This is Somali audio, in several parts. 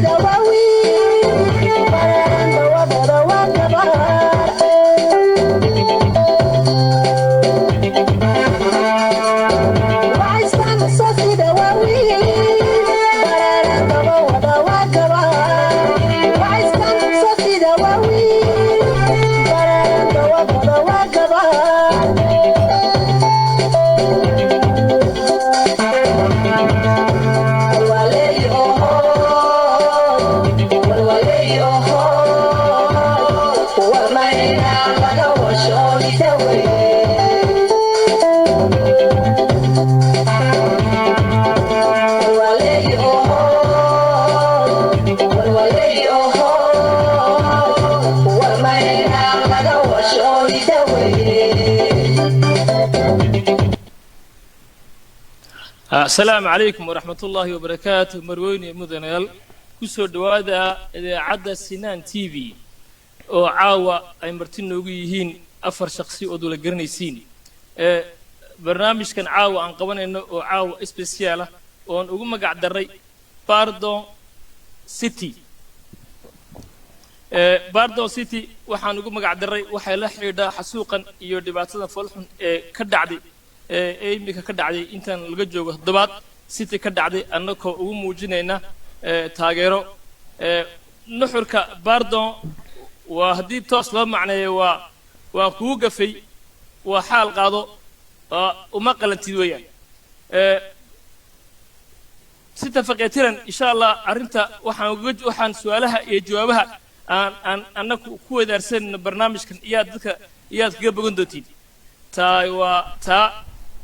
Sida waa wiil bararanda wabada waa gabar. Sida waa wiil bararandaba wada waa gabar. Sida waa wiil bararanda wabada waa gabar. Asalaamu calaykum waraxmat ullaahi wabarakaatu. Marweyne, mudanayaal, kusoo dhowaada idaacadda Sinaan TV oo caawa ay marti noogu yihiin afar shaksi ood wala garanaysiin. Barnaamijkan caawa aan qabanayno oo caawa special ah oon ugu magac darray Pardon City. Pardon City waxaan ugu magac darray waxay la xidhiidhaa xasuuqan iyo dhibaatada foolxun ee ka dhacday, ee iminka ka dhacday intaan laga joogo toddobaad City ka dhacday, annagoo ugu muujinayna taageero. Nuxurka pardon waa, haddii toos loo macneeyo, waa kugu gafay, waa xaal qaado, waa uma qalantid weeyaan. Si tafaqeetiran, insha Allah, arrinta waxaan su-aalaha iyo jawaabaha aan annagu ku wadaarsanayno barnaamijkan iyaad dadka iyaad kaga bogan doontiin. Taa waa taa.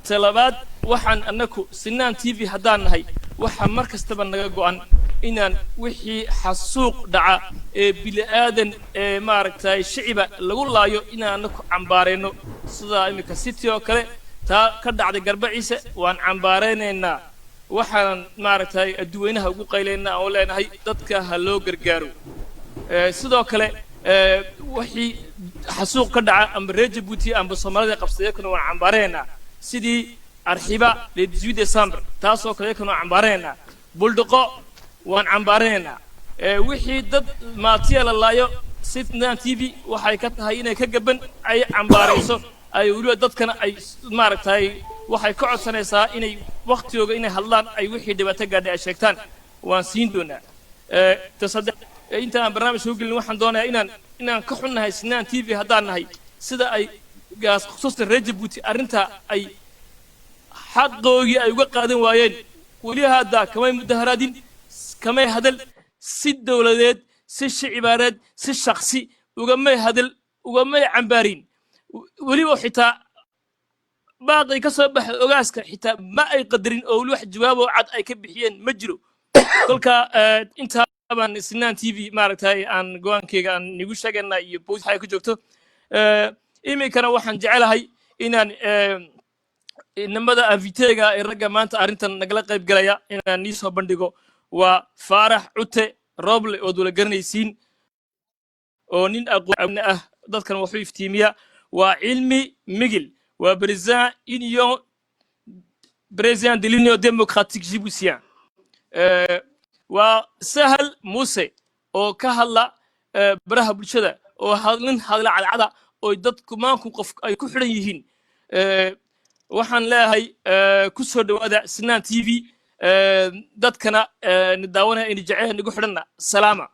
Ta labaad, waxaan annaku Sinaan TV haddaan nahay, waxaa mar kastaba naga go'an inaan wixii xasuuq dhaca ee bili-aadan ee maaragtay shiciba lagu laayo inaan annaku cambaarayno, sida iminka City oo kale taa ka dhacday Garbaciise waan cambaaraynaynaa. Waxaan maaragtay adduweynaha ugu qaylaynaa oo leenahay dadka ha loo gargaaro. Sidoo kale wixii xasuuq ka dhaca amba reer Jabuuti amba Soomaalida qabsaday kuna waan cambaaraynaynaa, sidii Arxiba le 18 December, taasoo kale kuna waan cambaaraynaynaa. Buldhiqo waan cambaaraynaynaa. Wixii dad maatiya la laayo, Sinaan TV waxay ka tahay inay ka gaban ay cambaarayso, ay weliba dadkana ay maaragtay waxay ka codsanaysaa inay waktigooga inay hadlaan, ay wixii dhibaato gaadhay ay sheegtaan. Waan siin doonaa. Ta saddex, inta aan barnaamij soo gelin, waxaan doonayaa inaan ka xunnahay Sinaan TV haddaan nahay sida ay gaas khusuusta reer Jabuuti arrinta ay xaqoogii ay uga qaadan waayeen. Weli hadda kamay mudaharaadin, kamay hadal, si dowladeed, si shicibaareed, si shaksi ugamay hadal, ugamay cambaarin. Weliba xitaa baaqay ka soo baxay ogaaska xitaa ma ay qadarin, oo weli wax jawaab oo cad ay ka bixiyeen ma jiro. Kolka intaa baan Sinaan TV maaragtay aan go-aankeyga aan nigu sheegayna iyo boos ay ku joogto. Iminkana waxaan jecelahay inaan inamada invité-ga ee ragga maanta arrintan nagala qayb galaya inaan nii soo bandhigo. Waa Faarax Cute Roble ood wala garanaysiin, oo nin aqoon ah, dadkan waxu iftiimiya. Waa Cilmi Migil, waa président union, président de l'Union démocratique djiboutien. Waa Sahal Muuse oo ka hadla baraha bulshada, oo nin hadla cadcada oo dadku maanku qof ay ku xidhan yihiin. Waxaan leeyahay ku soo dhowaada Sinaan TV. Dadkana ni daawanaya ini jecel nagu xidhanna salaama.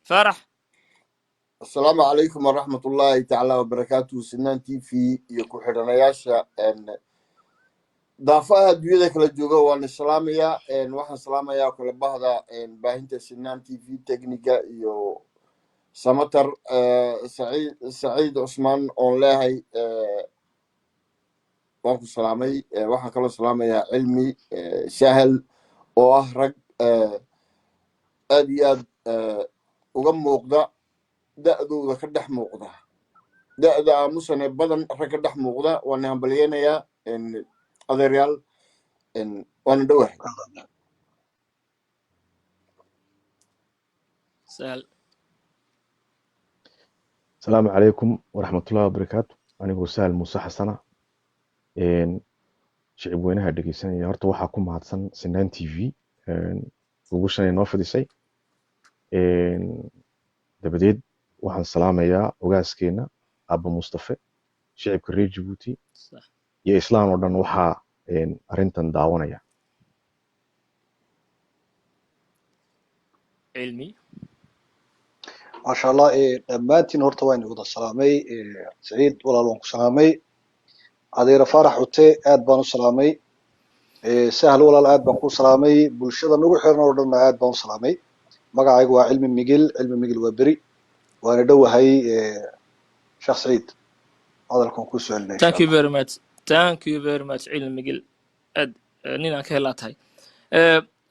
Faarax. Asalaamu calaykum waraxmat ullaahi tacaala wabarakaatuhu. Sinaan TV iyo ku xidhanayaasha daafaha adduunyada kala jooga waan salaamayaa. Waxaan salaamayaa kala bahda baahinta Sinaan TV, techniga iyo Samatar Saciid, Saciid Cusmaan oon leehay waan ku salaamay. Waxaan kaloo salaamayaa Cilmi, Sahal oo ah rag aad iyo aad uga muuqda da'dooda, ka dhex muuqda da'da aamusane badan, rag ka dhex muuqda. Waana hambalyeynayaa adeeryaal, waana dhowahay. Sahal. Asalaamu calaykum waraxmatullahi wabarakaatu. Anigoo Sahal Muuse Xasana, shicib weynaha dhegeysanaya, horta waxaa ku mahadsan Sinaan TV. Gogoshan ay noo fidisay. Dabadeed waxaan salaamayaa ogaaskeena Abba Mustafe, shicibka reer Jabuuti iyo Islaan oo dhan waxaa arrintan daawanaya. Cilmi. Maasha Allah, dhammaantiin horta waan wada salaamay. Saciid walaal, waan ku salaamay. Adeera Faarax Cute, aad baan u salaamay. Sahal walaal, aad baan ku salaamay. Bulshada nagu xiran oo dhanna aad baan u salaamay. Magacaygu waa Cilmi Migil, Cilmi Migil waa beri, waana dhowahay. Sheekh Saciid, hadalkan ku soo celinay insha Thank you Allah. very much, thank you very much, Cilmi Migil. Aad nin aan ka helaa tahay.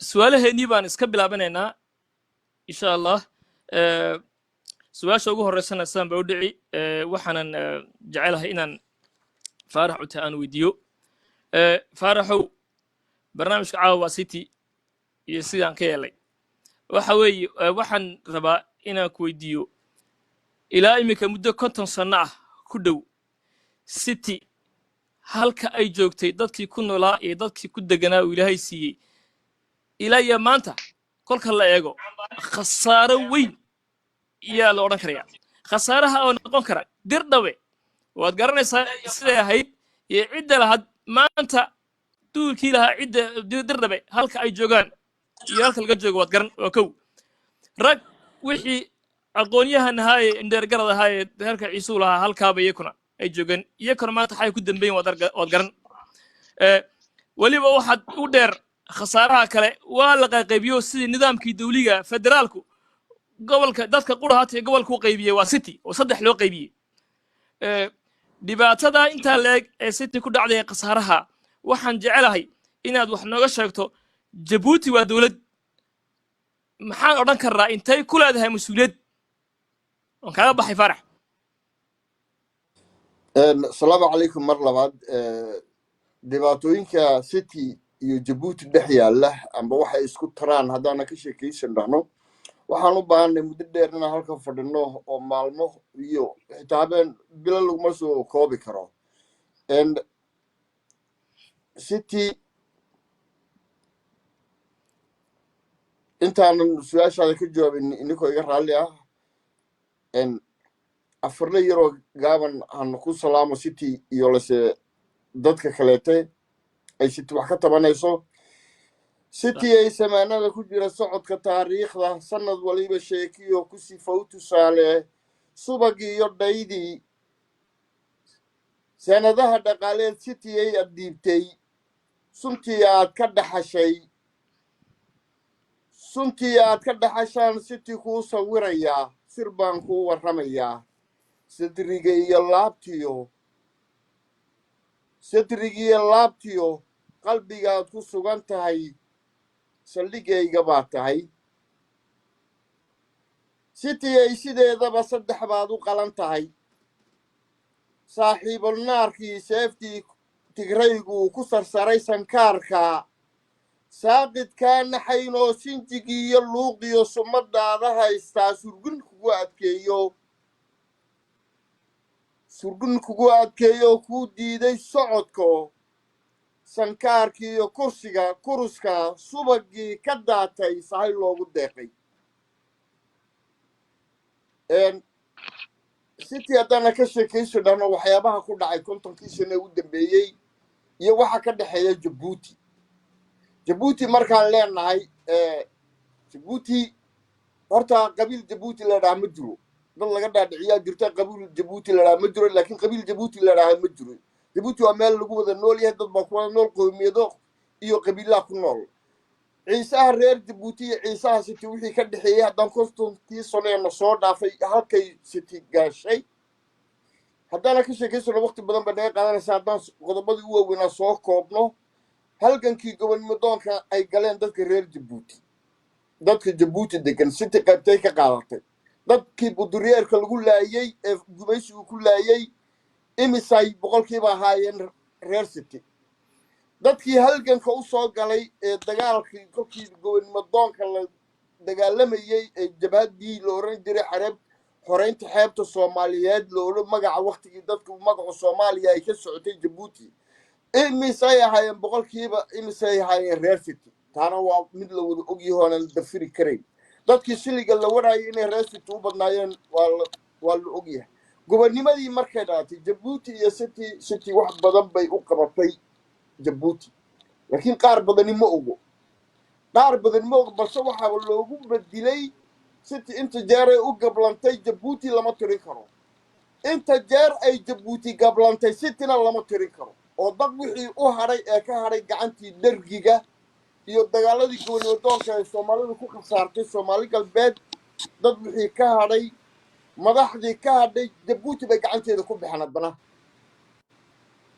Su-aalaheennii baan iska bilaabanaynaa insha Allah. Su-aasha ugu horeysana sidaan ba u dhici. Waxaanan jecelahay inaan Faarax Cute aan weydiiyo. Faaraxow, barnaamijka caawa waa City iyo sidaan ka yeelay. Waxa weeye, waxaan rabaa inaan ku weydiiyo, ilaa iminka muddo 50 sanno ah ku dhow, City halka ay joogtay, dadkii ku noolaa iyo dadkii ku deganaa uu Ilaahay siiyey, ilaa iyo maanta kolka la eego, khasaaro weyn iyaa la odhan karaya. Khasaaraha oo noqon kara Dirdhabe waad garanaysaa siday ahayd iyo cidda lahayd, maanta duulkii lahaa cidda Dirdhabe halka ay joogaan iyo halka laga joogo waad garan. Waa kow. Rag wixii aqoonyahan ahaa ee indheergarad ahaa ee reerka Ciisuu lahaa halkaaba iyakuna ay joogeen, iyakuna maanta waxay ku dambeyin waad garan. Weliba waxaad u dheer khasaaraha kale, waa la qayqaybiyo sidii nidaamkii dawliga federaalku, gobolka dadka qura haata gobolka u qaybiyey waa City oo saddex loo qaybiyey. Dhibaatada intaa leeg ee City ku dhacday ee khasaaraha, waxaan jecelahay inaad wax nooga sheegto. Jabuuti waa dowlad, maxaan odhan karnaa intay ku leedahay mas-uuliyad? Waan kaaga baxay, Faarax. Asalaamu calaykum mar labaad. Dhibaatooyinka City iyo Jabuuti dhex yaalla amba waxay isku taraan haddaana ka sheekaysan dhahno, waxaan u baahanay muddo dheer inaan halkan fadhino oo maalmo iyo xitaa habeen bilo laguma soo koobi karo. City, intaanan su-aashaada ka jawaabin, ininkoo iga raalli ah, afarle yaroo gaaban han ku salaamo City iyo lase dadka kaleete ay City wax ka tabanayso. City ay samaanada ku jira socodka taariikhda, sanad waliba sheekiyo ku sifow tusaale, subagii iyo dhaydii sanadaha dhaqaaleed City ay addiibtay, suntii aad ka dhaxashay, suntii aad ka dhaxashaan City kuu sawirayaa, sir baan kuu warramayaa. Sadriga iyo laabtiyo, sadrigiiyo laabtiyo qalbigaad ku sugan tahay, saldhigayga baa tahay. City ay sideedaba saddex baad u qalan tahay: saaxiibulnaarkii seeftii Tigraygu ku sarsaray sankaarka, saaqidkaa naxaynoo sinjigii iyo luuqiyo sumadaada haystaa, surgun kugu adkeeyo, surgun kugu adkeeyo, kuu diiday socodko, sankaarkii iyo kursiga kuruska subagii ka daatay sahay loogu deeqay. City haddaana ka sheekayso dhahno waxyaabaha ku dhacay 50-kii sano u dambeeyey iyo waxa ka dhexeeya Jabuuti, Jabuuti markaan leenahay, Jabuuti horta qabiil Jabuuti la dhaha ma jiro. Dad laga dhaadhiciyaa jirta qabiil Jabuuti la dhaha ma jiro, laakiin qabiil Jabuuti la dhaha ma jiro. Jabuuti waa meel lagu wada nool yahay, dad baa ku wada nool, qowmiyado iyo qabiilaha ku nool. Ciisaha reer Jabuuti iyo ciisaha City wixii ka dhexeeyey haddaan 50-kii sanoena soo dhaafay halkay City gaashay haddaana ka sheekaysano, waqti badan bay naga qaadanaysaa. Haddaan qodobadii u waaweynaa soo koobno, halgankii gobonimo doonka ay galeen dadka reer Jabuuti, dadka Jabuuti degan, City qaybtay ka qaadatay? Dadkii buduriyeerka lagu laayey ee gumaysigu ku laayey, imisay boqolkiiba ahaayeen reer City? Dadkii halganka u soo galay ee dagaalkii kolkii gobonimo doonka la dagaalamayey ee jabhaddii la oran jiray xareeb xoreynta xeebta Soomaaliyeed la odhan, magaca waktigii dadku magacu Soomaaliya ay ka socotay Jabuuti, imisay ahaayeen boqolkiiba, imisay ahaayeen reer City? Taana waa mid la wada ogyahay oonan la dafiri karayn. Dadkii siliga la waraayay inay reer City u badnaayeen waa la ogyahay. Gobonimadii markay dhalatay, Jabuuti iyo City, City wax badan bay u qabatay Jabuuti, laakiin qaar badani ma ogo, qaar badan ma ogo. Balse waxaaba loogu bedilay City inta jeer ay u gablantay Jabuuti lama tirin karo, inta jeer ay Jabuuti gablantay Cityna lama tirin karo. Oo dad wixii u hadhay ee ka hadhay gacantii dhergiga iyo dagaaladii gobonimadoonka ee Soomaalidu ku khasaartay Soomaali Galbeed, dad wixii ka hadhay, madaxdii ka hadhay Jabuuti bay gacanteeda ku baxeen. Haddana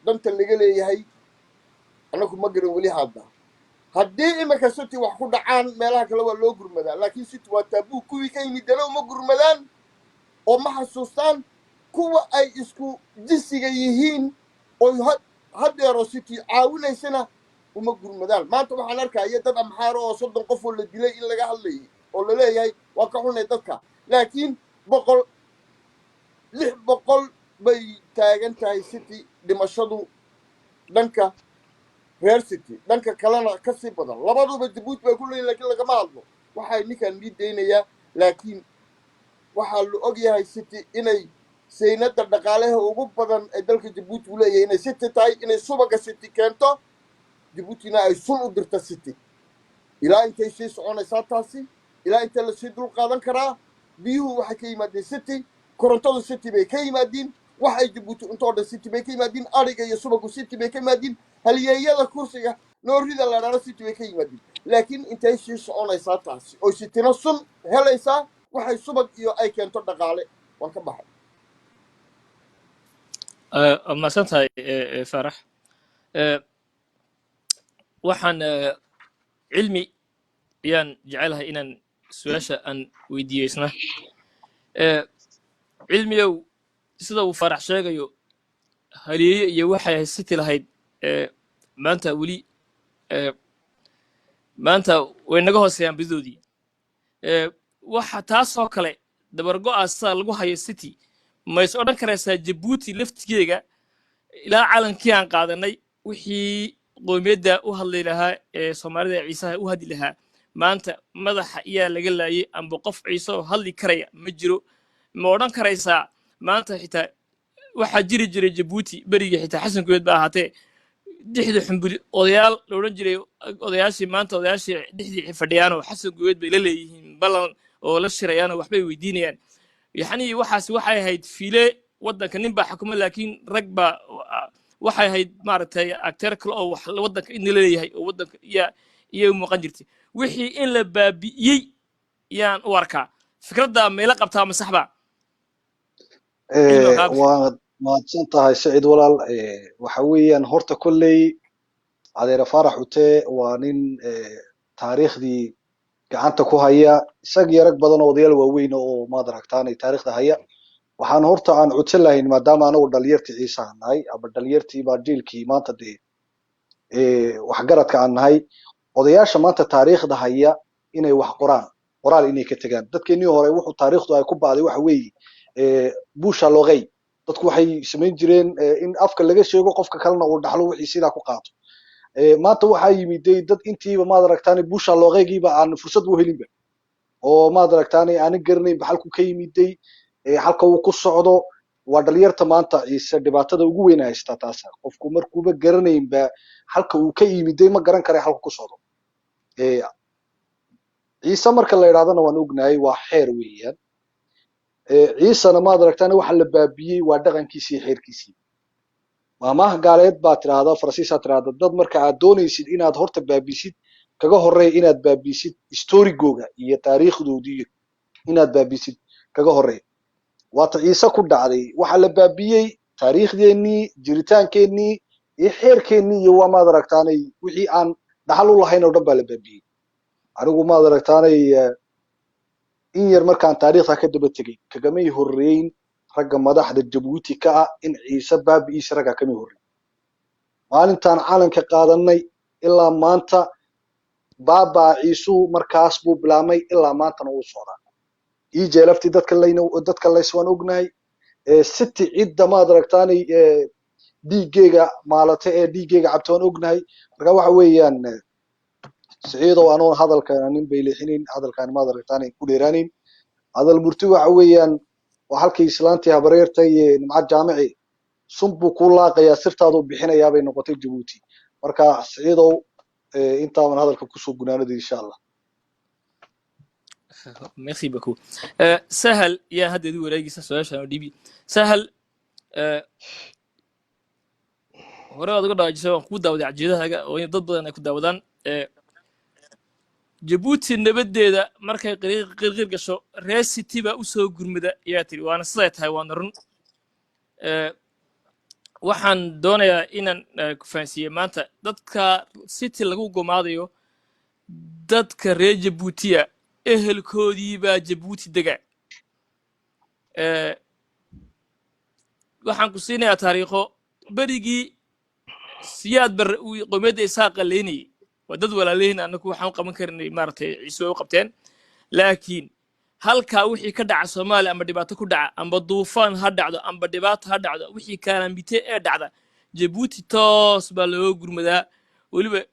danta laga leeyahay annagu ma garan weli. Hadda haddii iminka City wax ku dhacaan, meelaha kale waa loo gurmadaa, laakiin City waa taboo. Kuwii ka yimid dana uma gurmadaan oo ma xasuustaan. Kuwa ay isku jinsiga yihiin oy haddeero City caawinaysana uma gurmadaan. Maanta waxaan arkaya dad Amxaaro oo 30 qof oo la dilay in laga hadlayay oo laleeyahay waa ka xunay dadka, laakiin 100, 600 bay taagan tahay City dhimashadu dhanka reer City, dhanka kalena ka sii badan. Labaduba Jabuuti bay ku leeyihin, lakiin lagama hadlo. Waxay ninkan mii daynayaa, laakiin waxaa la og yahay City inay saynada dhaqaalaha ugu badan ee dalka Jabuuti uu leeyahay inay City tahay, inay subaga City keento, Jabuutina ay sun u dirto City. Ilaa intay sii soconaysaa taasi? Ilaa intee lasii dul qaadan karaa? Biyuhu waxay ka yimaadeen City, korontadu City bay ka yimaadiin, waxay Jabuuti intoo dhan City bay ka yimaadiin, ariga iyo subagu City bay ka yimaadiin, halyeeyada kursiga noorida la dhaano City bay ka yimaadiin. Laakiin intay sii soconaysaa taasi oo Cityna sun helaysaa waxay subag iyo ay keento dhaqaale? Waan ka baxay. Waa mahadsan tahay, Faarax. Waxaan Cilmi ayaan jecelahay inaan su-aasha aan weydiiyo isna. Cilmiyow, sida uu Faarax sheegayo, haliyeeye iyo waxay City lahayd maanta weli maanta way naga hooseeyaan bidoodii. Waxa taasoo kale dabargo'a sida lagu hayo City, ma is odhan karaysaa Jabuuti laftigeega ilaa calankii aan qaadanay wixii qoomiyadda u hadli lahaa ee Soomaalida ee Ciisaha u hadli lahaa maanta madaxa iyaa laga laayay, amba qof Ciise oo hadli karaya ma jiro? Ma odhan karaysaa maanta xitaa waxaa jiri jiray Jabuuti berigii xitaa Xasan Guuleed ba ahaatee dixda xumbuli odayaal la odhan jiray, odayaashii maanta odayaashii dixdii fadhiyaanoo Xasan Guuleed bay la leeyihiin ballan oo la shirayaanoo waxbay weydiinayaan? Yacnii waxaas waxay ahayd file waddanka nin baa xukuma, laakiin rag baa waxay ahayd maaragtay acteur kale oo wax waddanka in la leeyahay oo waddanka iya iyay muuqan jirtay. Wixii in la baabi'iyey yaan u arkaa. Fikradda mayla qabtaa ma saxba, Cilmi Qaabis? Waad mahadsan tahay, Siciid walaal. Waxa weeyaan horta kolley adeere Faarax Cute waa nin taariikhdii gacanta ku haya, isag iyo rag badan oo odayaal waaweyn oo maad aragtaanay taariikhda haya. Waxaan horta aan codsan lahayn, maadaama anagu dhalinyartii Ciise aan nahay ama dhalinyartii baa jiilkii maanta dee waxgaradka aan nahay, odayaasha maanta taariikhda haya inay wax qoraan, qoraal inay ka tegaan. Dadkeenii hore wuxuu taariikhdu ay ku ba'day waxa weeye bouche à l'oreille. Dadku waxay samayn jireen in afka laga sheego, qofka kalena uu dhaxlo, wixii sidaa ku qaato. Maanta waxaa yimiday dad intiiba maad aragtaan bouche à l'oreille-giiba aan fursad u helinba oo maad aragtaan aanan garanaynba halku ka yimiday, halka uu ku socdo. Waa dhalinyarta maanta Ciise dhibaatada ugu weyn haystaa taasa. Qofku markuuba garanaynba halka uu ka yimiday, ma garan karay halka ku socdo. Ciise marka la idhahdana waan ognahay, waa xeer weeyaan. Ciisena maad aragtaan waxa la baabiyey waa dhaqankiisii iyo xeerkiisii. Maamaha gaaleed baa tidhaahda, Faransiisaa tidhaahda, dad marka aad doonaysid inaad horta baabisid, kaga horreeya inaad baabisid storygooga iyo taariikhdoodii, inaad baabisid kaga horreeya. Waata Ciise ku dhacday. Waxaa la baabiyey taariikhdeenii, jiritaankeenii iyo xeerkeennii iyo waa maad aragtaanay wixii aan dhaxal u lahayn oo dhan baa la baabiyey. Anigu maad aragtaanay in yar markaan taariikhda ka daba tegey, kagamay horreyn ragga madaxda Jabuuti ka ah in Ciise baabi'iisa. Ragga kamay horreyn. Maalintaan calanka qaadanay ilaa maanta baabaa Ciisuhu markaas buu bilaabmay, ilaa maantana wuu socdaa. Ij laftii dadka layna dadka lays waan ognahay. City cidda maad aragtaanay dhiiggeega maalata ee dhiiggeega cabta waan ognahay. Marka waxa weeyaan Siciidow, anoon hadalka nin bay leexinayn, hadalkaan maad aragtaan ku dheeraanayn. Hadal murti waxa weeyaan waa halkii islaantii habareerta iyo Nimcad Jaamici sun buu kuu laaqayaa, sirtaaduu bixinayaa bay noqotay Jabuuti. Marka Siciidow, intaaban hadalka kusoo gunaanada, insha Allah. Merci beaucoup. Sahal yaa hadda idu wareegaysa su-aashan oo dhibi. Sahal, hore waad uga dhawaajisay, waan kuu daawaday cajiidahaaga oo in dad badan ay ku daawadaan. Jabuuti nabadeeda markay qirqir gasho, reer City baa usoo gurmada ayaa tiri, waana siday tahay, waana run. Waxaan doonayaa inaan ku fahansiiye maanta dadka City lagu gumaadayo, dadka reer Jabuutiya ehelkoodii baa Jabuuti dega. Waxaan ku siinayaa taariikho. Berigii Siyaad Barre uu qowmiyadda Isaaqa leynayay, waa dad walaaleyn, annagu waxaan u qaban karnay maaragtay Ciise way u qabteen, laakiin halkaa wixii ka dhaca Soomaaliya, ama dhibaato ku dhaca, amba duufaan ha dhacdo, amba dhibaato ha dhacdo, wixii calamité ee dhacda Jabuuti toos baa looga gurmadaa. Weliba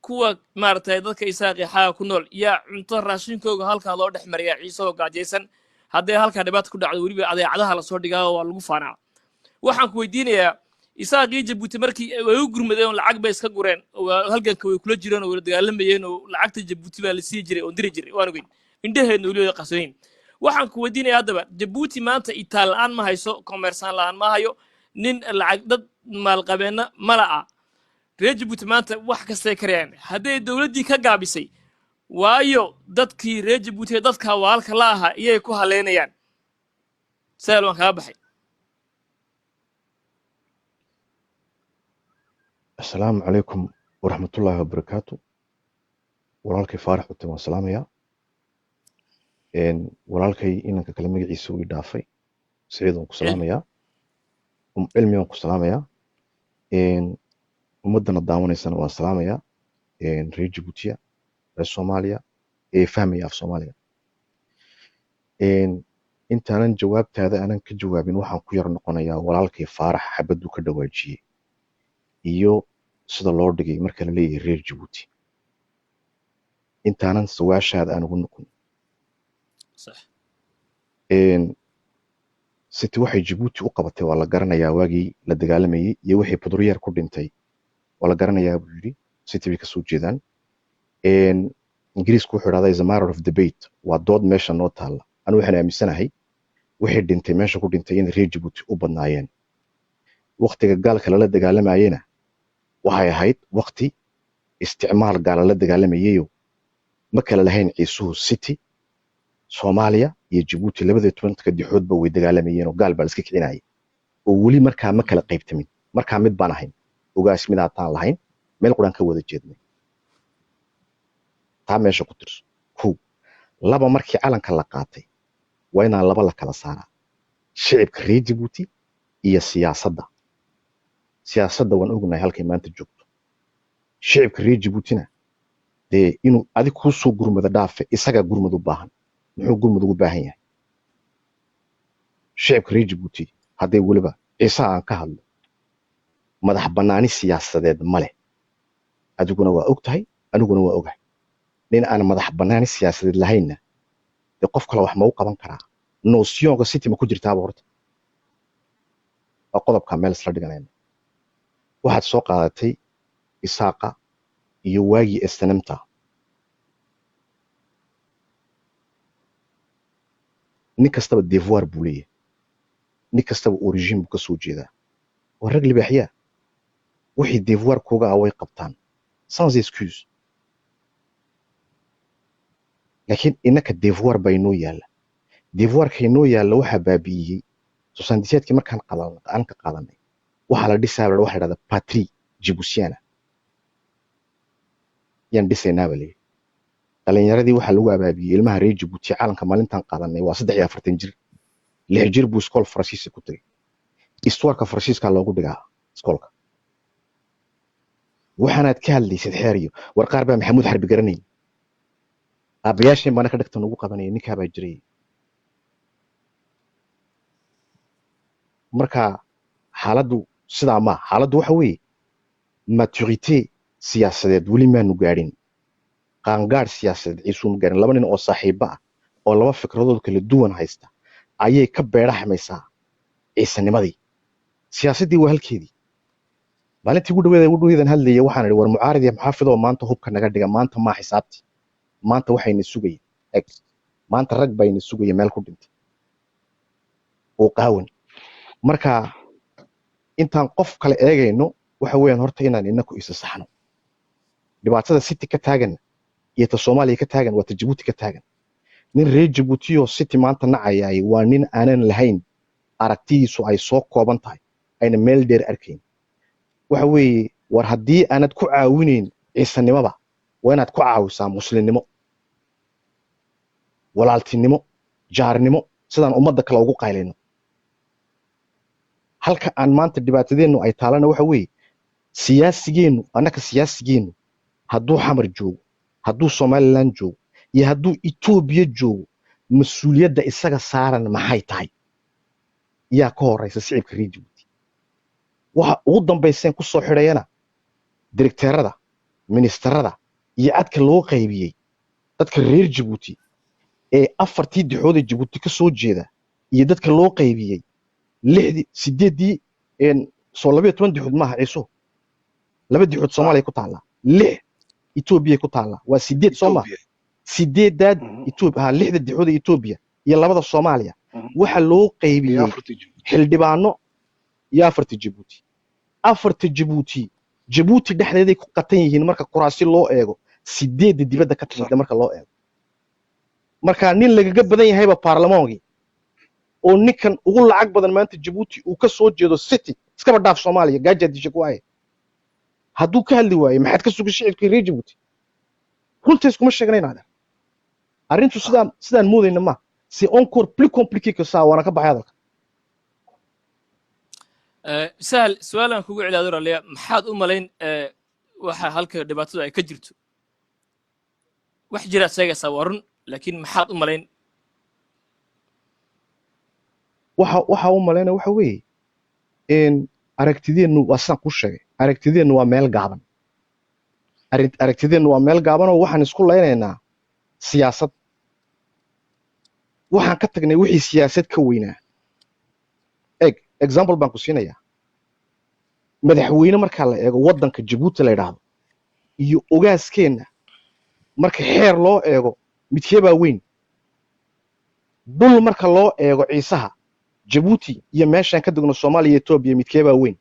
kuwa maaragtay dadka Isaaqi xaaga ku nool yaa cunto raashinkooga halkaa loo dhex mariyaa Ciise oo gaajaysan. Hadday halkaa dhibaato ku dhacdo, weliba adeecadaha lasoo dhigaa oo waa lagu faanaa. Waxaan ku weydiinayaa, Isaaqii Jabuuti markii way u gurmadeen oo lacag bay iska gureen oo halganka way kula jireen oo wala dagaalamayeen oo lacagta Jabuuti baa la sii jiray oo diri jiray, waan ogeyn, indhaheedna weli way qarsoonyihin. Waxaan ku weydiinayaa haddaba, Jabuuti maanta itaal la'aan ma hayso, commerçant la'aan ma hayo, nin lacag dad maalqabeenna ma la'a. Reer Jabuuti maanta wax kastay karayaan. Hadday dowladdii ka gaabisay, waayo dadkii reer Jabuuti ee dadka waalka la ahaa iyay ku haleynayaan? Sahal, waan kaga baxay. Asalaamu calaykum waraxmatullaahi wabarakaatu. Walaalkay Faarax Cute waan salaamayaa. Walaalkay inanka kale magaciisa uu i dhaafay, Siciid, waan ku Cilmi. salaamayaa. Cilmi, waan ku salaamayaa. Ummaddana daawanaysana waan salaamayaa, reer Jabuutiya, reer Soomaaliya ee fahmaya af Soomaaliga. Intaanan jawaabtaada aanan ka jawaabin, waxaan ku yar noqonayaa walaalkay Faarax xabaddu ka dhawaajiyey iyo sida loo dhigay marka la leeyahay reer Jabuuti, intaanan su'aashaada aan ugu noqon. City waxay Jabuuti u qabatay waa la garanayaa, waagii la dagaalamayey iyo wixii Buduryeer ku dhintay waa la garanayaa buu yidhi. City bay kasoo jeedaan. Ingiriisku wuxuu idhahdaa "is a matter of debate", waa dood meesha noo taalla. Anu waxaan aaminsanahay wixii dhintay meesha ku dhintay inay reer Jabuuti u badnaayeen. Waqtiga gaalka lala dagaalamayena waxay ahayd waqti isticmaal gaala la dagaalamayeyo, ma kala lahayn Ciisuhu. City, Soomaaliya iyo Jabuuti labada tobanka dixoodba way dagaalamayeen oo gaal baa la iska kicinayay, oo weli markaa ma kala qaybtamin. Markaa mid baan ahayn, ogaas midaataan lahayn, meel quraan ka wada jeednay. Taa meesha ku tirso. Kow, laba, markii calanka la qaatay waa inaan laba la kala saaraa: shicibka reer Jabuuti iyo siyaasadda. Siyaasadda waan ognahay halkay maanta joogto. Shicibka reer Jabuutina dee inuu adig kuu soo gurmado dhaafe, isagaa gurmad u baahan. Muxuu gurmad ugu baahan yahay shicibka reer Jabuuti? Hadday weliba Ciise aan ka hadlo, madax bannaani siyaasadeed ma leh. Adiguna waa og tahay, aniguna waa ogahay. Nin aan madax bannaani siyaasadeed lahaynna dee qof kale wax ma u qaban karaa? Notion-ka City ma ku jirtaaba horta? Waa qodobka meel isla dhiganayna. Waxaad soo qaadatay Isaaqa iyo waagii SNM-ta. Nin kastaba devoir buu leeyahay, nin kastaba origin buu ka soo jeedaa. Waa rag libaaxyaa, wixii devoir kuga ah way qabtaan sans excuse. Laakiin innaka devoir baa inoo yaalla. Devoirka inoo yaalla waxaa baabi'iyey soixante-dix-sept-kii markaan qadan aan ka qaadanay. Waxaa la dhisaa, waxa la dhahdaa patrie djiboutiana yaan dhisaynaa baa layidhi. Dhalinyaradii waxaa lagu abaabiyey ilmaha reer Jabuuti. Calanka maalintaan qaadanay waa 43 jir, 6 jir buu iskool Faransiiska ku tegay. Histoire-ka Faransiiska loogu dhigaa iskoolka. Waxaanaad ka hadlaysid xeer iyo war, qaar baa Maxamuud Xarbi garanayay, aabayaasheen baana ka dhagta nagu qabanaya, ninkaa baa jiray. Marka xaaladdu sidaa ma xaaladdu waxa weeye maturité siyaasadeed weli maanu gaadhin. Qaangaadh siyaasadeed Ciisuu ma gaarin. Laba nin oo saaxiibo ah oo laba fikradood kala duwan haysta ayay ka beeraxmaysaa ciisanimadii. Siyaasaddii waa halkeedii. Maalintii ugu dhaweeda ugu dhaweedan hadlayay, waxaan idhi: war mucaarid iyo muxaafid oo maanta hubka naga dhiga, maanta maa xisaabti, maanta waxayna sugaya eg, maanta rag bayna sugaya meel ku dhintay oo qaawan. Marka intaan qof kale eegayno, waxa weeyaan horta inaan inaku isa saxno. Dhibaatada City ka taagan iyo ta Soomaaliya ka taagan waa ta Jabuuti ka taagan. Nin reer Jabuutiyoo City maanta nacayaay waa nin aanan lahayn, aragtidiisu ay soo kooban tahay, ayna meel dheer arkayn. Waxa weeye, war haddii aanad ku caawinayn ciisanimoba, waa inaad ku caawisaa muslimnimo, walaaltinimo, jaarnimo, sidaan ummadda kale ugu qaylayno. Halka aan maanta dhibaatadeennu ay taalana waxa weeye siyaasigeennu. Annaka siyaasigeennu hadduu Xamar joogo, hadduu Somaliland joogo iyo hadduu Etoobiya joogo, mas-uuliyadda isaga saaran maxay tahay? Yaa ka horeysa sicibka reer Jabuuti? Waxa ugu dambayseen ku soo xidhayana, directeerada, ministerada iyo cadka loo qaybiyey dadka reer Jabuuti ee afartii dixood ee Jabuuti ka soo jeeda iyo dadka loo qaybiyey lixdii, sideeddii, soo 12 dixood maaha Ciiso. Laba dixood Soomaaliya ku taallaa, lix Etoobiyay ku taallaa, waa sideed, soo ma? Sideedaad Etoobiya ha, lixda dixood ee Etoobiya iyo labada Soomaaliya waxa loo qaybiyey xildhibaano iyo afarta Jabuuti. Afarta Jabuuti Jabuuti dhexdeeday ku qatan yihiin marka kuraasi loo eego sideedda dibadda ka timida marka loo eego. Marka nin lagaga badan yahayba baarlamaankii oo ninkan ugu lacag badan maanta Jabuuti uu ka soo jeedo City, iskaba dhaaf Soomaaliya, gaajaa disha ku waaye, hadduu ka hadli waayo, maxaad ka sugay shicibkii reer Jabuuti? Runtays kuma sheegnayna, adeer. Arrintu sidaan moodayna ma, c'est encore plus compliqué que ça. Waana ka baxay hadalka. Sahal, su-aalaan kugu celiya, adoraliya, maxaad u malayn waxa halka dhibaatadu ay ka jirto? Wax jiraad sheegaysaa, waa run, laakiin maxaad u malayn? Waxa u malaynaya waxa weeye in aragtideennu waa sidaan kuu sheegay, aragtideennu waa meel gaaban. Aragtideennu waa meel gaaban oo waxaan isku laynaynaa siyaasad. Waxaan ka tagnay wixii siyaasad ka weynaa. Eg, example baan ku siinayaa. Madaxweyne markaa la eego waddanka Jabuuti la yidhaahdo iyo ogaaskeenna, marka xeer loo eego, midkee baa weyn? Dhul marka loo eego Ciisaha Jabuuti iyo meeshaan ka degno Soomaaliya iyo Etoobiya, midkee baa weyn?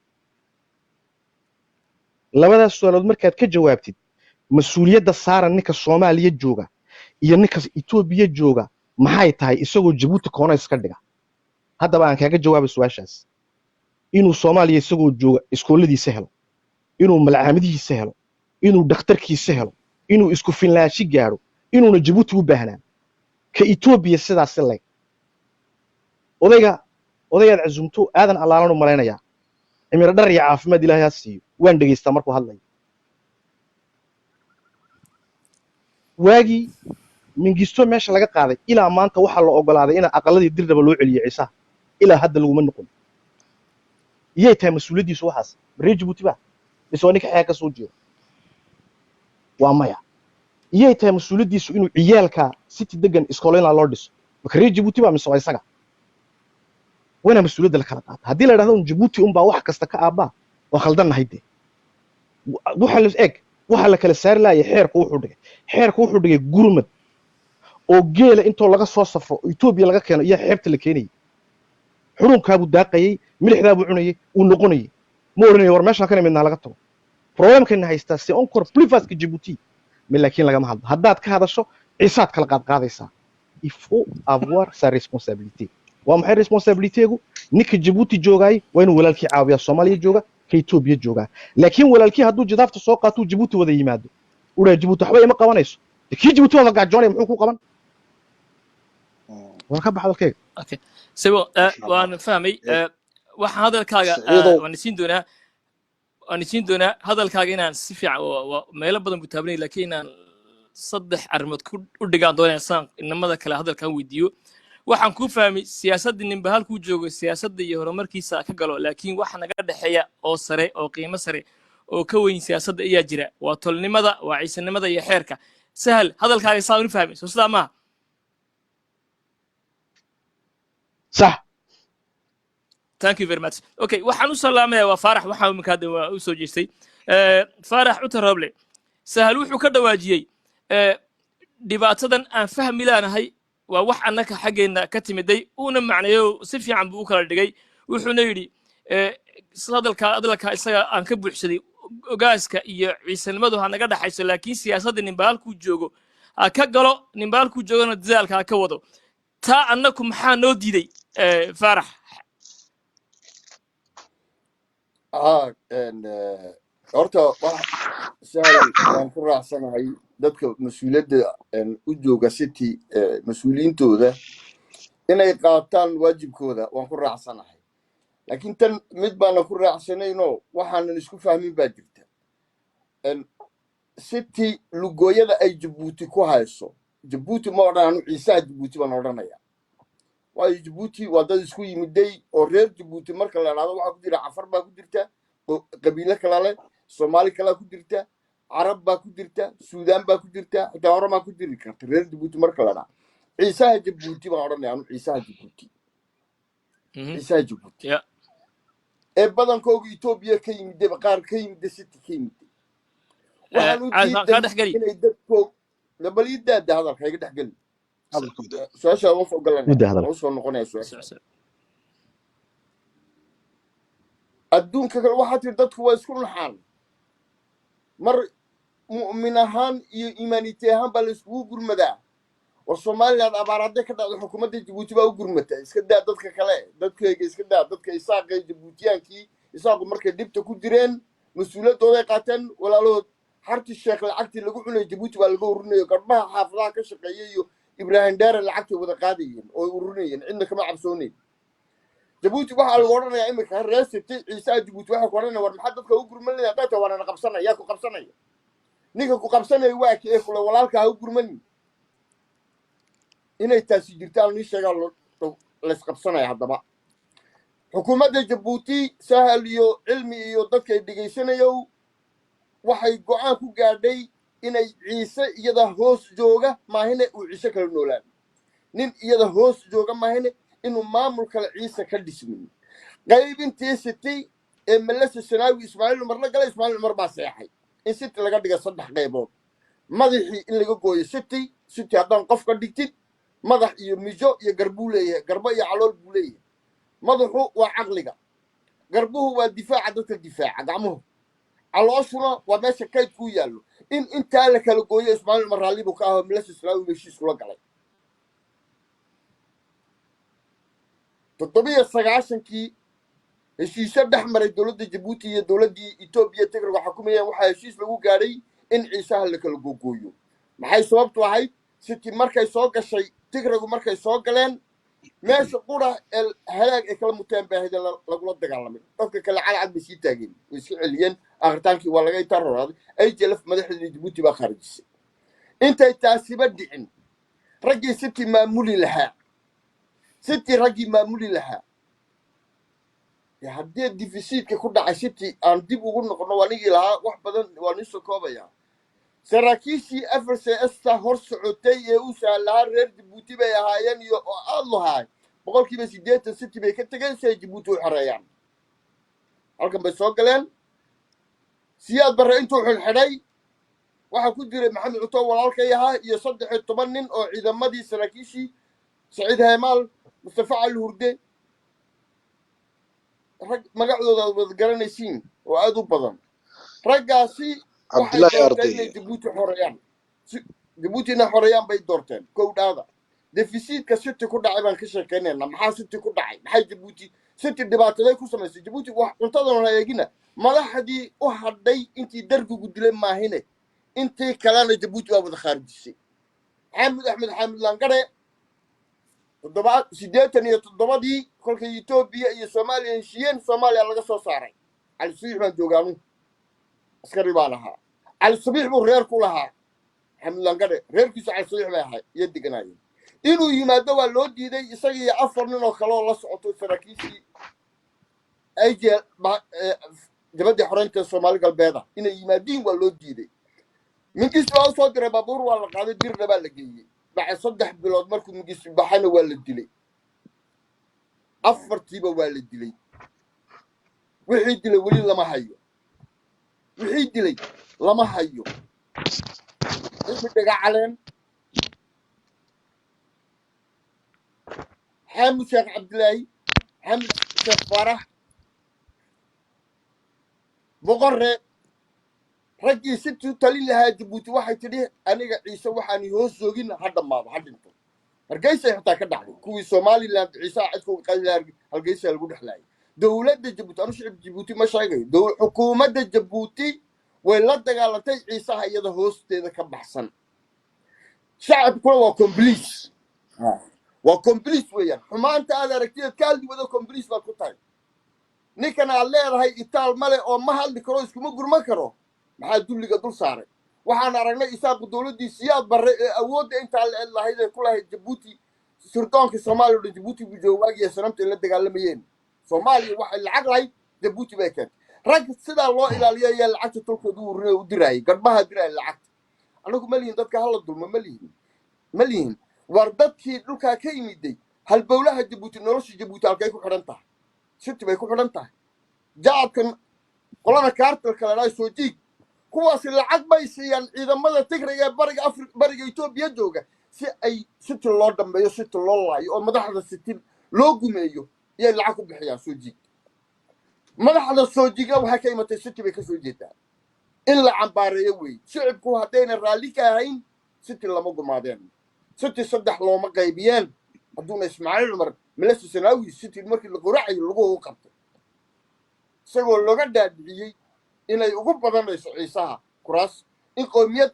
Labadaas su-aalood markaad ka jawaabtid, mas-uuliyadda saaran ninka Soomaaliya jooga iyo ninka Etoobiya jooga maxay tahay, isagoo Jabuuti koona iska dhiga? Haddaba aan kaaga jawaabay su-aashaas: inuu Soomaaliya isagoo jooga iskooladiisa helo, inuu malcaamadihiisa helo, inuu dhakhtarkiisa helo, inuu isku finlaashi gaadho, inuuna Jabuuti u baahnaan. Ka Etoobiya sidaasi leg. Odayga odayaad casumto Aadan Allaalan u malaynayaa, cimiro dhar iyo caafimaad Ilaahay ha siiyo, waan dhegaystaa markuu hadlayo. Waagii Mingisto meesha laga qaaday ilaa maanta waxaa la ogolaaday in aqaladii Dirdhaba loo celiyo Ciisaha. Ilaa hadda laguma noqon. Iyay tahay mas-uuliyaddiisu waxaas? Reer Jabuuti ba mise waa ninka xeer ka soo jeeda? Waa maya. Iyay tahay mas-uuliyaddiisu inuu ciyaalka City degan iskooleyna loo dhiso? Maka reer Jabuuti ba mise waa isaga? Waa inaa mas-uuliyadda la kala qaata. Haddii la idhahdo un Jabuuti unbaa wax kasta ka aabbaa, waa khaldannahay dee. Waxa la eg, waxa la kala saari laaya xeerku wuxuu dhigay. Xeerku wuxuu dhigay gurmad oo geela intoo laga soo safro oo Etoobiya laga keeno iyo xeebta la keenayay, xurunkaabuu daaqayey, milixdaabuu cunayey, uu noqonayay. Ma odhanayo war meeshaan kana midnaa laga tago. Problemkana haystaa, c'est encore plus vaste que Djibouti, mais laakiin lagama hadlo. Haddaad ka hadasho, Ciisaad kala qaadqaadaysaa. Il faut avoir sa responsabilité. Waa maxay responsabilitégu? Ninka Djibouti joogaay waa inuu walaalkii caawiyaa Soomaaliya jooga, ka Etoobiya joogaa. Laakiin walaalkii hadduu jidaafta soo qaatuu Djibouti wada yimaado, uraa Djibouti waxba ima qabanayso, dee kii Djibouti wada gaajoonaya muxuu ku qaban? Waa ka bax hadalkayga. Okay, c'est bon. Masha Allah. Waan fahmay. Waxaan hadalkaaga Siciidow. Waan isiin doonaa hadalkaaga inaan si fiican meelo badan buu taabanay, laakiin inaan saddex arrimood ku u dhigaan doonaya saan inamada kale hadalkan weydiiyo. Waxaan kuu fahmay siyaasadda ninba halkuu joogo siyaasadda iyo horumarkiisa ka galo, laakiin waxa naga dhexeeya oo sare oo qiimo sare oo ka weyn siyaasadda ayaa jira: waa tolnimada, waa ciisanimada iyo xeerka. Sahal, hadalkaaga saa uni fahmay, soo sidaa maaha? Sax. Thank you very much. Okay, waxaan u salaamayaa waa Faarax. Waxaan iminka hadda waa u soo jeestay Faarax Cutaroble. Sahal wuxuu ka dhawaajiyey dhibaatadan aan fahmi laanahay waa wax annaka xaggeenna ka timiday, uuna macneeyo, si fiican buu u kala dhigay. Wuxuuna yidhi hadalka isaga aan ka buuxsaday, ogaaska iyo ciisanimadu ha naga dhaxayso, laakiin siyaasadda ninba halkuu joogo ha ka galo, ninba halkuu joogona dadaalka ha ka wado. Taa annaku maxaa noo diiday, Faarax? Horta wax Sahal waan ku raacsanahay. Dadka mas-uuliyadda u jooga city, mas-uuliyiintooda inay qaataan waajibkooda waan ku raacsanahay, laakiin tan mid baana ku raacsanayno, waxaanan isku fahmin baa jirta. City lugooyada ay Jabuuti ku hayso, Jabuuti ma odhan anu, ciisaha Jabuuti baan odhanaya, waayo Jabuuti waa dad isku yimiday oo reer Jabuuti marka la idhahdo waxaa ku jira Cafar baa ku jirta, qabiilo kala leh, Soomaali kalaa ku jirta, Carab baa ku jirta, Suudaan baa ku jirta, xitaa Oromaa ku jiri karta. Reer Jabuuti marka la idhahdo, ciisaha Jabuuti baan odhanaya anu, ciisaha Jabuuti, ciisaha Jabuuti ee badankooga Etoobiya ka yimidayba, qaar ka yimida city ka yimiday, waxaan u kaa diiday dhex geli. Inay dadkoog bal ii daada hadalka iga dhex geli. Hadalkooda. Su-aasha waan soo galanaya. Mudda hadalka. Waan usoo noqonaya su-aasha. Adduunka kale waxaa tiri dadku waa isku naxaan, mar mu'min ahaan iyo iimaanite ahaan baa la iskugu gurmadaa. War Somaliland abaar hadday ka dhacdo, xukuumadda Jabuuti baa u gurmata. Iska daa dadka kale, dadkayga iska daa, dadka Isaaqee Jabuutiyaankii, Isaaqu markay dhibta ku jireen mas-uuliyaddooday qaateen. Walaalahood Xarti Sheekh lacagtii lagu cunayay Jabuuti baa laga ururinayo, gabdhaha xaafadaha ka shaqeeya iyo Ibraahim Dheere lacagtay wada qaadayeen oo ay ururinayeen, cidna kama cabsoonayn. Jabuuti waxaa lagu odhanayaa iminka reer City, ciisaha Jabuuti waxay ku odhanaya, war maxaa dadka u gurmanaya? Haddaa tahay waanana qabsanaya, yaa ku qabsanaya? Ninka ku qabsanaya waa ki ee kule walaalka ha u gurmanin. Inay taasi jirtaan nii sheegaa, laysqabsanaya. Haddaba xukuumadda Jabuuti, Sahal iyo Cilmi iyo dadkay dhegaysanayow, waxay go'aan ku gaadhay inay ciise iyada hoos jooga maahine uu ciise kala noolaan, nin iyada hoos jooga maahine inuu maamul kale ciise ka dhismin. Qaybintii city ee Melese Sanaawi Ismaaciil Cumar la galay, Ismaaciil Cumar baa seexay in city laga dhiga saddex qaybood, madaxii in laga gooyo city. City haddaan qof ka dhigtid, madax iyo mijo iyo garbuu leeyahay, garbo iyo calool buu leeyahay. Madaxu waa caqliga, garbuhu waa difaaca dadka difaaca gacmuhu, calooshuna waa meesha kaydkuu yaallo. In intaa la kala gooyo Ismaaciil Cumar raalli buu ka aho, Melese Sanaawi heshiis kula galay 97-kii. Heshiisyo dhex maray dowladda Jabuuti iyo dowladdii Etoobiya Tigrayga xukumayeen, waxaa heshiis lagu gaadhay in ciisaha la kala googooyo. Maxay sababtu ahayd? City markay soo gashay Tigraygu, markay soo galeen meesha qura ee halaag ay kala muteen bay ahayd ee lagula dagaalamay. Dadka kale calcad bay sii taageen, way iska celiyeen. Akhritaankii waa laga intaa AJLF madaxdeeda Jabuuti baa khaarijisay. Intay taasiba dhicin, raggii city maamuli lahaa, city raggii maamuli lahaa, haddii deficit-ka ku dhacay city aan dib ugu noqono, waa nigii lahaa wax badan waa nii soo koobaya. Saraakiishii FRCS-ta hor socotay ee u sahlahaa reer Jabuuti bay ahaayeen iyo oo aada lahaay 80% city bay ka tegeen si ay Jabuuti u xoreeyaan. Halkan bay soo galeen. Siyaad Barre intuu xidhxidhay waxaa ku jiray Maxamed Cuto walaalkay ahaa iyo 13 nin oo ciidamadii saraakiishii, Saciid Heemaal, Mustafa Cali Hurde, rag magacdooda aad wada garanaysiin oo aad u badan. Raggaasi waxay Cabdullaahi doorteen inay Arday. Jabuuti xoreeyaan. Jabuuti inay xoreeyaan bay doorteen. Kow dhaada deficit-ka city ku dhacay baan ka sheekaynaynaa. Maxaa city ku dhacay? Maxay Jabuuti city dhibaataday ku samaysay? Jabuuti wax cuntadan ha eegina, madaxdii u hadhay intii dargigu dilay maahine, intii kalena Jabuuti waa wada khaarijisay. Xaamud Axmed Xaamud Langare 87-dii kolkay Etoobiya iyo Soomaaliya heshiiyeen, Soomaaliya laga soo saaray. Cali Sabiix baan joogaanu, askari baan ahaa. Cali Sabiix buu reer ku lahaa Xaamud Langare, reerkiisu Cali Sabiix bay ahay iyo deganaayeen. Inuu yimaado waa loo diiday, isaga iyo afar nin oo kale oo la socoto saraakiishii ay jabadii xoreynta Soomaali Galbeeda inay yimaadiin waa loo diiday. Mingisti baa usoo diray baabuur, waa la qaaday, Dirna baa la geeyey. Bacay 3 bilood markuu Mingisti baxayna waa la dilay. Afartiiba waa la dilay. Wixii dilay weli lama hayo, wixii dilay lama hayo. Cilmi Dhagacaleen, Xaamud Sheekh Cabdilaahi, Xaamud Sheekh Faarax, Boqorre, raggii situu talin lahaa Jabuuti waxay tidhi: "Aniga Ciise waxaan hoos joogin ha dhammaado, ha dhinto." Hargeysa xitaa ka dhacday. Kuwii Somaliland Ciisaha cidkooga qaadi lahaa Hargeysa lagu dhexlaayay. Dowladda Jabuuti, anu shicib Jabuuti ma sheegayo, xukuumadda Jabuuti way la dagaalantay Ciisaha iyada hoosteeda ka baxsan. Shacabkuna waa complice, waa complice weeyaan. Xumaanta aad aragtideed ka hadli wado, complice baad ku tahay. Ninkan aad leedahay itaal male oo ma hadli karo, iskuma gurman karo, maxaa dulliga dul saaray? Waxaan aragnay Isaaqu dowladdii Siyaad Barre ee awoodda intaa la ed lahayd ee ku lahayd Jabuuti. Sirdoonka Soomaaliya o dhan Jabuuti buu jooga waagiya sanamta ay la dagaalamayeen. Soomaaliya waxay lacag lahayd Jabuuti bay keentay. Rag sidaa loo ilaaliyo ayaa lacagta tolkooda u urinay, u diraayay, gadhbaha diraaya lacagta. Annagu ma lihin dadka hala dulmo, ma lihin, ma lihin. War dadkii dhulkaa ka yimiday, halbowlaha Jabuuti, nolosha Jabuuti halkay ku xidhan tahay? City bay ku xidhan tahay. Jacabkan qolada kaartalka la dhahay soo jiig, kuwaasi lacag bay siiyaan ciidamada Tigriga ee bariga Afri, bariga Etoobiya jooga, si ay City loo dhambeeyo, City loo laayo oo madaxda City loo gumeeyo iyay lacag ku bixiyaan soo jiig. Madaxda soo jiigna waxay ka imatay City bay kasoo jeedaa. In la cambaareeyo weeye. Shicibku haddayna raalli ka ahayn, City lama gumaadeen, City saddex looma qaybiyeen. Hadduuna Ismaaciil Cumar Melese Sanaawi City markii la qoracayo lagu qabtay, isagoo looga dhaadhiciyey inay ugu badanayso Ciisaha kuraas, in qowmiyad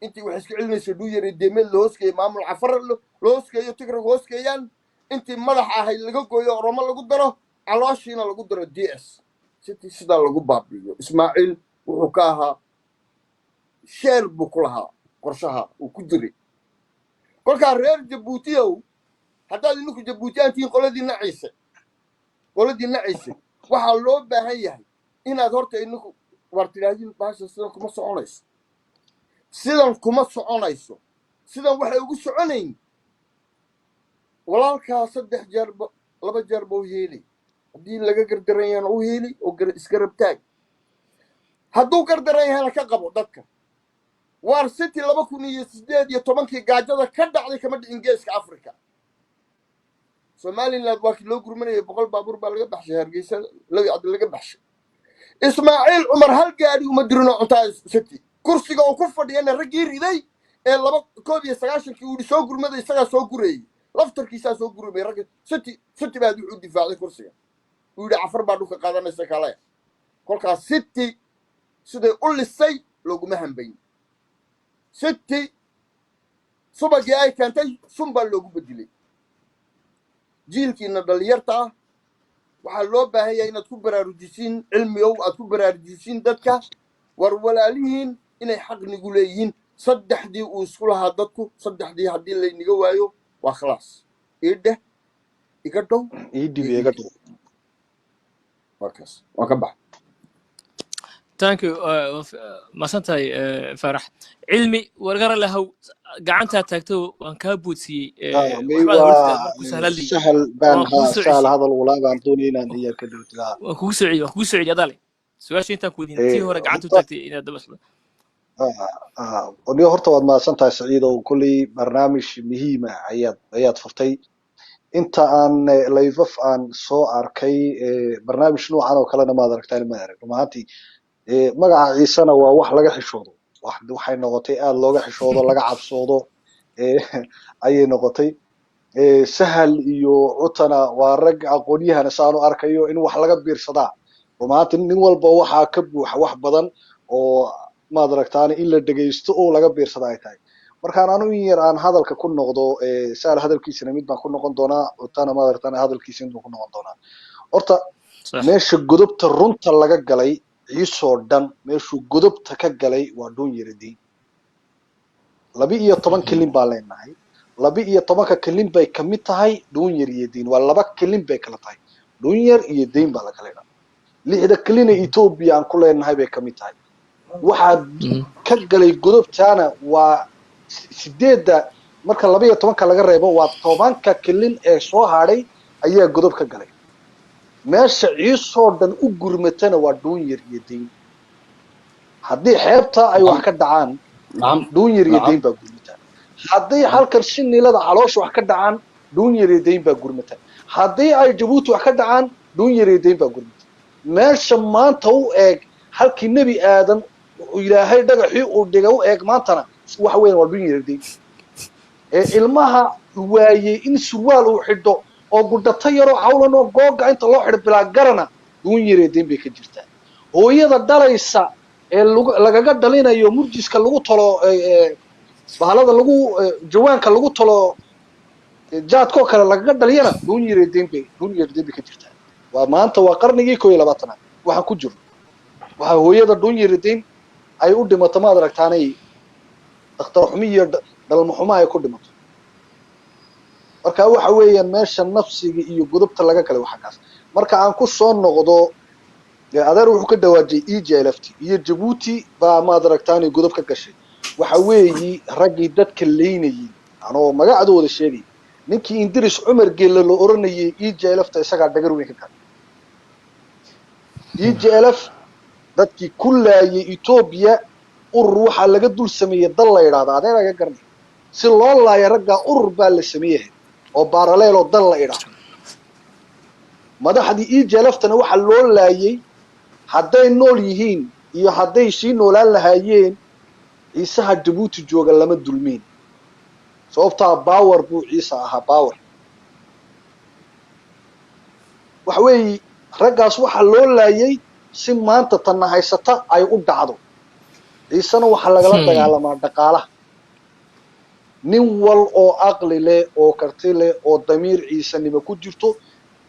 intii wax iska celinaysa Dhuuyare Deemeed la hoosgeeyo, maamul Cafar la hoosgeeyo, Tigrag hoosgeeyaan, intii madaxa ahayd laga gooyo, Oromo lagu daro, calooshiina lagu daro DS, City sidaa lagu baabi'iyo. Ismaaciil wuxuu ka ahaa sheer buu ku lahaa qorshaha uu ku jiray. Kolkaa reer Jabuutiyow, haddaad idinku Jabuutiyaan tihiin, qoladiinna Ciise, qoladiinna Ciise, waxaa loo baahan yahay inaad horta idinku war tidhaahdiin: "Baasha sidan kuma soconayso, sidan kuma soconayso." Sidan waxay ugu soconayn, walaalkaa saddex jeerba, laba jeerba u heeli. Haddii laga gardaran yahana u heeli oo isgarab taag. Hadduu gardaran yahana ka qabo dadka. Waar City 2018-kii gaajada ka dhacday kama dhicin Geeska Africa. Somaliland waa kii loo gurmanayay, 100 baabuur baa laga baxshay Hargeysa, Lawi Cabdi laga baxshay. Ismaaciil Cumar hal gaadhi uma dirino cuntaa City. Kursiga uu ku fadhiyana raggii riday ee 91-kii uu yidhi soo gurmaday, isagaa soo gurayey, laftarkiisaa soo gurmay ragga City. City baa wuxuu difaacday kursiga, uu yidhi: "Cafar baa dhulka qaadanaysa kale." Kolkaas City siday u lisay looguma hambayn. City subagii ay keentay sun baa loogu bedelay. Jiilkiina dhalinyarta ah waxaa loo baahan yahay inaad ku baraarujisiin cilmigow, aad ku baraarujisiin dadka, war walaalihiin inay xaq nigu leeyihiin. Saddexdii uu isku lahaa dadku, saddexdii haddii layniga waayo, waa khalaas. Ii dheh, iga dhow. Ii dhib. Iyo iga ii dhib dhow. Markaas waan ka bax. Thank you, mahadsan tahay, Faarax Cilmi. Wargara lahow, gacantaa taagto, waan kaa boodsiiyey. May waxbaad hortid waa markuu sahladii Sahal baan waan kugu ha soo Sahal ceshay. Hadal ulaa baan doonaya inaan iyaar ka dhowtid. Waan kugu soo celiyey, waan kugu soo celiyey. Adaale su-aasha intaan ku weydiin tii hore gacanta u horta taagtay inaad daba socdo. Niyo, horta waad mahadsan tahay Saciidow. Kolley barnaamij muhiima ayaad furtay. Inta aan layfaf aan soo arkay, barnaamij noocan oo kalena maad aragtaan, ma arag run ahaantii. Magaca Ciisena waa wax laga xishoodo, waxay noqotay aad looga xishoodo, laga cabsoodo ayay noqotay. Sahal iyo Cutana waa rag aqoon-yahana, saan u arkayo in wax laga biirsadaa. Run ahaantii nin walba waxaa ka buuxa wax badan oo maad aragtaan in la dhegaysto oo laga biirsada ay tahay. Markaan anu in yar aan hadalka ku noqdo, Sahal hadalkiisana mid baan ku noqon doonaa, Cutana maad aragtaan hadalkiisa mid baan ku noqon doonaa. Horta meesha godobta runta laga galay, Ciisoo dhan meeshuu godobta ka galay waa Dhuun Yaradiin. 12 kelin baan leenahay. 12-ka kelin bay kamid tahay Dhuunyar iyo Diin. Waa laba kelin bay kala tahay, Dhuunyar iyo Diin baa la kala idhaa. Lixda kelina Etoobiya aan ku leenahay bay kamid tahay. Waxaa ka galay godobtaana waa 8-da, marka 12-ka laga reebo waa 10-ka kilin ee soo hadhay ayaa godob ka galay. Meesha Ciisoo dhan u gurmatana waa Dhuunyar iyo Dayn. Haddii xeebta ay wax ka dhacaan, Dhuunyar iyo Dayn baa gurmata. Haddii halkan Shinilada caloosha wax ka dhacaan, Dhuunyar iyo Dayn baa gurmata. Haddii ay Jabuuti wax ka dhacaan, Dhuunyar iyo Dayn baa gurmata. Meesha maanta u eeg halkii Nebi Aadan Ilaahay dhagaxii uu dhigay u eeg maantana, waxa weeyaan waa Dhuunyar iyo Dayn. Ee ilmaha waayey in surwaal uu xidho oo gudhato yaroo cawlan oo googa inta loo xidho bilaa garana, Dhuunyar iyo Dayn bay ka jirtaa. Hooyada dhalaysa ee lagaga dhalinayo murjiska lagu tolo, bahalada lagu jawaanka lagu tolo, jaadkoo kale lagaga dhaliyana, Dhuunyar iyo Dayn bay, Dhuunyar iyo Dayn bay ka jirtaa. Waa maanta, waa qarnigii 21-aad waxaan ku jirno. Waxaa hooyada Dhuunyar iyo Dayn ay u dhimato, maad aragtaanay, dhakhtar xumi iyo dhalmo xumo ay ku dhimato. Marka waxa weeyaan meesha nafsiga iyo godobta laga galay waxa kaas. Marka aan ku soo noqdo, adeer wuxuu ka dhawaajiyay EJLFT iyo Jabuuti baa, maad aragtaanay, godob ka gashay. Waxa weeyi raggii dadka leynayay anoo magacdooda sheegay, ninkii Indiris Cumar Geelle la oranayay, EJLFta isagaa dhagar weyn ka galay. EJLF dadkii ku laayay Etoobiya, urur waxaa laga dul sameeyey dal la idhaahda, adeer aga garanay, si loo laayo raggaa urur baa la sameeyey oo parallel oo dal la idhaahdo. Madaxdii EJLFtana waxaa loo laayay, hadday nool yihiin iyo hadday sii noolaan lahaayeen, Ciisaha Jabuuti jooga lama dulmiin, sababtaa power buu Ciise ahaa, power. Waxa weeye raggaas waxaa loo laayay si maanta tanna haysata ay u dhacdo. Ciisena waxaa lagala dagaalamaa dhaqaalaha. Nin wal oo aqli leh oo karti leh oo damiir Ciisanimo ku jirto,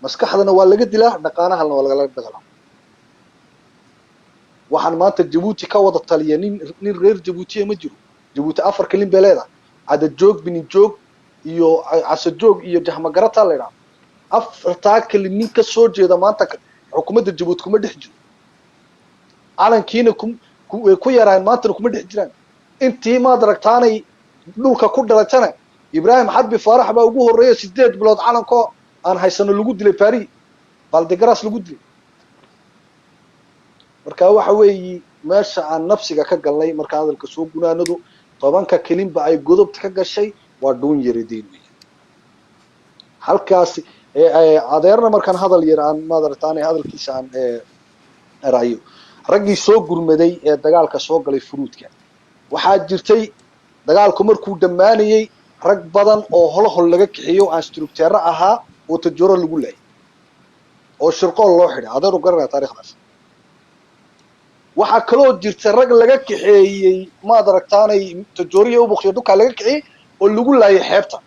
maskaxdana waa laga dilaa, dhaqaalahana waa lagala dagaalama. Waxaan maanta Jabuuti ka wada taliya nin reer Jabuutiya ma jiro. Jabuuti afar kalin bay leedahay: Cadajoog, Binijoog iyo Casajoog iyo Jahmagarata la idhaha. Afartaa kalin nin ka soo jeeda maanta xukuumadda Jabuuti kuma dhex jiro. Calankiina way ku yaraan, maantana kuma dhex jiraan. Intii maad aragtaanay dhulka ku dhalatana, Ibraahim Xarbi Faarax baa ugu horreeya, 8 bilood calankoo aan haysano lagu dilay, Paris Val-de-Grâce lagu dilay. Marka waxa weeyi meesha aan nafsiga ka galnay, marka hadalka soo gunaanadu, 10-ka kelinba ay godobta ka gashay waa Dhuun Yaridiin wey halkaasi. Adeerna markaan hadal yar aan, maad aragtaanay, hadalkiisa aan raayo, raggii soo gurmaday ee dagaalka soo galay furuudka, waxaa jirtay dagaalku markuu dhammaanayey rag badan oo holohol laga kixiyo, aan structure ahaa, oo Tajooro lagu laayay oo shirqool loo xidhay. Adeer u garanaya taarikhdaas. Waxaa kaloo jirta rag laga kaxeeyey, maad aragtaanay, Tajooriya Ubuqyo dhulkaa laga kaxeeyey oo lagu laayay xeebta.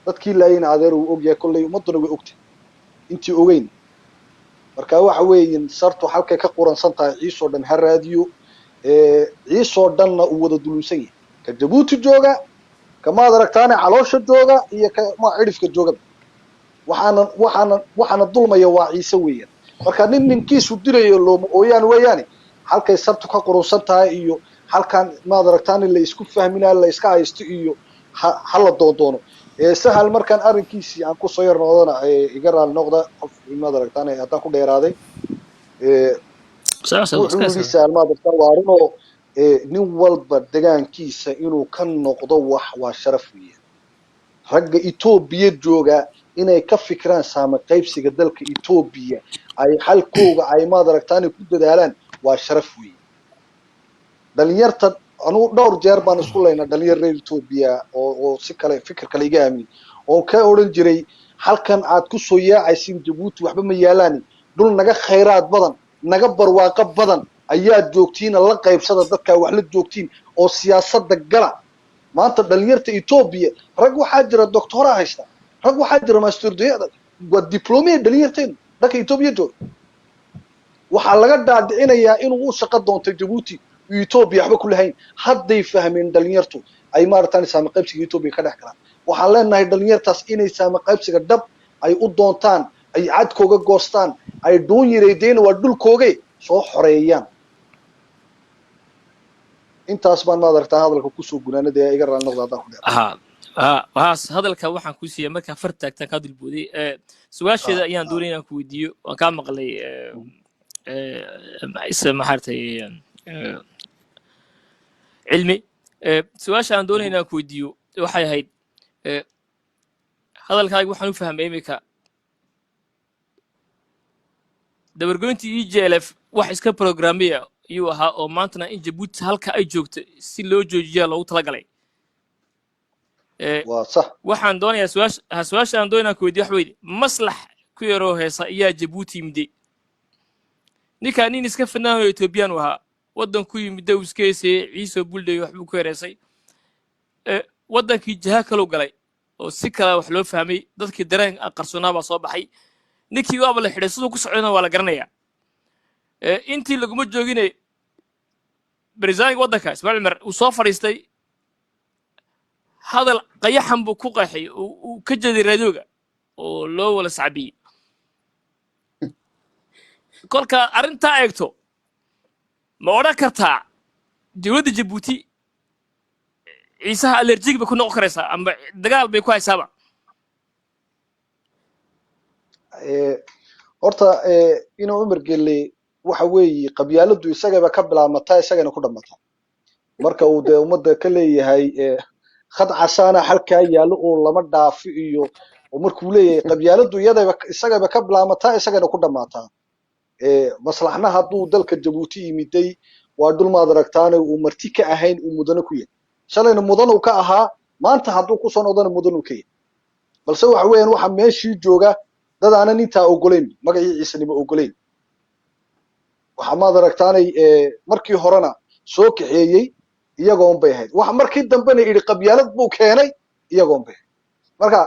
Dadkii laayayna adeer uu ogyahay, kolley ummadduna way ogtahay intii ogeyn. Marka waxa weeyin sartu halkay ka quransan tahay Ciisoo dhan ha raadiyo. Ciisoo dhanna uu wada dulunsan yahay, ka Jabuuti jooga, ka, maad aragtaane, caloosha jooga iyo ka ma cidhifka jooga, waxaana dulmaya waa Ciise weeyaan. Marka nin ninkiisu dilayo looma ooyaan weeyaane. Halkay sartu ka qurunsan tahay iyo halkan, maad aragtaane, la isku fahminaa, la iska haysto iyo ha la doondoono. Sahal markaan arrinkiisii aan kusoo yar noqdona, iga raali noqda qof, maad aragtaane, haddaan ku dheeraaday. Wuxuu yidhi Sahal, maad aragtaan, waa arrinoo nin walba degaankiisa inuu ka noqdo wax waa sharaf weeyaan. Ragga Etoobiya jooga inay ka fikiraan saama qaybsiga dalka Etoobiya, ay xalkooga ay, maad aragtaane, ku dadaalaan waa sharaf weeye. Dhalinyarta anugu dhowr jeer baan isku laynaa dhalinyar reer Etoobiya oo si kale fikir kale iga aamin, oo ka odhan jiray halkan aad ku soo yaacaysiin Jabuuti waxba ma yaalaani, dhul naga khayraad badan, naga barwaaqo badan ayaad joogtiina, la qaybsada dadkaa wax la joogtiin oo siyaasadda gala. Maanta dhalinyarta Etoobiya rag waxaa jira doctora haysta, rag waxaa jira masterdoyada, waa diplomiya. Dhalinyarteenu dhanka Etoobiya jooga waxaa laga dhaadhicinayaa inuu u shaqo doonto Jabuuti, Etoobiya waxba ku lahayn. Hadday fahmeen dhalinyartu ay maaragtaan saami qaybsiga Etoobiya ka dhex galaan. Waxaan leenahay dhalinyartaas inay saami qaybsiga dhab ay u doontaan, ay cadkooga goostaan, ay dhuun yareydeyna waa dhulkooge soo xoreeyaan. Intaas baan, maad aragtaa, hadalka kusoo gunaanadaya. Iga raali noqda haddaan ku dheer. Ha ha, haas hadalka waxaan ku siiyey markaa far taagtaan kaa dulbooday. Su-aasheeda ayaan doonay inaan ku weydiiyo. Waan kaa maqlay isa maxaartay cilmi. Su-aasha aan doonay inaan ku weydiiyo waxay ahayd, hadalkaaga waxaan u fahmay imika dabargoyntii EJLF wax iska programmiya ayuu ahaa, oo maantana in Jabuuti halka ay joogto si loo joojiya loogu talagalay. Waa sax. Waxaan doonayaa su-aasha ha, su-aasha aan doonaya inaan ku weydiiyo waxa weydi: maslax ku yaroo heesa ayaa Jabuuti yimiday. Ninkaa nin iska fanaan oo Ethoobiyan u ahaa, waddan ku yimid uu iska heesayey, Ciisoo Buldhay waxbuu ku hereesay. Waddankii jaha kaluu galay oo si kale wax loo fahmay, dadkii dareen qarsoonaa baa soo baxay. Ninkii waaba la xidhay, siduu ku socdana waa la garanayaa. Intii laguma joogine, barisaanka waddanka Ismaaciil Cumar uu soo fadhiistay, hadal qayaxan buu ku qeexay, uu ka jeeday raadioga oo loo wala sacbiyey. Kolka arrintaa eegto, ma odhan kartaa dowladda Jabuuti Ciisaha allergic bay ku noqon karaysaa ama dagaal bay ku haysaaba? Horta inuu Cumar Gelle waxa weeye qabyaaladdu isagaba ka bilaabmataa, isagana ku dhammataa. Marka uu dee ummadda ka leeyahay khad casaana halkaa yaallo oo lama dhaafi, iyo oo markuu leeyahay qabyaaladdu iyadaba isagaba ka bilaabmataa, isagana ku dhammaataa. Maslaxna hadduu dalka Jabuuti yimiday, waa dhul, maad aragtaane, uu marti ka ahayn, uu mudane ku yahay. Shalayna mudan uu ka ahaa, maanta hadduu kusoo noqdona mudan uu ka yahay. Balse waxa weeyaan waxa meeshii jooga dad aanan intaa ogolayn, magacii Ciisanimo ogolayn. Waxa, maad aragtaanay, markii horena soo kaxeeyey iyagoon bay ahayd, waxa markii dambena idhi qabyaalad buu keenay iyagoon bay ahayd. Marka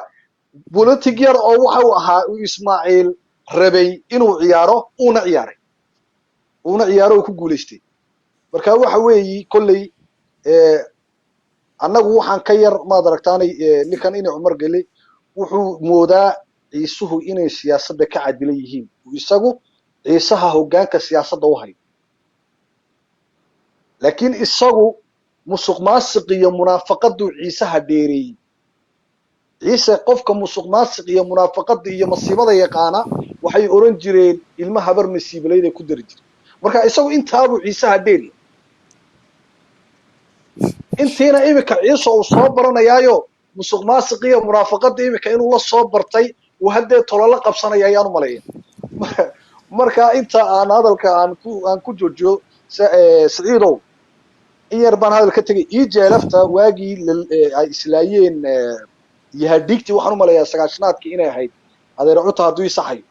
politic yar oo waxa uu ahaa uu Ismaaciil rabay inuu ciyaaro, uuna ciyaaray, uuna ciyaaro oo ku guulaystay. Marka waxa weeyi kolley annagu waxaan ka yar, maad aragtaanay, ninkan inay Cumar Gele wuxuu moodaa Ciisuhu inay siyaasadda ka cadilan yihiin, uu isagu Ciisaha hoggaanka siyaasadda u hayo. Laakiin isagu musuq maasiq iyo munaafaqaduu Ciisaha dheereeyey. Ciise qofka musuq maasiq iyo munaafaqada iyo masiibada yaqaana waxay oran jireen ilma habar masiibalayday ku dari jireen. Marka isagu intaabuu Ciisaha dheeriya, intiina imika Ciise uu soo baranayaayo musuq maasiq iyo munaafaqada imika inuu la soo bartay, uu haddee tololo qabsanaya ayaan u maleeya. Marka inta aan hadalka aan ku joojiyo, Saciidow, in yar baan hadal ka tegay. Ii jeelafta waagii ay islaayeen yahadhiigtii, waxaan u maleeyaa 90-aadkii inay ahayd, adeer Cuta hadduu isaxayo,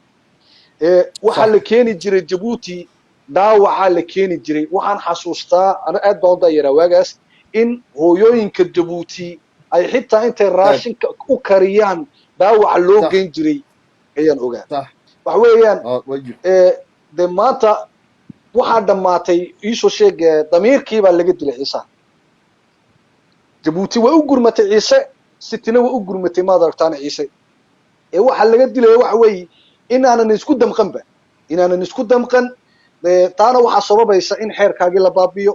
waxaa la keeni jiray Jabuuti, dhaawacaa la keeni jiray. Waxaan xasuustaa, ana aad baan u daayaraa waagaas, in hooyooyinka Jabuuti ay xitaa intay raashinka u kariyaan dhaawaca loo geyn jiray ayaan ogaa. Waxa weeyaan de maanta waxaa dhammaatay, iisoo sheeg, damiirkii baa laga dilay Ciisaha. Jabuuti way u gurmatay Ciise, sitina way u gurmatay, maad aragtaana, Ciise ee waxaa laga dilaya waxa weeye inaanan isku damqanba, inaanan isku damqan. Taana waxaa sababaysa in xeerkaagii la baabiyo,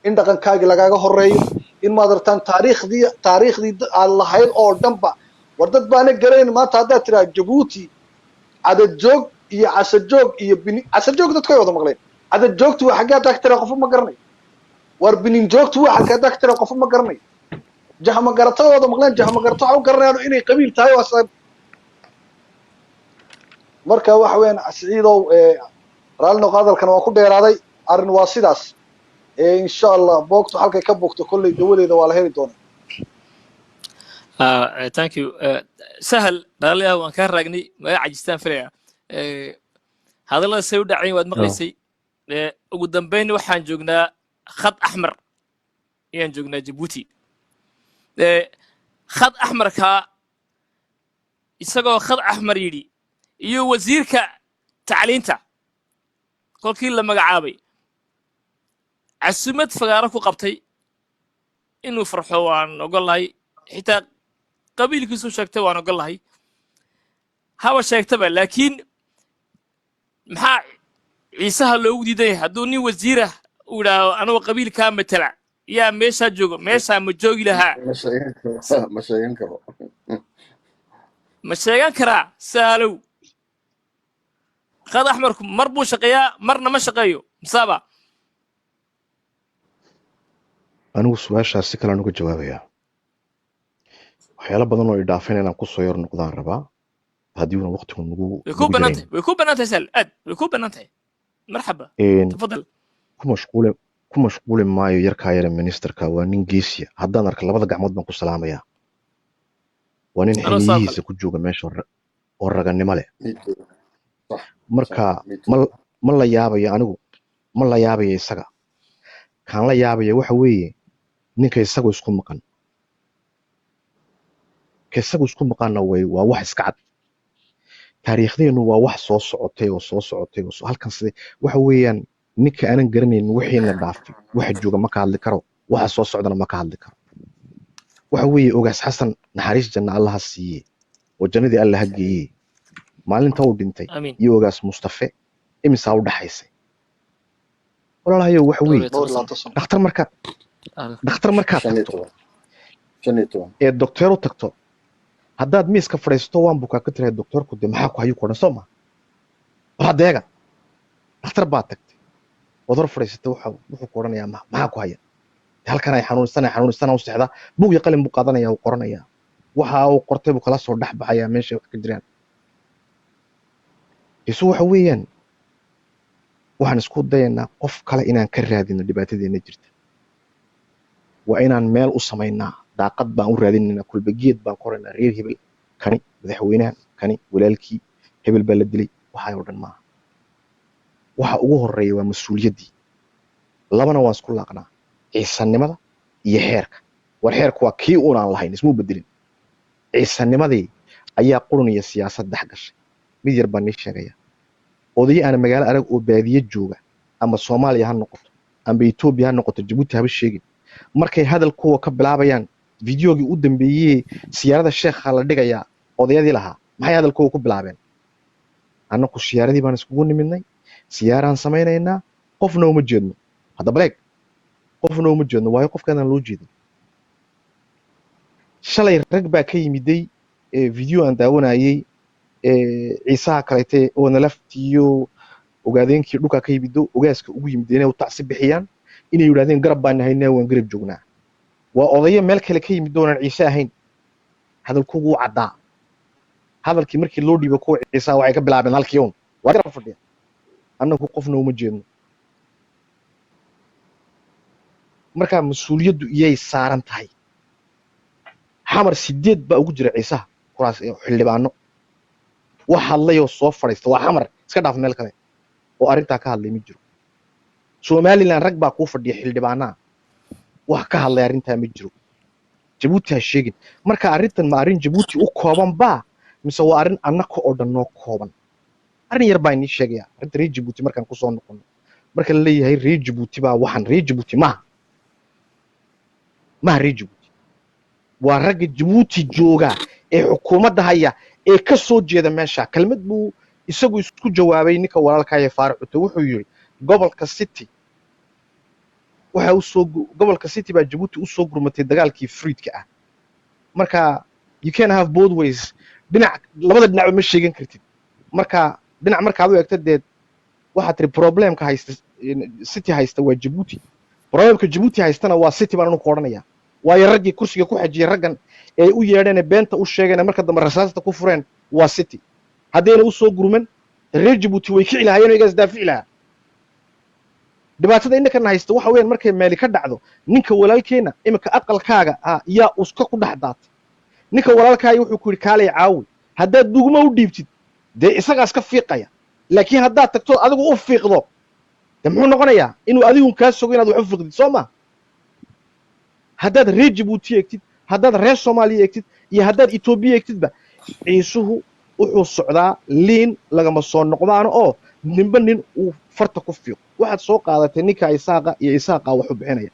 in dhaqankaagii lagaaga horeeyo, in, maad aragtaan, taariikhdii aad lahayd oo dhanba. War dad baana garayn maanta haddaad tiraa Jabuuti Cadadjoog iyo Casajoog iyo Bini Casajoog, dadku ay wada maqleen. Cadadjoogtu waa xaggee haddaa ka tiraa, qofu ma garanayo. War Bininjoogtu waa xaggee haddaa ka tiraa, qofu ma garanayo. Jahmagaratada wada maqleen, jahmagarato waxa u garanayaan inay qabiil tahay. Waa marka waxa weeyaan, Siciidow, raalli noqo, hadalkan waan ku dheeraaday. Arrin waa sidaas. Insha Allah boogtu halkay ka bogto kolley dawadeeda waa la heli doonaa. Thank you, Sahal. Dhalilah waan kaa raagnay, maga cajistaan filaya. Hadallada say u dhacayn waad maqlaysay. Ugu dambeyn waxaan joognaa khad axmar ayaan joognaa Jabuuti. Khad axmarkaa isagoo khad axmar yidhi iyo wasiirka tacliinta kolkii la magacaabay casumad fagaaro ku qabtay inuu farxo waan ogolahay, xitaa qabiilkiisu sheegtay waan ogolahay, haba sheegtaba. Laakiin maxaa Ciisaha loogu diidan yahay hadduu nin wasiirah uu yidhaahdo anagoo qabiilkaa matala Yaa meeshaa joogo, meeshaa ma joogi lahaa? Ma sheegan karo, ma sheegan karo. Ma sheegan karaa, Sahalow? Khad axmarku mar buu shaqeeyaa, marna ma shaqeeyo, misaaba? Anigu su-aashaas si kalean uga jawaabayaa. Waxyaalo badan oo i dhaafeen inaan kusoo yar noqdaan rabaa, haddii una waqtigu nagu Way ku nagu bannaan jirayn. tahay, way ku bannaan tahay, Sahal, aad way ku bannaan tahay. Marxaba. Tafadal. Ku mashquuli maayo yarkaa yare ministerka. Waa nin geesiya. Haddaan arka, labada gacmood baan ku salaamayaa. Waa nin Anoo sidoo kale. xiniyihiisa ku jooga meesha oo raganimo leh. Me too. Sax. Marka Me too. Ma la yaabayo, anigu ma la yaabayo isaga. Kaan la yaabaya waxa weeye ninka isagu isku maqan. Ka isagu isku maqanna way waa wax iska cad. Taariikhdeennu waa wax soo socotay oo soo socotay oo halkan side waxa weeyaan, ninka aanan garanaynin wixiina dhaafay, waxa jooga ma ka hadli karo, waxa soo socdana ma ka hadli karo. Waxa weeye, Ogaas Xasan, naxariis janna Allaha siiye oo jannadii Alla ha geeye, maalinta uu dhintay Amiin. iyo Ogaas Mustafe imisaa u dhaxaysay, walaalahayow? Waxa Dhowr weeye iyo toban Dhowr iyo sano. labaatan sano. Dhakhtar markaad shan iyo tagto toban 15. ee docteer u tagto, haddaad miiska fadhiisato, "Waan bukaa," ka tirahay, docteerku "De maxaa ku hayu?" ku odhan, soo ma? Bal haddeega, dhakhtar baad tagtay, waad hor fadhiisatay, wuxuu ku odhanayaa, "Maxaa ku haya?" "Halkan ay xanuunsanay, xanuunsana." U seexdaa, buug iyo qalin buu qaadanaya, uu qoranayaa. Waxa uu qortay buu kala soo dhex baxayaa meeshay wax ka jiraan. Isu waxa weeyaan, waxaan isku dayaynaa qof kale inaan ka raadino dhibaatadeena jirta. Waa inaan meel u samaynaa, daaqad baan u raadinaynaa, kulba geed baan koraynaa. Reer hebel, kani madaxweynahan, kani walaalkii, hebel baa la dilay, waxaa oo dhan maaha. Waxa ugu horeeya waa mas-uuliyaddii. Labana waan isku laaqnaa, ciisanimada iyo xeerka. War xeerku waa kii uunaan lahayn, ismuu bedelin. Ciisanimadii ayaa qurun iyo siyaasad dhex gashay. Mid yar baan nii sheegaya. Odayo aan magaalo arag oo baadiye jooga, ama Soomaaliya ha noqoto amba Etoobiya ha noqoto, Jabuuti haba sheegin, markay hadal kuwa ka bilaabayaan, videogii u dambeeyey siyaarada sheekha la dhigayaa, odayadii lahaa maxay hadalkooda ku bilaabeen? "Annaku siyaaradii baan iskugu nimidnay, siyaaraan samaynaynaa, qofna uma jeedno." Hadda baleeg, qofna uma jeedno, waayo qofkaanaan loo jeedin. Shalay rag baa ka yimiday video aan daawanayay, ciisaha kaleete oo nalaftiyo ogaadeenkii dhulkaa ka yimido, ogaaska ugu yimid inay u tacsi bixiyaan, inay yidhahdeen, "Garab baan nahaynaa, waan garab joognaa." Waa odayo meel kale ka yimid oonaan ciise ahayn. Hadalkugu wuu caddaa. Hadalkii markii loo dhiibo kuwa ciisaha, waxay ka bilaabeen halkii uun, "Waa garab fadhiya, annagu qofna uma jeedno." Marka mas-uuliyaddu iyay saaran tahay. Xamar sideed baa ugu jira ciisaha kuraas ee xildhibaano. Wax hadlayoo soo fadhiista, waa Xamar, iska dhaaf meel kale, oo arrintaa ka hadlay ma jiro. Somaliland rag baa kuu fadhiya xildhibaanaa, wax ka hadlay arrintaa ma jiro. Jabuuti ha sheegin. Marka arrintan ma arrin Jabuuti u kooban baa, mise waa arrin annaka oo dhan noo kooban? Arrin yar baa inii sheegaya. Arrinta reer Jabuuti markaan kusoo noqono, marka la leeyahay reer Jabuuti baa waxan, reer Jabuuti maaha, maha reer Jabuuti. Waa ragga Jabuuti jooga ee xukuumadda haya ee ka soo jeeda meesha. Kelmad buu isagu isku jawaabay ninka walaalkaya Faarax Cute. Wuxuu yidhi gobolka City waxa usoo gobolka City baa Jabuuti usoo gurmatay dagaalkii fruidka ah. Marka you can have both ways, dhinac labada dhinacba ma sheegan kartid. Marka dhinac markaad u eegto, dee waxaad tiri problemka haysta City haysta waa Jabuuti, problemka Jabuuti haystana waa City baan anu ku odhanaya. Waayo, raggii kursiga ku xajiyey, raggan ee u yeedheen, beenta u sheegeen, marka dambe rasaasta ku fureen, waa City. Haddayna usoo gurman, reer Jabuuti way kici lahaayeen oo igaas daafici lahaa. Dhibaatada innakana haysta waxa weeyaan, markay meeli ka dhacdo, ninka walaalkeena iminka aqalkaaga ah yaa uska ku dhex daatay, ninka walaalkaaga wuxuu ku yidhi, "Kaalay caawi." Haddaad dugmo u dhiibtid, dee isagaas ka fiiqaya. Laakiin haddaad tagto, adigu u fiiqdo, dee muxuu noqonayaa? Inuu adigun kaa sogo inaad wax u fiiqdid, soo ma? Haddaad reer Jabuuti eegtid, haddaad reer Soomaaliya eegtid iyo haddaad Etoobiya eegtidba, ciisuhu wuxuu socdaa liin lagama soo noqdaano oo ninba nin uu farta ku fiiqo. Waxaad soo qaadatay ninka Isaaqa iyo Isaaqa waxu bixinaya.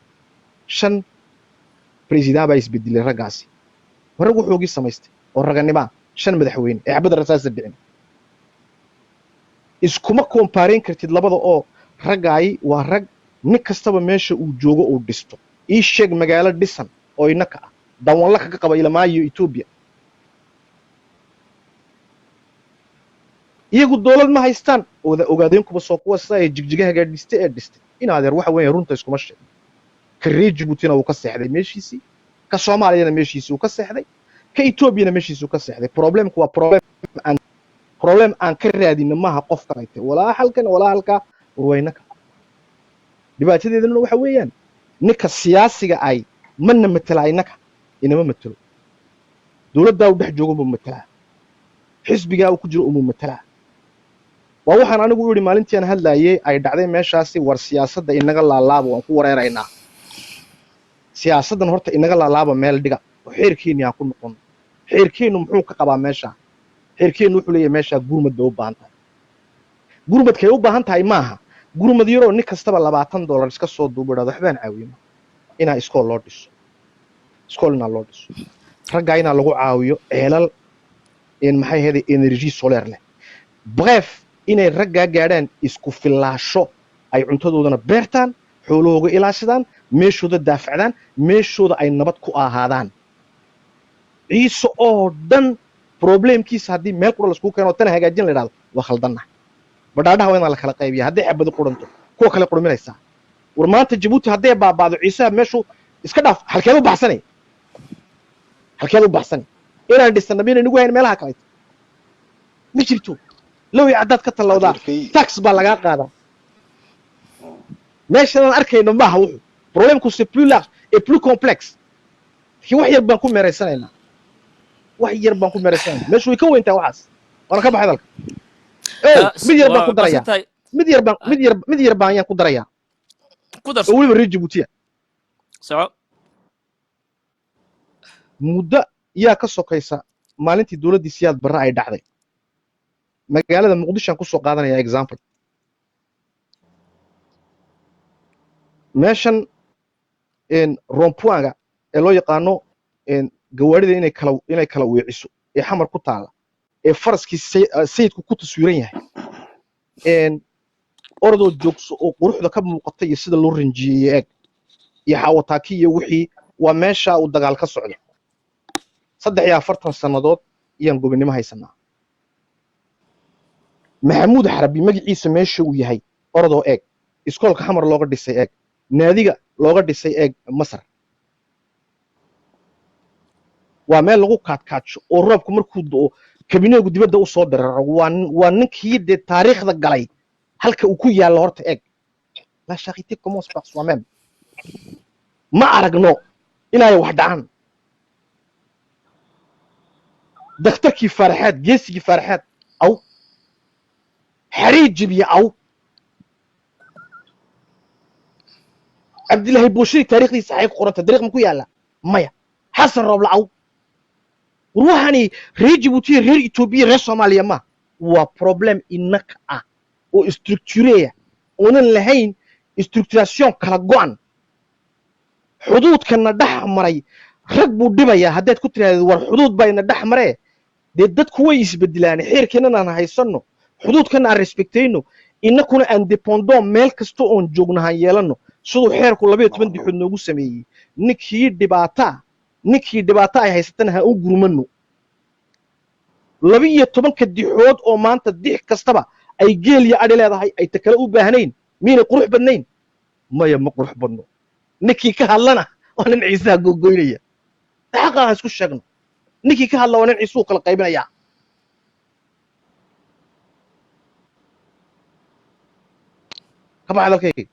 Shan president baa isbedelay raggaasi, rag wuxuugii samaystay oo raganimaa, shan madaxweyne ee xabadda rasaasta dhicin. Iskuma kompareyn kartid labada oo raggaay. Waa rag nin kastaba meesha uu joogo uu dhisto. Ii sheeg magaalo dhisan oo inaka ah dawanla kaga qaba ilamaayo Etoobiya. Iyagu dowlad ma haystaan, oda ogaadeen kuba soo kuwa sida ay jigjigaha gaadhistay ee dhistay. In adeer, waxa weeye runta iskuma sheego. Ka reer Jabuutina wuu ka seexday meeshiisii, ka Soomaaliyana meeshiisii uu ka seexday, ka Etoobiyana meeshiisii uu ka seexday. Problemku waa problem aan ka raadino maaha qof kalayte, walaa halkan walaa halkaa, warwaynaka. Dhibaatadeeduna waxa weeyaan ninka siyaasiga ay mana matela, inaka inama matelo. Dowladdaa uu dhex joogo muu matelaa, xisbigaa uu ku jiro umuu matelaa. Waa waxaan anigu u yidhi maalintii aan hadlaayay ay dhacday meeshaasi: war siyaasadda inaga laalaaba, waan ku wareeraynaa. Siyaasaddan horta inaga laalaaba, meel dhiga oo xeerkeenni aan ku noqono. Xeerkeennu muxuu ka qabaa meesha? Xeerkeennu wuxuu leeyahay meeshaa gurmad bay u baahan tahay. Gurmadkay u baahan tahay maaha gurmad yaroo nin kastaba $20 iska soo duubo, idhahdo waxbaan caawiyo. Inaa iskool loo dhiso, iskool inaa loo dhiso raggaa, inaa lagu caawiyo ceelal in maxay ahayd énergie solaire leh, bref, inay raggaa gaadhaan isku fillaasho, ay cuntadoodana beertaan, xoolahooga ilaashadaan, meeshooda daafacdaan, meeshooda ay nabad ku ahaadaan. Ciise oo dhan problemkiisa haddii meel qura laiskugu keeno oo tan hagaajin la idhahdo, waa khaldanna. Badhaadhaha waa inaa la kala qaybiya. Hadday xabadi quranto, kuwa kale qurminaysaa. War maanta Jabuuti hadday baabaado, Ciisaha meeshu iska dhaaf, halkeed u baxsanay? Halkeed u baxsanay? Inaan dhisana miyayna nagu hayn meelaha kaleeto? Ma jirto. Lowi caddaad ka tallawdaa, Adeerkay. tax baa lagaa qaadaa. Meeshan aan arkayno maaha wuxuu problemku, c'est plus large et plus complexe, laakiin wax yar baan ku meeraysanaynaa, wax yar baan ku meeraysanaynaa. Meeshu way ka weyntahay waxaas. Waana ka baxay dalka. Ow, mid yar baan ku darayaa. Tahay. Mid yar baan, mid yar baan ayaan ku darayaa. Ku darso. Oo weliba reer Jabuutiya. Soco. Muddo yaa ka sokaysa maalintii dowladdii Siyaad Barre ay dhacday, magaalada Muqdisho aan kusoo qaadanaya example. Meeshan rond-point-ga ee loo yaqaano gawaarida inay kala weeciso ee Xamar ku taala ee faraskii sayidku ku taswiiran yahay, orodoo joogso oo quruxda ka muuqata iyo sida loo rinjiyeeyey eeg, iyo xaawataaki iyo wixii. Waa meesha uu dagaal ka socdo. 43 sannadood iyaan gobonnimo haysanaa. Maxamuud Xarabi magaciisa meesha uu yahay orodoo eeg, iskoolka Xamar looga dhisay eeg, naadiga looga dhisay eeg. Masar waa meel lagu kaadkaadsho oo roobku markuu do'o kabineegu dibadda u soo dareero. Waa ninkii dee taariikhda galay halka uu ku yaallo horta eeg. La charité commence par soi-même. Ma aragno inay wax dhacaan. Daktarkii Faaraxaad, geesigii Faaraxaad aw xariir jebiye, aw Cabdilaahi Buushiri, taariikhdiisa xay ku qoranta? Dariiq ma ku yaalla? Maya. Xasan Rooble aw. War waxaani reer Jabuutiya, reer Etoobiya, reer Soomaaliya ma waa problem inaka ah oo structureya oonan lahayn structuration kala go'an. Xuduudkana dhex maray rag buu dhibayaa. Haddaad ku tiraahdeed war xuduud baa ina dhex maree, dee dadku way isbedelaan, xeerkeennan aan haysanno, xuduudkana aan respectayno, inakuna aan dependon meel kasta oon joogno han yeelanno, siduu xeerku 12 dixood noogu sameeyey. Ninkii dhibaato ay haysatana ha u gurmano. 12-ka dixood oo maanta dix kastaba ay geel iyo adhi leedahay, ay ta kale u baahnayn, miynay qurux badnayn? Maya, ma qurux badno. Ninkii ka hadlana waa nin Ciisaha gogoynaya. Xaqa ha isku sheegno, ninkii ka hadla waa nin Ciisuhu kala qaybinaya. Ka bax hadalkayga.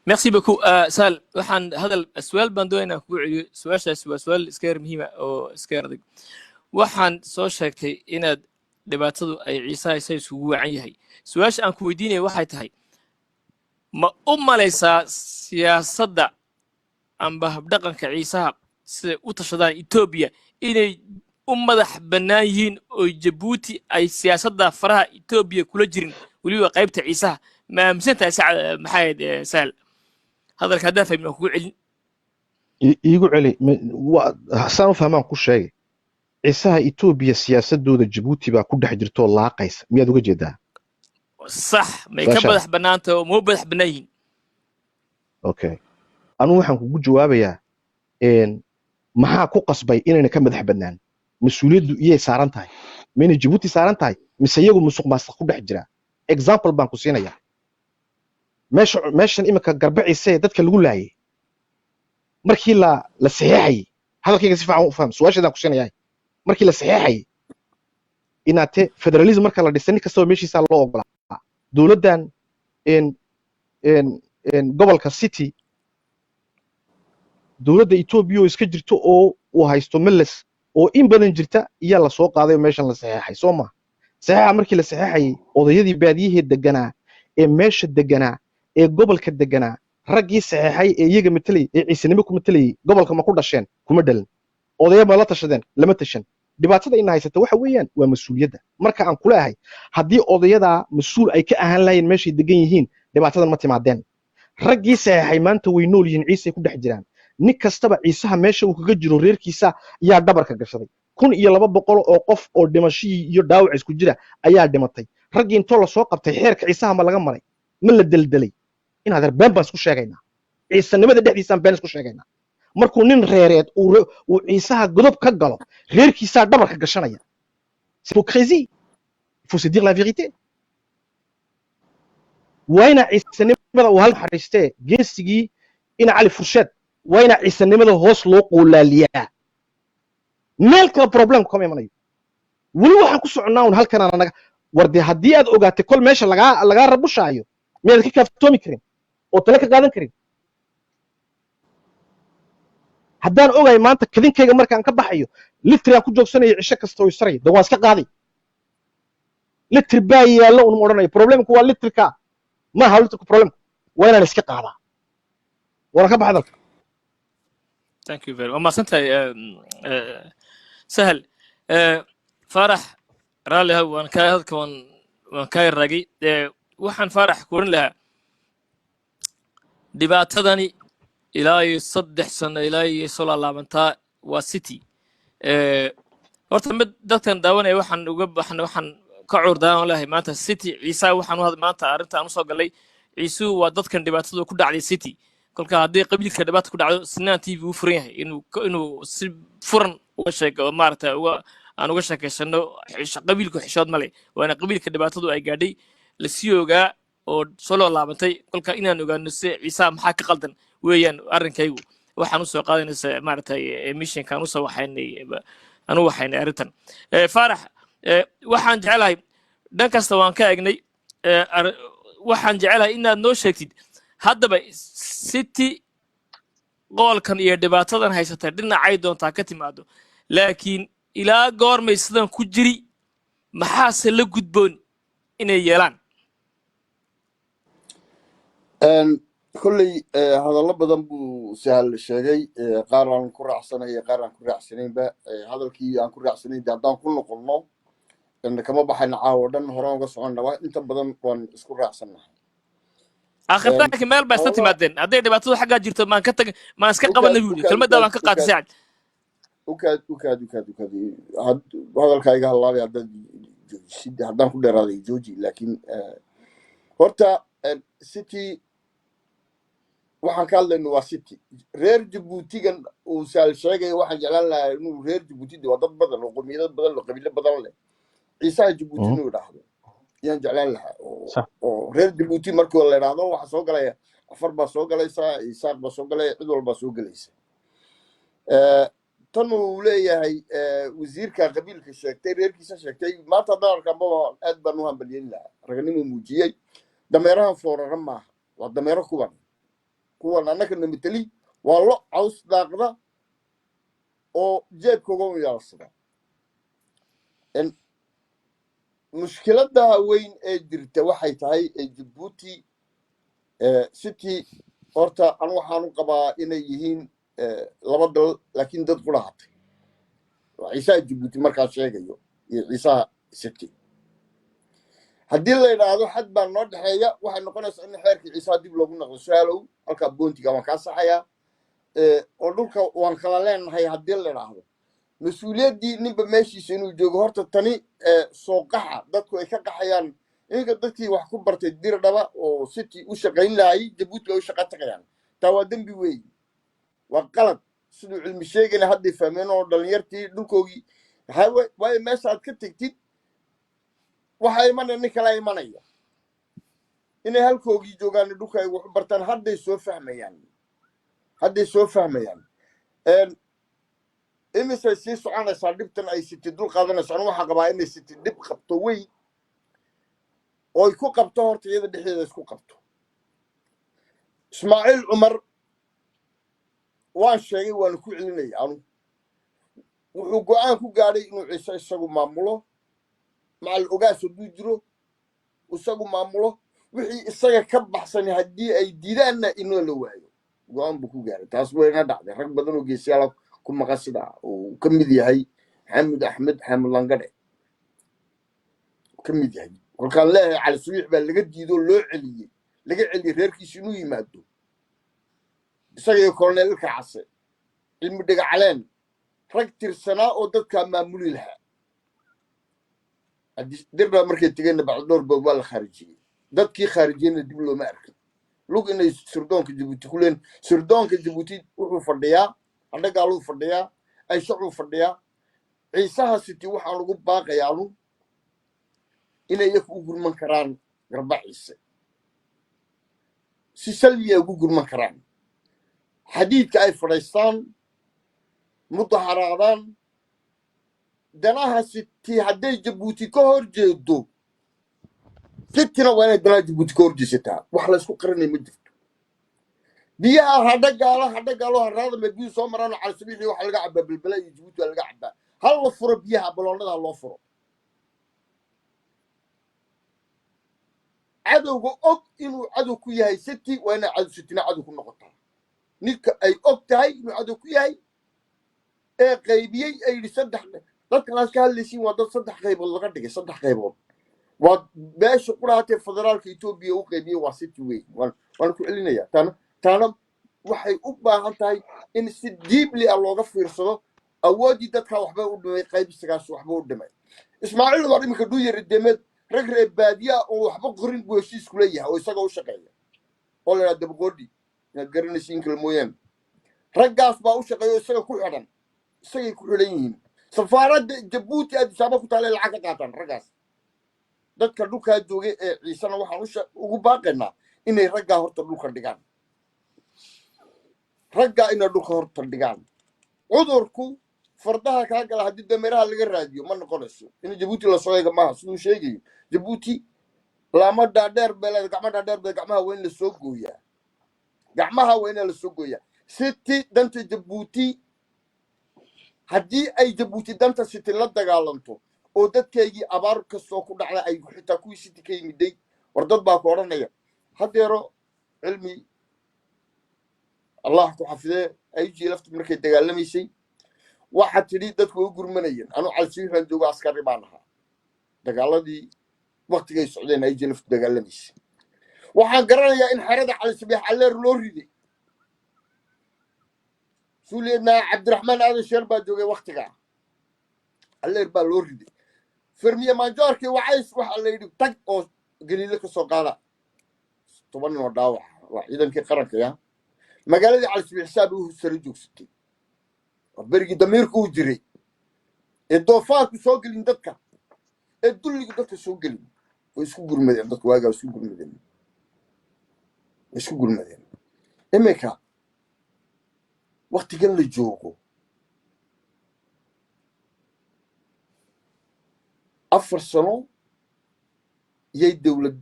Merci beaucoup. Sahal, waxaan hadal su'aal baan doonaya inaan kugu celiyo. Su-aashaasi waa su'aal iska yar muhiima oo iska yar adag. Waxaan soo sheegtay inaad dhibaatadu ay Ciisaha isa isugu wacan yahay. Su-aasha aan ku weydiinaya waxay tahay: ma u malaysaa siyaasadda amba habdhaqanka Ciisaha siday u tashadaan Etoobiya inay u madax bannaan yihiin oo Jabuuti ay siyaasadda faraha Etoobiya kula jirin, weliba qaybta Ciisaha? Ma aaminsan tahay? Sacad, maxay ahayd, Sahal, hadalka haddaan fahmin waan kugu celin. Iigu celi. Saan u fahmaan ku sheegay: Ciisaha Etoobiya siyaasadooda Jabuuti baa ku dhex jirtoo laaqaysa, miyaad uga jeedaa? Sax, may ka Su-aashaada. madax bannaan tahay oo ma u madax bannaan yihiin? Okay. Anugu waxaan kugu jawaabayaa, maxaa ku qasbay inayna ka madax badnaan? Mas-uuliyaddu iyay saaran tahay? Mayna Jabuuti saaran tahay, mise iyagu musuq maasuq ku dhex jiraa? Example baan ku siinayaa. Meesha meeshan iminka Garbaciise dadka lagu laayay, markii la saxeexayay, hadalkayga si fiican u faham, su-aashaadaan ku siinayaa, markii la saxeexayay inaate federalism marka la dhisay, nin kastaba meeshiisaa loo ogolaa. Dowladdan en gobolka City, dowladda Etoobiya oo iska jirto oo uu haysto Meles oo in badan jirta iyaa lasoo qaaday oo meeshan la saxeexay, soo ma? Saxeexa markii la saxeexayay, odayadii baadiyihii deganaa ee meesha deganaa ee gobolka deganaa, raggii saxeexay ee iyaga matalayay ee ciisanimo ku matalayay, gobolka ma ku dhasheen? Kuma dhalan. Odaya ma la tashadeen? Lama tashan. Dhibaatada ina haysata waxa weeyaan waa mas-uuliyadda. Marka aan kuleeyahay, haddii odayadaa mas-uul ay ka ahaan lahaayeen meeshay degan yihiin, dhibaatadan ma timaadeen. Raggii saxeexay maanta way nool yihiin, ciisay ku dhex jiraan. Nin kastaba ciisaha meesha uu kaga jiro reerkiisa ayaa dhabarka gashaday. 1200 oo qof oo dhimashihii iyo dhaawac isku jira ayaa dhimatay. Raggii intoo lasoo qabtay, xeerka ciisaha ma laga maray? Ma la deldelay? In adeer, been baan isku sheegaynaa. Ciisanimada dhexdiisaan been isku sheegaynaa. Markuu nin reereed uu ciisaha godob ka galo, reerkiisaa dhabarka gashanaya. C'est hypocrisie, il faut se dire la vérité. Waa ina ciisanimada uu hal naxariistee geesigii ina Cali Fursheed, waa ina ciisanimada hoos loo qoolaaliyaa. Meel kale problem kama imanayo. Weli waxaan ku soconnaa un halkan aan anaga. War dee, haddii aad ogaatay kol meesha lagaa rabushaayo, miyaad ka kaaftoomi karin oo tale ka qaadan karin? Haddaan ogahay maanta kadinkayga markaan ka baxayo litriaan ku joogsanayo cisho kasta oo isaraya, de waan iska qaaday. Litr baa yaallo unma odhanayo. Problemku waa litrka maaha. Litrku problemku waa inaan iska qaadaa. Waana ka baxa dalka. Thank you very, waa mahadsantahay, Sahal. Faarax, raalli ha, waan kaa hadalka waan kaa yarraagay. Waxaan Faarax ku oran lahaa, dhibaatadani ilaa iyo 3 sano ilaa iyo soo laalaabantaa waa City. Horta mid dadkan daawanaya waxaan uga waxaan ka cuurdaawan lahay maanta City Ciisaa. Waxaan u maanta arrinta aan usoo galay, Ciisuhu waa dadkan dhibaatadu ku dhacday City. Kolka haddii qabiilka dhibaata ku dhacdo, Sinaan TV uu furan yahay inuu si furan uga sheego, maaragtay, uga aan uga sheekaysano. Qabiilku xishood male, waana qabiilka dhibaatadu ay gaadhay lasii ogaa oo soo loo laabantay. Kolka inaan ogaano si Ciisaha maxaa ka qaldan weeyaan arrinkaygu. Waxaan usoo qaadanaysa, maaragtay, missionkaan usoo waxaynay, aan u waxaynay arrintan. Faarax, waxaan jecelahay dhan kasta waan ka egnay. Waxaan jecelahay inaad noo sheegtid haddaba City qoolkan iyo dhibaatadan haysatay dhinacay doontaa ka timaado, laakiin ilaa goormay sidan ku jiri? Maxaase la gudboon inay yeelaan? Kolley hadallo badan buu Sahal sheegay, qaar aan ku raacsanay iyo qaar aan ku raacsanaynba. Hadalkii aan ku raacsanayn de haddaan ku noqonno kama baxayna caawo dhan, horaan uga soconna. Inta badan waan isku raacsannahay. Akhirtaanka meel baa isla timaadeen. Hadday dhibaatadu xaggaa jirto, maan ka tag, maan iska qabana buu yidhi. Kelmaddaa waan ka qaatay, Sacad. Ukaad, ukaad, ukaad, ukaad. Hadalkaa iga hallaabay haddaad joojisid, haddaan ku dheeraaday jooji. Laakiin horta City waxaan ka hadlayno waa City. Reer Jabuutigan uu Saal sheegaya, waxaan jeclaan lahaa inuu reer Jabuuti de waa dad badan oo qowmiyado badan oo qabiilo badan leh, ciisaha Jabuuti inuu idhaahdo yaan jeclaan lahaa. Oo oo reer Jabuuti markii la idhaahdo, waxaa soo galaya Afar baa soo galaysa, Isaaq baa soo galaya, cid walbaa soo gelaysa. Tan uu leeyahay wasiirka qabiilka sheegtay, reerkiisa sheegtay, maanta haddaan arkaanba aad baan u hambalyeyn lahaa. Raganimuu muujiyey. Dameerahan foorara maaha, waa dameero kuwan. Kuwan annaka na mateli waa lo caws daaqda oo jeebkooga u yaalsada. Mushkiladda weyn ee jirta waxay tahay ee Jabuuti City, horta anu waxaan u qabaa inay yihiin laba dal, laakiin dad qura hatay. Waa ciisaha Jabuuti markaa sheegayo iyo ciisaha City. Haddii la yidhaahdo xad baa noo dhexeeya, waxay noqonaysaa in xeerkii ciisaha dib loogu noqdo. Su-aalow, halkaa boontiga waan kaa saxayaa, oo dhulka waan kala leenahay haddii la yidhaahdo, mas-uuliyaddii ninba meeshiisa inuu joogo. Horta tani soo qaxa dadku ay ka qaxayaan iminka, dadkii wax ku bartay Dirdhaba oo City u shaqayn lahay, Jabuuti bay u shaqa tagayaan. Taa waa dembi weey. Waa qalad siduu Cilmi sheegayna hadday fahmeen oo dhalinyartii dhulkoogii. Waayo meesha aad ka tegtid waxaa imanaya nin kalaa imanaya. Inay halkoogii joogaan, dhulka ay wax u bartaan, hadday soo fahmayaan, hadday soo fahmayaan. Imisay sii soconaysaa dhibtan ay Siti dul qaadanayso? Anu waxaa qabaa inay Siti dhib qabto weyn oo ay ku qabto horta iyada dhexdeeda isku qabto. Ismaaciil Cumar waan sheegay, waana ku celinaya. Anu wuxuu go'aan ku gaadhay inuu Ciise isagu maamulo, macal ogaas hadduu jiro isagu maamulo. Wixii isaga ka baxsan haddii ay diidaanna inoo la waayo, go'aan buu ku gaaray. Taas wayna dhacday. Rag badan oo geesiyaala ku maqan, sida uu ka mid yahay Xamud Axmed Xamud Langadhe ka mid yahay. Kolkaan leeyahay Cali Subiix baa laga diido, loo celiyey, laga celiyey reerkiisa inuu yimaado, isaga iyo Colonel Ilka Case, Cilmi Dhigacaleen, rag tirsanaa oo dadkaa maamuli lahaa. Dirdhaa markay tegeenna bacdi dhowr bood waa la khaarijiyey. Dadkii khaarijiyeyna dib looma arkin. Lug inay sirdoonka Jabuuti ku leen, sirdoonka Jabuuti wuxuu fadhiyaa Adhagaaluu fadhiyaa, Ayshacuu fadhiyaa. Ciisaha Siti waxaan ugu baaqayaanu inay iyaku u gurman karaan Garba Ciise, si salmiya ugu gurman karaan, xadiidka ay fadhaystaan, mudaharaadaan danaha Siti. Hadday Jabuuti ka hor jeedo, Sitina waa inay danaha Jabuuti ka hor jeesataa. Wax laysku qaranay ma jirto. Biyaha hadha gaalo, hadha gaalo haraada ma biyuhu soo maraan. Calisabiixii waxaa laga cabaa Belbela iyo Jabuuti waa laga cabaa. Hal la furo biyaha, baloonada ha loo furo. Cadowga og inuu cadow ku yahay City waa inay cadow Sitina cadow ku noqotaa. Ninka ay og tahay inuu cadow ku yahay ee qaybiyey, ay yidhi saddex dadkan aad ka hadlaysiin waa dad saddex qaybood laga dhigay. Saddex qaybood waa beesha quraatee federaalka Etoobiya u qaybiyey, waa City weyn. Waan ku celinayaa taana. Taana waxay u baahan tahay in si deeply ah looga fiirsado. Awooddii dadkaa waxba u dhimay, qaybsigaas waxba u dhimay. Ismaaciil Umar iminka dhuuyari demeed rag reer baadiya oo waxba qorin buu heshiis kula yahay oo isaga u shaqeeya oo la yidhaha Dabaqoodhi, inaad garanaysiin kale mooyaane. Raggaas baa u shaqeeya oo isaga ku xidhan, isagay ku xidhan yihiin. Safaaradda Jabuuti Addis Ababa ku taale lacag ka qaataan raggaas. Dadka dhulkaa joogay ee Ciisena waxaan ugu baaqaynaa inay raggaa horta dhulka dhigaan, raggaa inay dhulka horta dhigaan. Cudurku fardaha kaa gala haddii dameeraha laga raadiyo ma noqonayso. In Jabuuti lasoo eega maaha siduu sheegayo. Jabuuti laamo dhaadheer bay leedahay, gacmo dhaadheer bay. Gacmaha waa in lasoo gooyaa, gacmaha waa in lasoo gooyaa. City danta Jabuuti, haddii ay Jabuuti danta City la dagaalanto oo dadkaygii abaar kastoo ku dhacda ay xitaa kuwii City ka yimiday. War dad baa ku odhanaya haddeero Cilmi, Allah ku xafidee, ayjii laftu markay dagaalamaysay waxaa tidhi dadku way u gurmanayeen. Anu Calsiix baan joogo, askari baan ahaa dagaaladii waktigay socdeen ayjii laftu dagaalamaysay. Waxaan garanayaa in xerada Calisabiix alleer loo riday. Suuliyeedna Cabdiraxmaan Aadan Sheer baa joogay waktigaa. Alleer baa loo riday. Fermiye maanjoorkii Wacays waxaa la yidhi tag oo Galiile ka soo qaada 10 nin oo dhaawaca. Waa ciidankii qaranka ya magaaladii Calisabiix saab u sare joogsatay. Waa berigii damiirku uu jiray ee doofaarku soo gelin dadka, ee dulligu dadka soo gelin. Way isku gurmadeen dadku waagaa, way isku gurmadeen, way isku gurmadeen. Iminka waktigan la joogo, 4 sano yay dowlad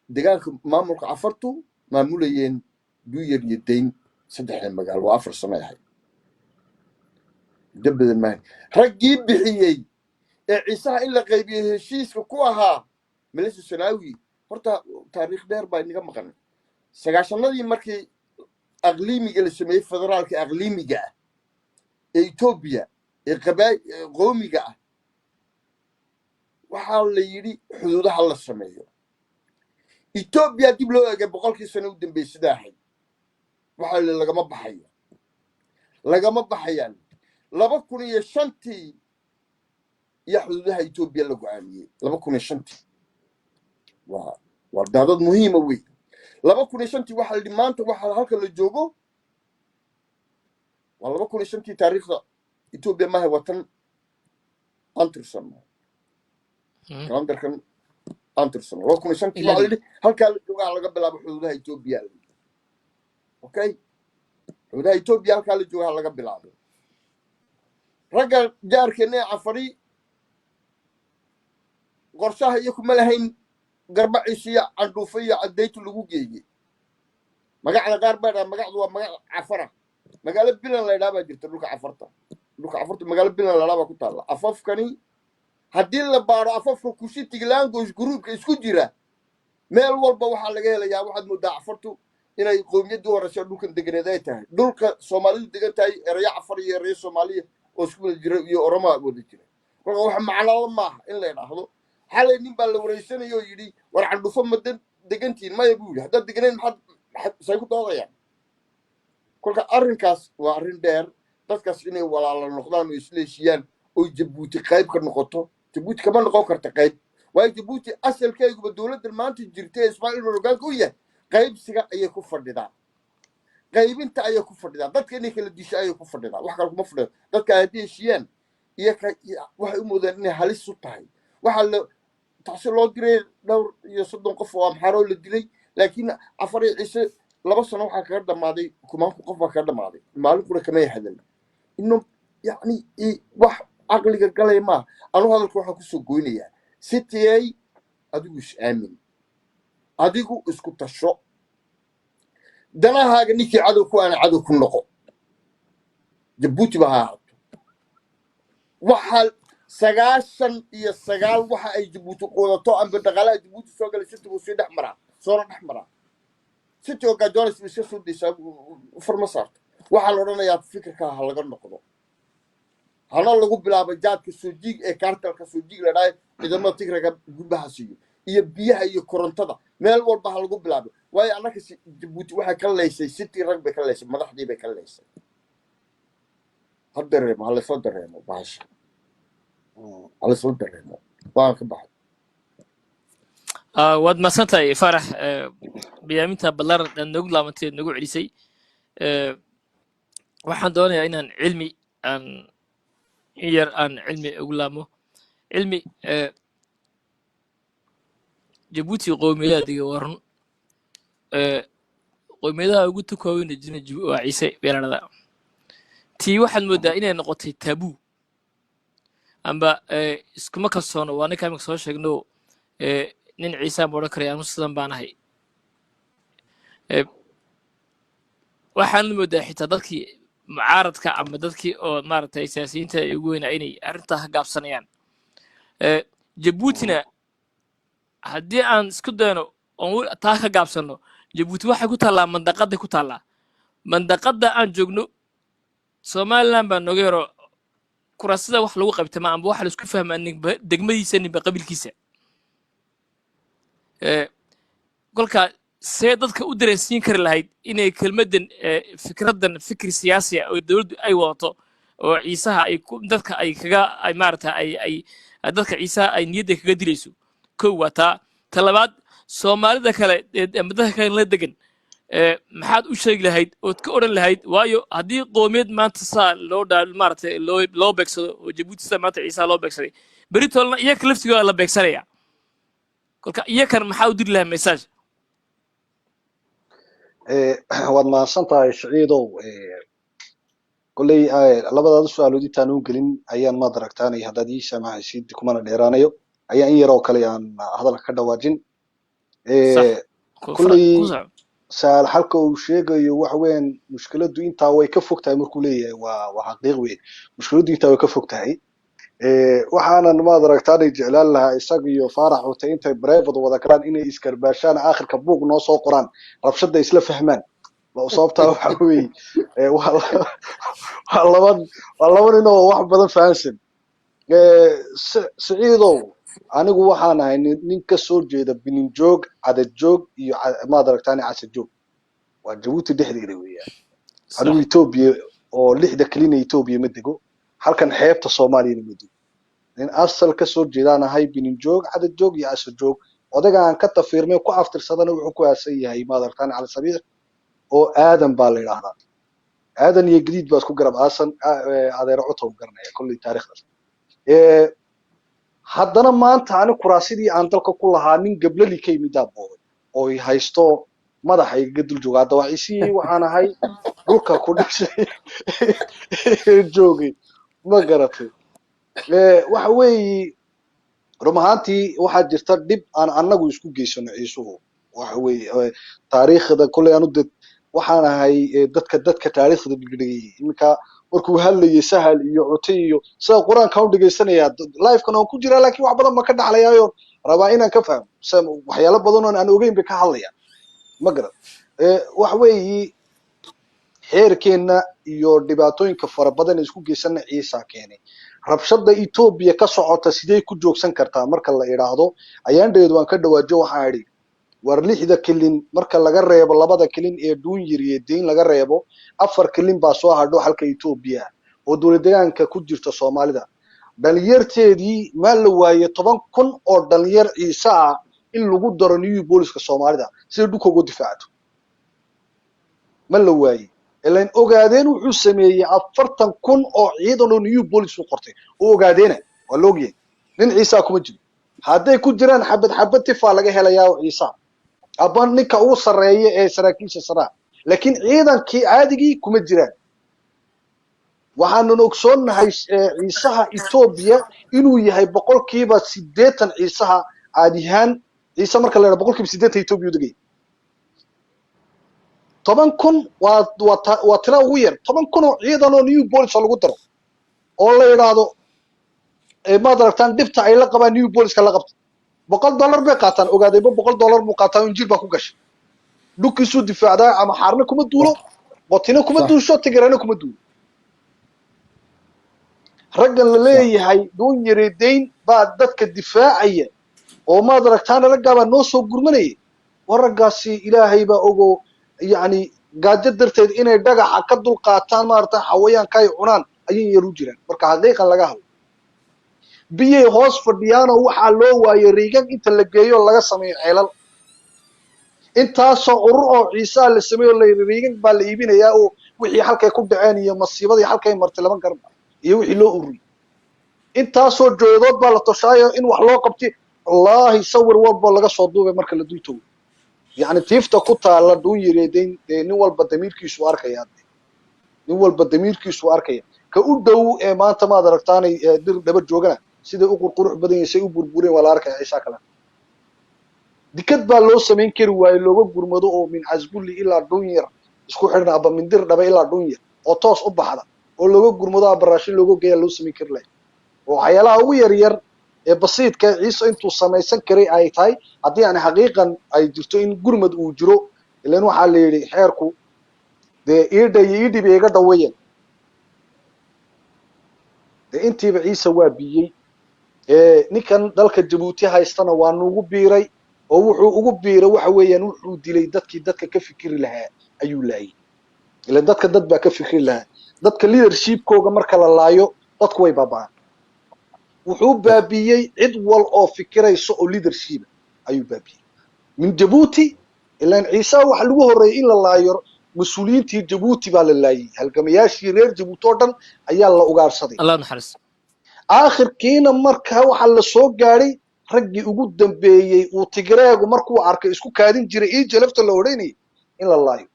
degaanka maamulka Cafartu maamulayeen Duuyar iyo Dayn, saddexda magaalo. Waa 4 sano ay ahayd, muddo badan maahan. Raggii bixiyey ee Ciisaha in la qaybiyey heshiiska ku ahaa Melese Sanaawi. Horta taariikh dheer baa inaga maqan. 90-adii markii aqliimiga la sameeyey, federaalka aqliimiga ah ee Etoobiya ee qoomiga ah, waxaa la yidhi xuduudaha la sameeyo. Etoobiya dib loo eegay 100-kii sano u dambeysay sidaa ahayd. Waxaa la lagama baxayo, lagama baxayaan. 2005-tii iyo xuduudaha Etoobiya la go'aamiyey 2005-tii. Waa daadad muhiima wey. 2005-tii waxaa la yidhi maanta waxaa halka la joogo. Waa 2005-tii. Taariikhda Etoobiya maaha, waa tan aan tirsanno, kalandarkan aan tirsanno. 2005-tii waxaa la yidhi halkaa la joogaa laga bilaabo xuduudaha Etoobiya la yidhi. Okay, xuduudaha Etoobiya halkaa la joogaa laga bilaabo. Ragga jaarkeena ee Cafari qorshaha iyo kuma lahayn Garbaciis iyo Candhuufo iyo Cadaytu lagu geeyey. Magacda qaar baa dhaha magacdu waa magac Cafara. Magaalo Bilan la ydhaha baa jirta dhulka Cafarta. Dhulka Cafarta magaalo Bilan la ydhaha baa ku taalla. Afafkani haddii la baaro, afafka Cushitic language groupka isku jira, meel walba waxaa laga helayaa. Waxaad moodaa Cafartu inay qowmiyaddii horeysa dhulkan deganeed ay tahay. Dhulka Soomaalidu degan tahay erayo Cafar iyo erayo Soomaaliya oo isku wada jira iyo Oromaa wada jira. Kolka wax macnalo maaha in la idhaahdo. Xalay nin baa la wareysanaya oo yidhi, "War, Candhufo ma degantihiin?" "Maya," buu yidhi. "Haddaad deganayn, maxaad say ku doodayaan?" Kolka arrinkaas waa arrin dheer. Dadkaas inay walaala noqdaan oo isla heshiiyaan oo Jabuuti qayb ka noqoto. Jabuuti kama noqon karta qayb, waayo Jabuuti asalkeeguba, dowladdan maanta jirta ee Ismaaciil Umar hogaanka u yahay, qaybsiga ayay ku fadhidaa, qaybinta ayay ku fadhidaa, dadka inay kala disho ayay ku fadhidaa, wax kale kuma fadhido. Dadka haddii heshiiyaan iyo waxay u moodaan inay halis u tahay. Waxaa la tacsi loo diray dhowr iyo soddon qof oo Amxaaroo la dilay, laakiin Cafar iyo Ciise 2 sano waxaa kaga dhammaaday kumaanku qof baa kaga dhammaaday. Maalin qura kamay hadal ino. Yacni wax caqliga galaya maaha. Anu hadalka waxaan kusoo goynayaa: Sitiyey, adigu is aamin, adigu isku tasho, danahaaga ninkii cadow ku aana cadow ku noqo, Jabuuti ba ha ahaato. Waxaa 99 waxa ay Jabuuti quudato amba dhaqaalaha Jabuuti soo galay City buu sii dhex maraa, soona dhex maraa. City oo gajones iska soo daysaa, farma saarto. Waxaa la odhanayaa fikirka ha laga noqdo, hana lagu bilaabo jaadka soo jiig ee cartelka soo jiig la dhahay, ciidamada Tigraga gudbaha siiyo, iyo biyaha iyo korontada meel walba ha lagu bilaabo. Waayo annaka Jabuuti waxay ka leysay City, rag bay ka leysay, madaxdii bay ka leysay. Ha dareemo, ha laysla dareemo bahasha, ha laysla dareemo. Waan ka baxay. Waad mahadsantahay, Faarax. Biyaaminta ballaaran aad noogu laabantay, nagu celisay. Waxaan doonayaa inaan Cilmi aan in yar aan Cilmi ugu laabmo. Cilmi, Jabuuti qowmiyadaha dega waa run. Qowmiyadaha ugu tunka waaweyn jira waa Ciise beelanada. Tii waxaad moodaa inay noqotay taboo amba iskuma kalsoono. Waa ninka imika soo sheegno, nin Ciise ma odhan karaya anu sidan baan ahay. Waxaan moodaa xitaa dadkii mucaaradka ama dadkii oo maaragtay siyaasiyiinta ay ugu weynaa inay arrintaa ka gaabsanayaan. Jabuutina haddii aan isku dayno oon taa ka gaabsanno, Jabuuti waxay ku taallaa mandaqaday ku taallaa. Mandaqadda aan joogno Somaliland baa nooga yaro kuraasida wax lagu qabtama amba waxa laisku fahmaa ninba degmadiisa, ninba qabiilkiisa. Kolka see dadka u dareensiin kari lahayd inay kelmaddan, fikraddan, fikir siyaasi ah oo dowladdu ay wadato oo Ciisaha ay ku dadka ay kaga ay maarata ay dadka Ciisaha ay niyadda kaga dilayso? Kow waa taa. Ta labaad, Soomaalida kale ama dadka kale la degan, maxaad u sheegi lahayd ood ka odhan lahayd? Waayo haddii qoomiyad maanta saa loo dhaa maaragtay loo beegsado oo Jabuuti sida maanta Ciisaha loo beegsaday, beritolna iyaka laftigooda la beegsanaya. Kolka iyakan maxaa u diri lahaa message? Waad mahadsan tahay, Siciidow. Kolley labadaada su-aalood intaan u gelin ayaan maad aragtaanay, haddaad ii saamaxaysid, kumana dheeraanayo, ayaa in yaroo kale aan hadalka ka dhawaajin. Sax. Kolley ku soco. Saal halka uu sheegayo waxa weeyaan mushkiladdu intaa way ka fog tahay markuu leeyahay, waa xaqiiq weyn. Mushkiladdu intaa way ka fog tahay. Waxaanan maad aragtaanay jeclaan lahaa isaga iyo Faarax wata intay private wada galaan inay iskarbaashaan, aakhirka buug noo soo qoraan, rabshada isla fahmaan. Sababtaa waxa weeye waa laba nin oo wax badan fahansan. Siciidow, anigu waxaan ahay nin ka soo jeeda Bininjoog, Cadadjoog iyo maad aragtaanay Casajoog. Waa Jabuuti dhexdeeda weeyaan. Anigu Etoobiya oo lixda kelina Etoobiya ma dego, halkan xeebta Soomaaliyana ma dego. Nin asal ka soo jeedaan ahay Bininjoog, Cadadjoog iyo Casajoog. Odaga aan ka tafiirmay ku aftirsadana wuxuu ku aasan yahay maad aragtaan Cali Sabiix oo Aadan baa la yidhaahdaa. Aadan iyo Gadiid baa isku garab aasan. Adeero Cota u garanaya kolley taariikhdaas. Haddana maanta ani kuraasidii aan dalka ku lahaa nin gablali ka yimidaa boobay oo i haysto, madaxa igaga dul jooga. Hadda waa ciisihii waxaan ahay dhulka ku dhashay joogay, ma garatay? Waxa weeye, run ahaantii waxaa jirta dhib aan annagu isku geysano ciisuhu. Waxa weeye, taariikhda kolley anu dad waxaan ahay dadka taariikhda dhigdhigayay. Iminka markuu hadlayay Sahal iyo Cute iyo sida Qur-aanka u dhegaysanayaa, live-kan oon ku jiraa, laakiin wax badan ma ka dhaxlayaayo, rabaa inaan ka fahmo waxyaalo badan oon aan ogeyn bay ka hadlayaan, ma garan. Waxa weeye, xeerkeenna iyo dhibaatooyinka fara badan ee isku geysana Ciisa keenay. Rabshada Etoobiya ka socota sidee ku joogsan kartaa marka la idhaahdo, ayaan dheed waan ka dhawaajo, waxaan idhi war lixda kilin marka laga reebo labada kilin ee Dhuunyir iyo Deyn laga reebo, afar kilin baa soo hadho halka Etoobiya oo dowlad deegaanka ku jirta Soomaalida. Dhalinyarteedii maa la waaye 10,000 oo dhalinyar Ciise ah in lagu daro new booliska Soomaalida siday dhulka uga difaacto? Ma la waaye? Ilan Ogaadeen wuxuu sameeyey 40,000 oo ciidan oo new police u qortay oo Ogaadeena, waa la ogyahay, nin Ciisaa kuma jiro. Hadday ku jiraan xabad xabad tifaa laga helayaa oo Ciisa aba ninka ugu sarreeya ee saraakiisha saraa, laakiin ciidankii caadigii kuma jiraan. Waxaanan ogsoonnahay Ciisaha Etoobiya inuu yahay 80% Ciisaha caadihaan. Ciise marka la yidhaha, 80% Etoobiya u degay. 10,000 waa tira ugu yar. 10,000 oo ciidan oo new police lagu daro oo la yidhaahdo, maad aragtaan dhibta ay la qabaan, new police la qabto, $100 bay qaataan. Ogaadayba $100 buu qaataa, injiil baa ku gashay, dhulkiisuu difaacdaa, ama xaarna kuma duulo, Qotina kuma duusho, Tigrana kuma duulo. Raggan la leeyahay Dhuunyare Dayn baa dadka difaacaya oo maad aragtaan raggaabaa noo soo gurmanaya, war raggaasi Ilaahay baa ogo. Yacni gaajo darteed inay dhagaxa ka dul qaataan, maarata, xawayaanka ay cunaan ayay yar u jiraan. Marka xaqiiqan laga hadlo, biyay hoos fadhiyaanoo waxaa loo waayey riigag inta la geeyo laga sameeyo ceelal. Intaasoo urur oo Ciisaa la sameeyo la yidhi riigag baa la iibinayaa, oo wixii halkay ku dhaceen iyo masiibadii halkay martay lama garan iyo wixii loo ururiyey. Intaasoo joodood baa la toshaayo in wax loo qabtay. Wallaahi, sawir walba laga soo duubay marka la dul tago, yacni tiifta ku taalla Dhuunyireedayn, dee nin walba damiirkiisu arkaya, nin walba damiirkiisu arkaya. Ka u dhow ee maanta maad aragtaanay Dir Dhaba joogana, siday u qurqurux badan yihiin, say u burbureen waa la arkaya. Ciisa kale dikad baa loo samayn kari waaye looga gurmado oo min Casbulli ilaa Dhuunyar isku xidhan, aba min Dir Dhaba ilaa Dhuunyar oo toos u baxda oo looga gurmado, aba raashin looga geeya loo samayn kari lahay, oo waxyaalaha ugu yar yar ee basiidka Ciise intuu samaysan karay ay tahay, haddii aan xaqiiqan ay jirto in gurmad uu jiro. Ilan waxaa la yidhi xeerku dee iidha iyo iidhiba iga dhaweeyeen, dee intiiba Ciise waa biyey. Ninkan dalka Jabuuti haystana waa nugu biiray, oo wuxuu ugu biiray waxa weeyaan wuxuu dilay dadkii dadka ka fikiri lahaa ayuu laayay. Ilan dadka dad baa ka fikri lahaa. Dadka leadership-kooga marka la laayo, dadku way baaba'aan. Wuxuu baabiyey cid wal oo fikiraysa oo leadership ayuu baabiyey min Jabuuti. Ilan Ciise waxa lagu horreeyey in la laayo mas-uuliyiintii Jabuuti baa la laayay, halgamayaashii reer Jabuuti oo dhan ayaa la ugaarsaday. Allah naxariis. Aakhirkiina marka waxaa la soo gaadhay raggii ugu dambeeyey uu Tigreegu markuu arkay isku kaadin jiray, Ijelafta la odhanayay, in la laayo.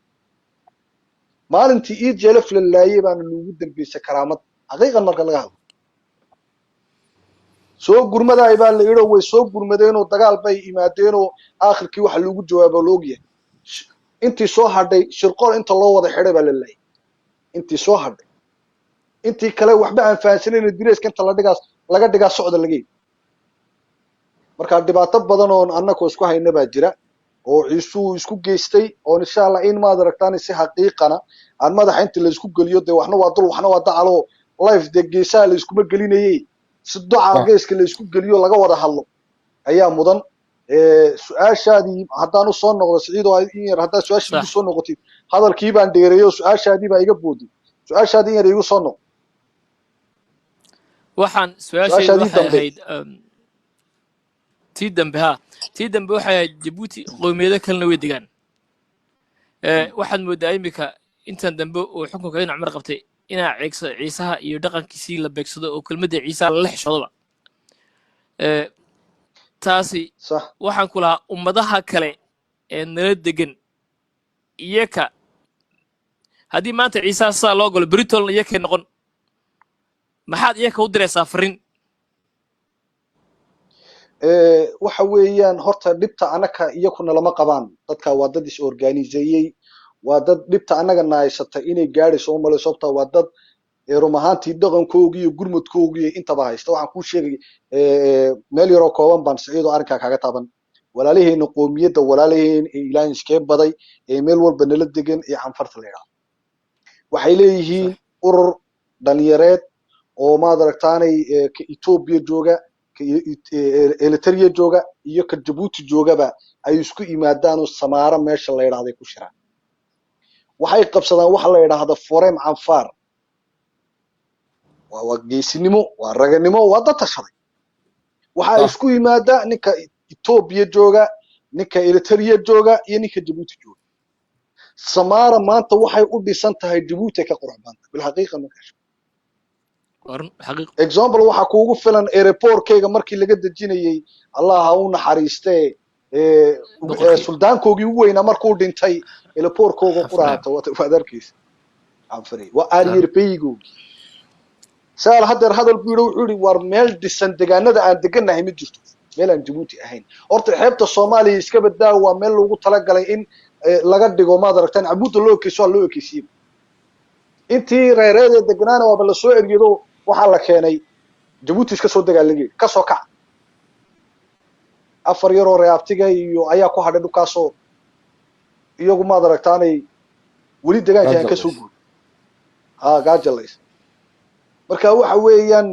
Maalintii Ijelaf la laayay baana nuugu dambeysay karaamad, xaqiiqan marka laga hadlo. Soo gurmadaay baa la idho, way soo gurmadeenoo dagaal bay imaadeenoo aakhirkii waxa loogu jawaabo la ogyahay. Intii soo hadhay shirqool inta loo wada xidhay baa la laayay intii soo hadhay. Intii kale waxba aan fahansanayna direeska inta la dhigaas laga dhigaa socda laga yidhi. Marka dhibaato badan oon annakoo isku hayna baa jira oo Ciisuu isku geystay, oon insha Allah in maad aragtaan si xaqiiqana aan madaxa inta la isku geliyo. Dee waxna waa dul, waxna waa dacalo life, dee geesaha la iskuma gelinayey, si duca geeska la isku geliyo laga wada hadlo ayaa mudan. Su-aashaadii haddaan usoo noqdo, Siciid, oo in yar haddaad su-aashii igu soo noqotid, hadalkii baan dheereeyo, su-aashaadii baa iga booday. Su-aashaadii in yar igu soo noq. Waxaan su-aashaydu su-aashaadii waxay dambe. ahayd tii dambe, ha, tii dambe waxay ahayd Jabuuti qowmiyado kalena way degaan. Waxaad moodaa iminka Intan dambe uu xukunka Ina Cumar qabtay, inaa ciigsa Ciisaha iyo dhaqankiisii la beegsado oo kelmadda Ciisaha lala xishoodoba. Taasi waxaan ku lahaa ummadaha kale ee nala degan iyaka, haddii maanta Ciisaha sidaa loo galo, britolna iyakay noqon. Maxaad iyaka u diraysaa fariin? Waxa weeyaan, horta dhibta anaka iyakuna lama qabaan. Dadka waa dad is organiseeyey, waa dad dhibta annaga na haysata inay gaadhayso u malay, sababta waa dad run ahaantii dhaqankoogii iyo gurmadkoogii intaba haysta. Waxaan kuu sheegay, meel yaroo kooban baan, Siciidoo, arrinkaa kaaga taaban. Walaalaheena qoomiyadda, walaalaheen ee Ilaahay iskee baday ee meel walba nala degan ee Canfarta la yidhaahdo, waxay leeyihiin urur dhalinyareed oo, maad aragtaanay, ka Ethiopia jooga, ka Eritrea jooga iyo ka Djibouti joogaba ay isku yimaadaan oo Samaara meesha la yidhaahdo ay ku shiraan. Waxay qabsadaan waxa la yidhaahdo Forum Canfar. Waa geesinimo, waa raganimo, waa dad tashaday. Waxaa isku yimaada ninka Ethiopia jooga, ninka Eritrea jooga iyo ninka Djibouti jooga. Samaara maanta waxay u dhisan tahay Djibouti ka qurux badan bilxaqiiqa marka. Waa run, xaqiiq. Example waxaa kuugu filan airportkayga markii laga dejinayay, Allah ha u naxariistee, Boqorkii. Suldaankoogii ugu weynaa markuu dhintay, airportkooga Xafraya. quraata waad arkaysa. Canfaray waa arrière-pays-googii. Saal hadeer hadal buu yidhi, wuxuu yidhi: "War meel dhisan deegaanada aan degannahay ma jirto, meel aan Djibouti ahayn. Horta xeebta Soomaaliya iska badaa, waa meel loogu talagalay in laga dhigo, maad aragtaan, cabuudda loo ekeyso, waa loo ekeysiiyey. Intii reereedee deganaana waaba lasoo eriyado, waxaa la keenay Djibouti, iska soo dagaalagay, kasoo kac." Afar yaroo reabtiga iyo ayaa ku hadhay dhulkaasoo iyagu, maad aragtaanay, weli degaankii aan kasoo guurin, ha gaajalays. Marka waxa weeyaan,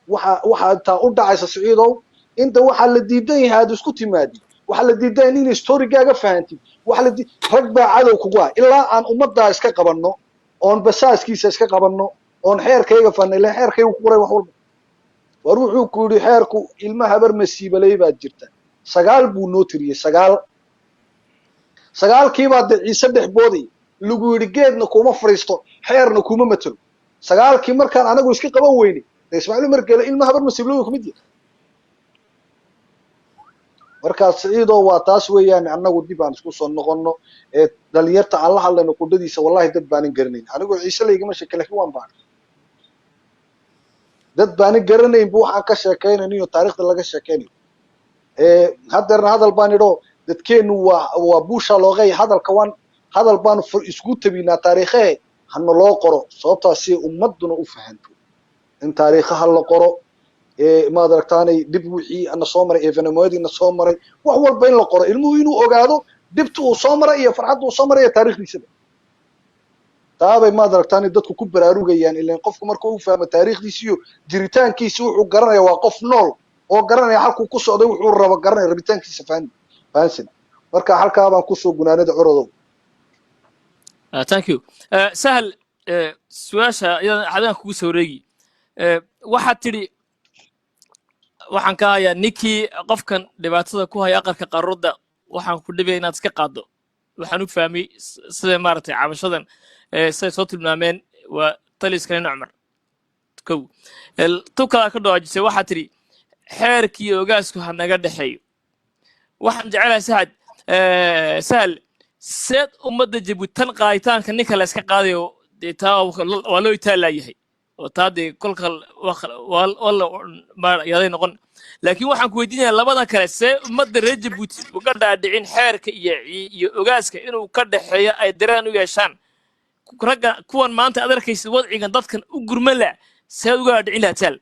waxa taa u dhacaysa, Siciidow, inta waxaa la diidan yahay aad isku timaadid, waxaa la diidan yahay in storygaaga fahantid, waxa la rag baa cadow kugu ah. Ilaa aan ummaddaa iska qabanno, oon basaaskiisa iska qabanno, oon xeerkayga fahnay, ileen xeerkayga ku qoray wax walba. War wuxuu ku yidhi xeerku: ilma habar masiibaley baad jirta. Sagaal buu noo tiriyey, sagaal. Sagaalkiibaa dee Ciise dhex booday lagu yidhi: geedna kuma fadhiisto, xeerna kuma matelo. Sagaalkii markaan anagu iska qaban weynay, dee Ismaaciil Umar Geele ilma habar masiibaley kamid yahay. Markaa, Siciidoo, waa taas weeyaan. Annagu dib aan isku soo noqono ee dhalinyarta aan la hadlayno qudhadiisa, wallahi dad baanan garanayn. Anigoo Ciise laygama sheeke, lakin waan baanay, dad baanan garanayn bu waxaan ka sheekaynayno, taariikhda laga sheekaynayo. Haddeerna hadal baan idho, dadkeenu waa buusha loogay hadalka, waan hadal baanu isku tabinaa. Taariikhehe hana loo qoro, sababtaas si ummaduna u fahanto in taariikhaha la qoro, maad aragtaanay, dhib wixii na soo maray, événement-yadii na soo maray, wax walba in la qoro, ilmuhu inuu ogaado dhibta uu soo maray iyo farxadda uu soo maray iyo taariikhdiisaba. Taabay, maad aragtaanay, dadku ku baraarugayaan. Ilan qofku marka uu fahmo taariikhdiisi iyo jiritaankiisi, wuxuu garanaya waa qof nool oo garanaya halkuu ku socday, wuxuu rabo garanaya, rabitaankiisa fahansan. Marka halkaa baan kusoo gunaanada, corodow. Thank you. Sahal, su-aasha iyadan adaan kugu soo wareegi. Waxaad tidhi waxaan ka hayaa ninkii qofkan dhibaatada ku haya aqalka qaruurda, waxaan ku dhibaya inaad iska qaaddo. Waxaan u fahmay sida maaragtay cabashadan, siday soo tilmaameen, waa taliska nin Cumar kow tu kalaa ka dhawaajisay. Waxaad tidhi xeerkii ogaasku ha naga dhexeeyo. Waxaan jecelahay sahad, Sahal, seed ummadda Jabuuti tan qaaditaanka ninka la iska qaadayo, dee taa waa loo itaalaayahay oo taa dee kolka yaday noqon. Laakiin waxaan ku weydiinayaa labadan kale: see ummadda reer Jabuuti uga dhaadhicin xeerka iyo ogaaska inuu ka dhexeeyo, ay dareen u yeeshaan ragga kuwan maanta aad arkaysid wadcigan dadkan u gurma la? Seed uga dhaadhicin lahaad, Sahal?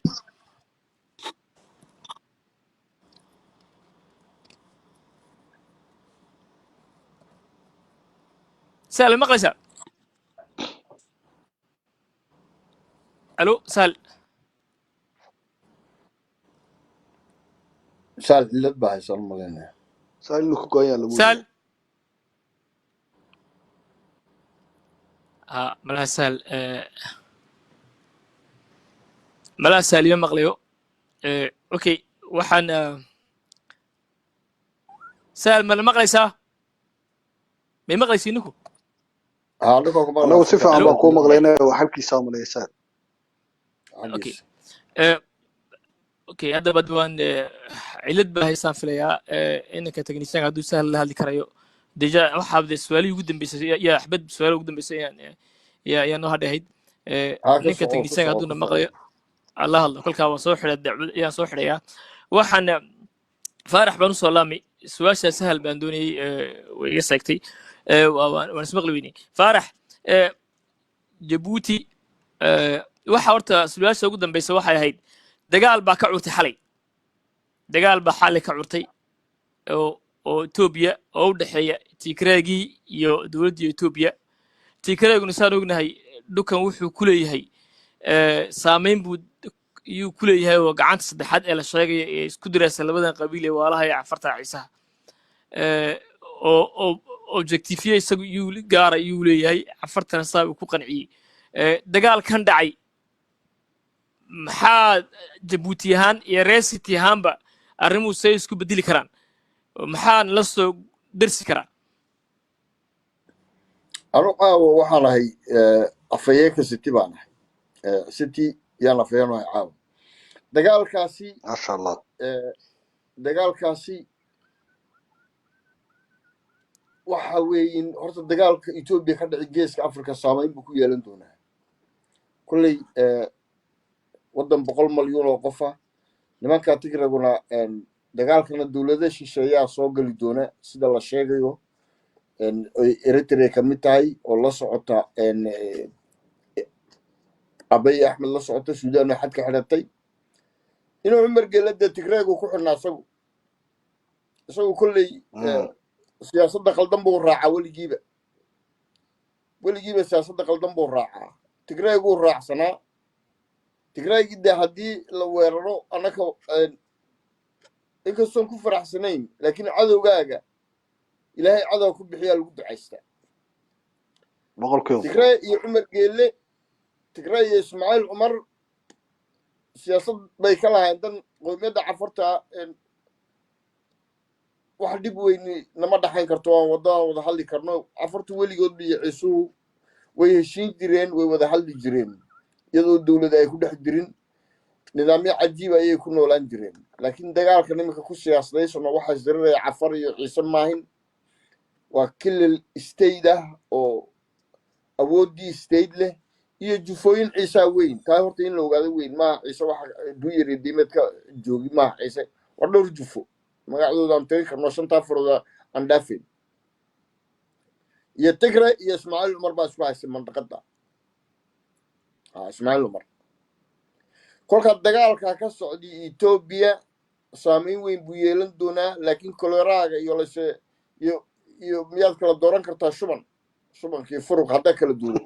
Sahal, ma maqlaysaa? Alo, Sahal? Saal cillad baa haysan malaynaya. Saa inuu ku go'an yahay lagu Sahal, ha malaha Sahal, malaha Sahal ima maqlayo. Okay, waxaan, Sahal, ma la maqlaysaa? May maqlaysi ninku? Haa, ninkoo ku maqlaa Annagu si si fiican Alo. baan kuu maqlaynay oo xalkiisa malaysaa. Okay. Xaggiisa. Okay, haddaba waan cilad baa haysaan filayaa. Inanka technician hadduu sahal la hadli karayo déjà, waxaa de su-aalihii ugu dambeysay yaa axmed, su-aalaha ugu dambeysay ayaan yaa noo hadhahayd. Haa, ka Ninka soco, ka technician soco, hadduuna ka soco. maqlayo alla hadlo, kolkaa waan soo xidhay dacwad ayaan soo xidhayaa. Waxaan Faarax baan usoo laamay su-aasha Sahal baan doonayay, way iga seegtay. Waan ismaqli weynay. Faarax, Jabuuti, waxa horta su-aasha ugu dambeysa waxay ahayd dagaal baa ka curtay xalay, dagaal baa xalay ka curtay oo Etoobiya oo u dhexeeya Tigreegii iyo dowladda Etoobiya. Tigreeguna saan ognahay dhukan wuxuu ku leeyahay saameyn buu iyuu ku leeyahay, oo gacanta saddexaad ee la sheegaya ee isku diraysa labadan qabiil ee waalaha ee Cafarta Ciisaha, oo objectifye isagu yuu gaara yuu leeyahay, Cafartana saa uu ku qanciyey. Dagaalkan dhacay maxaa Jabuuti ahaan iyo reer city ahaanba arrimuhu say isku bedeli karaan? Maxaa la soo dersi karaa? Anu caawa waxaan ahay afhayeenka City baan ahay. City yaan afhayeen u ahay caawa dagaalkaasi. Maasha Allah. Dagaalkaasi waxa weeyin horta dagaalka Etoobiya ka dhici Geeska Africa saameyn buu ku yeelan doonaa kolley. Waddan 100 malyuun oo qofa nimanka Tigraguna, dagaalkana dowlado shisheeyaa soo geli doona sida la sheegayo, oy Eritrea ka mid tahay oo la socota Abiy Axmed la socota, Suudaan oo xadka xidhatay inuu Cumar Geelada Tigreegu ku xidhnaa. Isagu kolley siyaasadda qaldan buu raacaa weligiiba, weligiiba siyaasadda qaldan buu raacaa. Tigreeguu raacsanaa. Tigreegii dee haddii la weeraro annaka, inkastoon ku faraxsanayn, laakiin cadowgaaga Ilaahay cadow ku bixiyaa lagu ducaystaa. 100%. Tigree iyo Cumar Geelle, Tigree iyo Ismaaciil Cumar siyaasad bay ka lahayn dan qowmiyadda Cafarta. Wax dhib weyni nama dhaxayn karto, waan wada aan wada hadli karno. Cafartu weligood iyo Ciisuhu way heshiin jireen, way wada hadli jireen iyadoo dowlad ay ku dhex jirin. Nidaamyo cajiib ayay ku noolaan jireen, laakiin dagaalkan iminka ku siyaasadaysan waxaa isdiriraya Cafar iyo Ciise maahin, waa kilil state ah oo awooddii state leh iyo jufooyin Ciisaa weyn. Taa horta in la ogaado weyn maaha. Ciise waxa duuyar iyo diimeed ka joogi maaha. Ciise waa dhowr jufo, magacdooda aan tegi karno, shantaa farooda aan dhaafin, iyo Tigre iyo Ismaaciil Cumar baa isku haystay mandaqada. Ha, Ismaaciil Cumar kolka dagaalka ka socday Etoobiya saameyn weyn buu yeelan doonaa, laakiin koleraaga iyo lase iyo miyaad kala dooran kartaa shubanka iyo furuq haddaa kala duulo?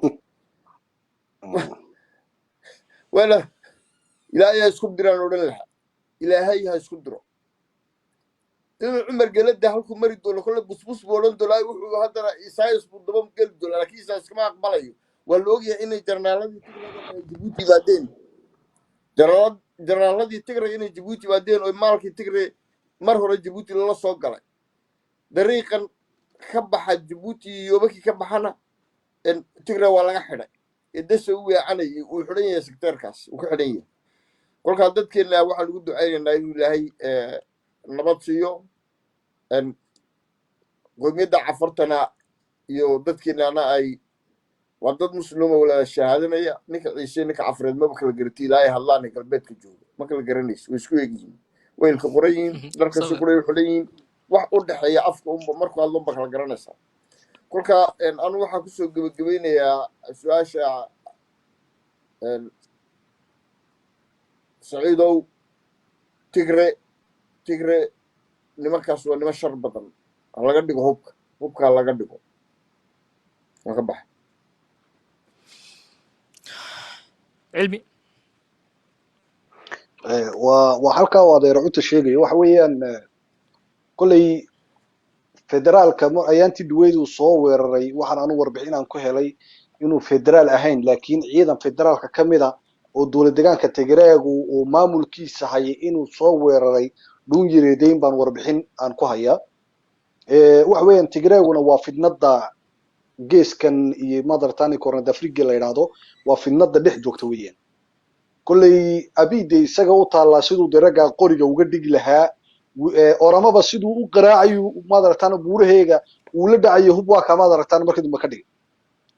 Wala Ilaahay ha isku diraan odhan lahaa, Ilaahay ha isku diro. Inuu Cumar Gelada halkuu mari doono kolle busbus buu odhan doonaa, wuxuu haddana Isayas buu daba geli doonaa, laakiin Isayas kama aqbalayo. Waa la ogyahay inay jarnaaladii Tigrayga ay Jabuuti yimaadeen, jarnaaladii Tigray inay Jabuuti yimaadeen oo maalkii Tigray mar hore Jabuuti lala soo galay. Dariiqan ka baxa Jabuuti iyo Yoobakii ka baxana Tigray waa laga xidhay edesa u weecanayay, uu xidhan yahay sekteerkaas, uu ka xidhan yahay. Kolkaa dadkeenna waxaan ugu ducaynaynaa inuu Ilaahay nabad siiyo qowmiyadda Cafartana iyo dadkeenana ay waa dad muslima wala shahaadanaya. Ninka Ciise, ninka Cafareed maba kala garati ilaa ay hadlaan. Ee galbeedka jooga ma kala garanayso, way isku egyihiin, waylka qoran yihiin, dharka Sabir. shukuray xidhan yihiin, wax u dhexeeya afka unba markuu hadlo unba kala garanaysaa. Kolka anu waxaan kusoo gebagabaynayaa su-aasha Saciidow, Tigre nimankaas waa niman shar badan, ha laga dhigo hubka, hubka ha laga dhigo. Waan ka baxay. Cilmi. Waa halkaa uu adeer Cunta sheegayo waxa weeyaan, kolley federaalka ayaantii dhuweyd uu soo weeraray, waxaan anu warbixin aan ku helay inuu federaal ahayn, laakiin ciidan federaalka ka mid a oo dowlad deegaanka Tigreegu uu maamulkiisa hayay inuu soo weeraray Dhuun Yireedeyn baan warbixin aan ku hayaa. Waxa weeyaan Tigreeguna waa fidnada Geeskan iyo madartani Corner d'Afrique la yidhaahdo waa fidnada dhex joogta weeyaan. Kolley Abide isaga u taallaa siduu de raggaa qoriga uga dhigi lahaa, Oramaba siduu u qaraacayu madaratan buuraheega uu la dhacayo hub, waa ka madaratan markii dambe ka dhigay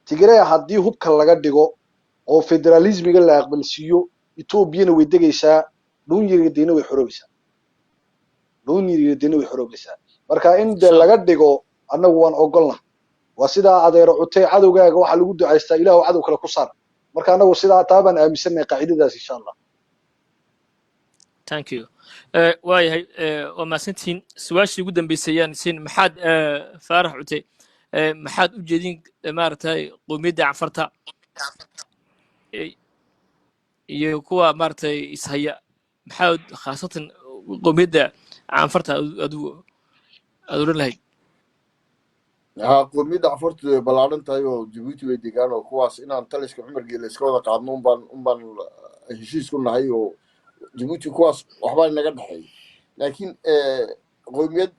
Tigray. Haddii hubka laga dhigo oo federalismiga la aqbalsiiyo, Etoobiyana way degaysaa, dhuunyarideena way xoroobaysaa, dhuunyarideena way xoroobaysaa. Marka in de laga dhigo annagu waan ogolna. Waa sidaa adeero cutay, cadowgaaga waxaa lagu ducaystaa Ilaahu cadow kale ku saar. Marka annagu sidaa taa baan aaminsannahay, qaacidadaas, insha Allah. Thank you. Waayahay, waa mahadsantihiin. Su-aashii ugu dambeysay ayaan siin. Maxaad, Faarax Cute, maxaad u jeedin maaragtay qowmiyadda Canfarta iyo kuwa maaragtay ishaya? Maxaad khaasatan qowmiyadda Canfarta adigu aad odhan lahayd? Ha, qowmiyadda Cafartu way ballaaran tahay oo Jabuuti way degaan, oo kuwaas inaan taliska Cumar Geele iska wada qaadno unbaan heshiis ku nahay, oo Jabuuti kuwaas waxbaa inaga dhexeey. Laakiin qowmiyad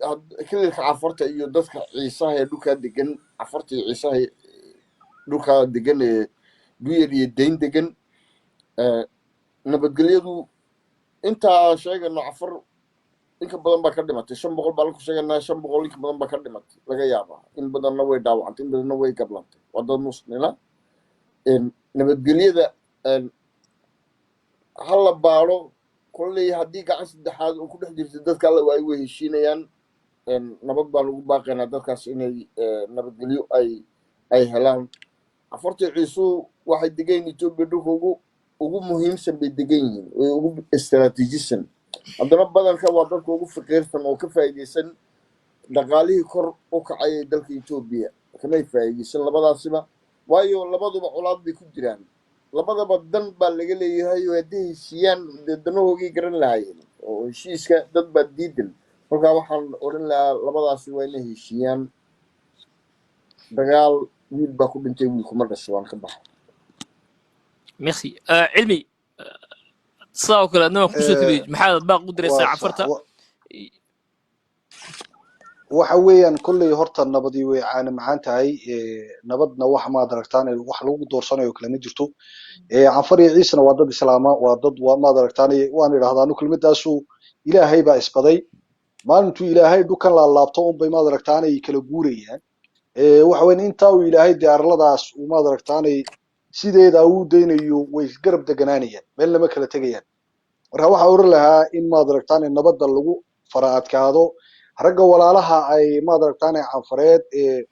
kililka Cafarta iyo dadka Ciisaha ee dhulkaa degan, Cafarta iyo Ciisaha ee dhulkaa degan ee Duyar iyo Dayn degan, nabadgelyadu intaa sheegano Cafar inka badan baa ka dhimatay. 500 baan ku sheeganaa, 500 inka badan baa ka dhimatay laga yaabaa, in badanna way dhaawacantay, in badanna way gablantay. Waa dad muslina. Nabadgelyada ha la baaro. Kolley haddii gacan saddexaad oo ku dhex jirta dadka alla waayo, way heshiinayaan. Nabad baan ugu baaqaynaa dadkaas inay nabadgelyo ay helaan. Cafarta Ciisuu waxay degan yihiin Etoobiya dhulka ugu muhiimsan bay degan yihiin, way ugu istaraatiijisan. Haddana badanka waa dadka ugu faqiirsan oo ka faa'iidaysan dhaqaalihii kor u kacay ee dalka Etoobiya kamay faa'iidaysan labadaasiba, waayo labaduba colaad bay ku jiraan, labadaba dan baa laga leeyahay, oo hadday heshiiyaan dee danahoogay garan lahaayeen, oo heshiiska dad baa diidan. Kolkaa waxaan odhan lahaa labadaasi waa inay heshiiyaan. Dagaal wiil baa ku dhintay, wiil kuma dhasho. Waan ka baxay. Merci. Cilmi, sidaa oo kale adna waan kusoo tabiyey. Maxaad baaq u diraysaa Waa sax. Cafarta? Waxa weeyaan kolley horta nabadii way caana macaan tahay. Nabadna wax maad aragtaan wax lagu doorsanayo kale ma jirto. Canfar iyo Ciisena waa dad islaama, waa dad waa maad aragtaan waan idhahdaa anu kelmadaasu Ilaahay baa isbaday. Maalintuu Ilaahay dhukan laalaabto unbay maad aragtaan ay kala guurayaan. Waxa weyn intaa uu Ilaahay dee arladaas uu maad aragtaanay sideeda uu daynayo, way isgarab deganaanayaan, meel lama kala tegayaan. Marka waxaa oran lahaa in maad aragtaan nabadda lagu fara adkaado. Ragga walaalaha ay maad aragtaan Canfareed ee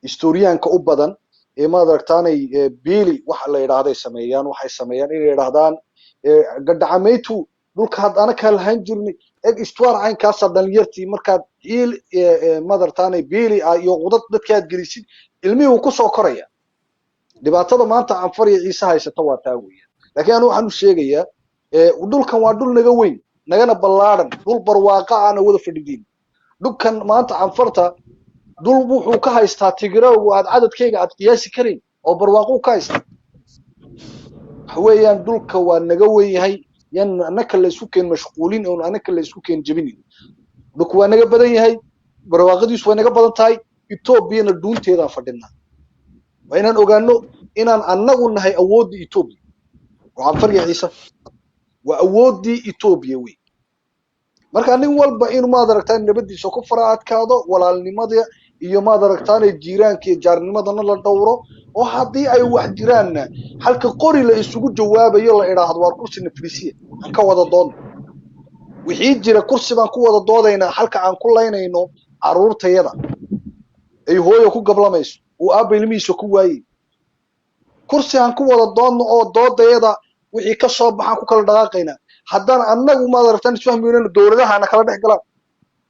historiyaanka u badan ee maad aragtaanay biili waxa la yidhaahday sameeyaan, waxay sameeyaan inay yidhaahdaan gadhacamaytu dhulka had anakaa lahaan jirnay eg istuwaar caynkaasa. Dhalinyartii markaad ciil maad aragtaanay biili ah iyo qudad dadka aad gelisid, ilmihii uu kusoo koraya. Dhibaatada maanta Canfar iyo Ciise haysata waa taa weeyaan. Laakiin anu waxaan u sheegayaa dhulkan waa dhul naga weyn, nagana ballaaran, dhul barwaaqa aana wada fadhidiin. Dhulkan maanta Canfarta dhul wuxuu ka haystaa Tigraagu aad cadadkayga aad qiyaasi karayn oo barwaaqo ka haystaa. Waxa weeyaan dhulka waa naga weyn yahay, yan anaka la isku keen mashquulin oon anaka la isku keen jebinin. Dhulku waa naga badan yahay, barwaaqadiisu waa naga badan tahay. Etoobiyana dhuunteedaan fadhinaa. Waa inaan ogaano inaan annagu nahay awoodda Etoobiya, oo Canfar iyo Ciise waa awooddii Etoobiya wey. Marka nin walba inuu maad aragtaan nabadiisa ku fara adkaado, walaalnimada iyo maad aragtaan jiiraanka iyo jaarnimadana la dhowro, oo haddii ay wax jiraanna halka qori la isugu jawaabayo la idhaahdo waar kursi nafrisiya aan ka wada doodno wixii jira, kursi baan ku wada doodaynaa, halka aan ku laynayno carruurtayada ay hooyo ku gablamayso, uu aabba ilmihiisa ku waayey. Kursi aan ku wada doodno oo doodayada wixii ka soo baxaan ku kala dhaqaaqaynaa. Haddaan annagu maad aragtaan isfahmi weynana, dowladahana kala dhex galaan,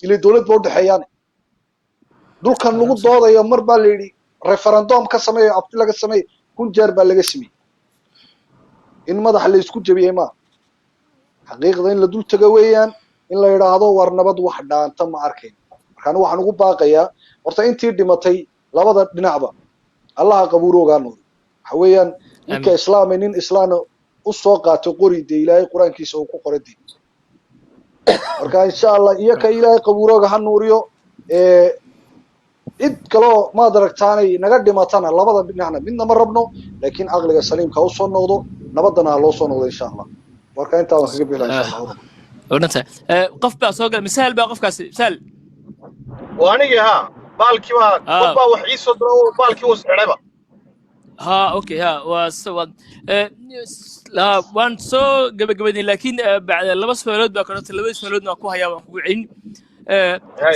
ilaa dowlad ba udhexeeyaan. Dhulkan lagu doodayo mar baa la yidhi referendum ka sameeyo, afti laga sameeyo, 1000 jeer baa laga sameeyey. In madaxa la isku jabiyey maa, xaqiiqda in la dul tago weeyaan, in la yidhaahdo war nabad wax dhaanta ma arkayn. Marka anigu waxaan ugu baaqayaa horta intii dhimatay labada dhinacba Allaha qabuuroogaa nool. Waxa weeyaan ninka islaamay nin islaana u soo qaatay qori, dee Ilaahay Qur-aankiisa uu ku qoray dee. Marka insha Allah iyo ka Ilaahay qabuurooga ha nuuriyo. Cid kaloo maad aragtaanay naga dhimatana labada dhinacna midna ma rabno, laakiin caqliga saliimka ha usoo noqdo, nabadana ha loo soo noqdo, insha Allah. Marka intaa waan kaga bixilaa, insha Allah. Odhanta qof baa soo galay, misaal baa qofkaasi, misaal. Waa anigii haa, baalkii baa qof baa wax ii soo diro oo baalkii uu xidhayba. Ha, okay, ha, waa waan soo gabagabaynay, laakiin bacda laba su'aalood baa kadhota, labada su'aaloodna waan ku hayaa, waan kugu celin.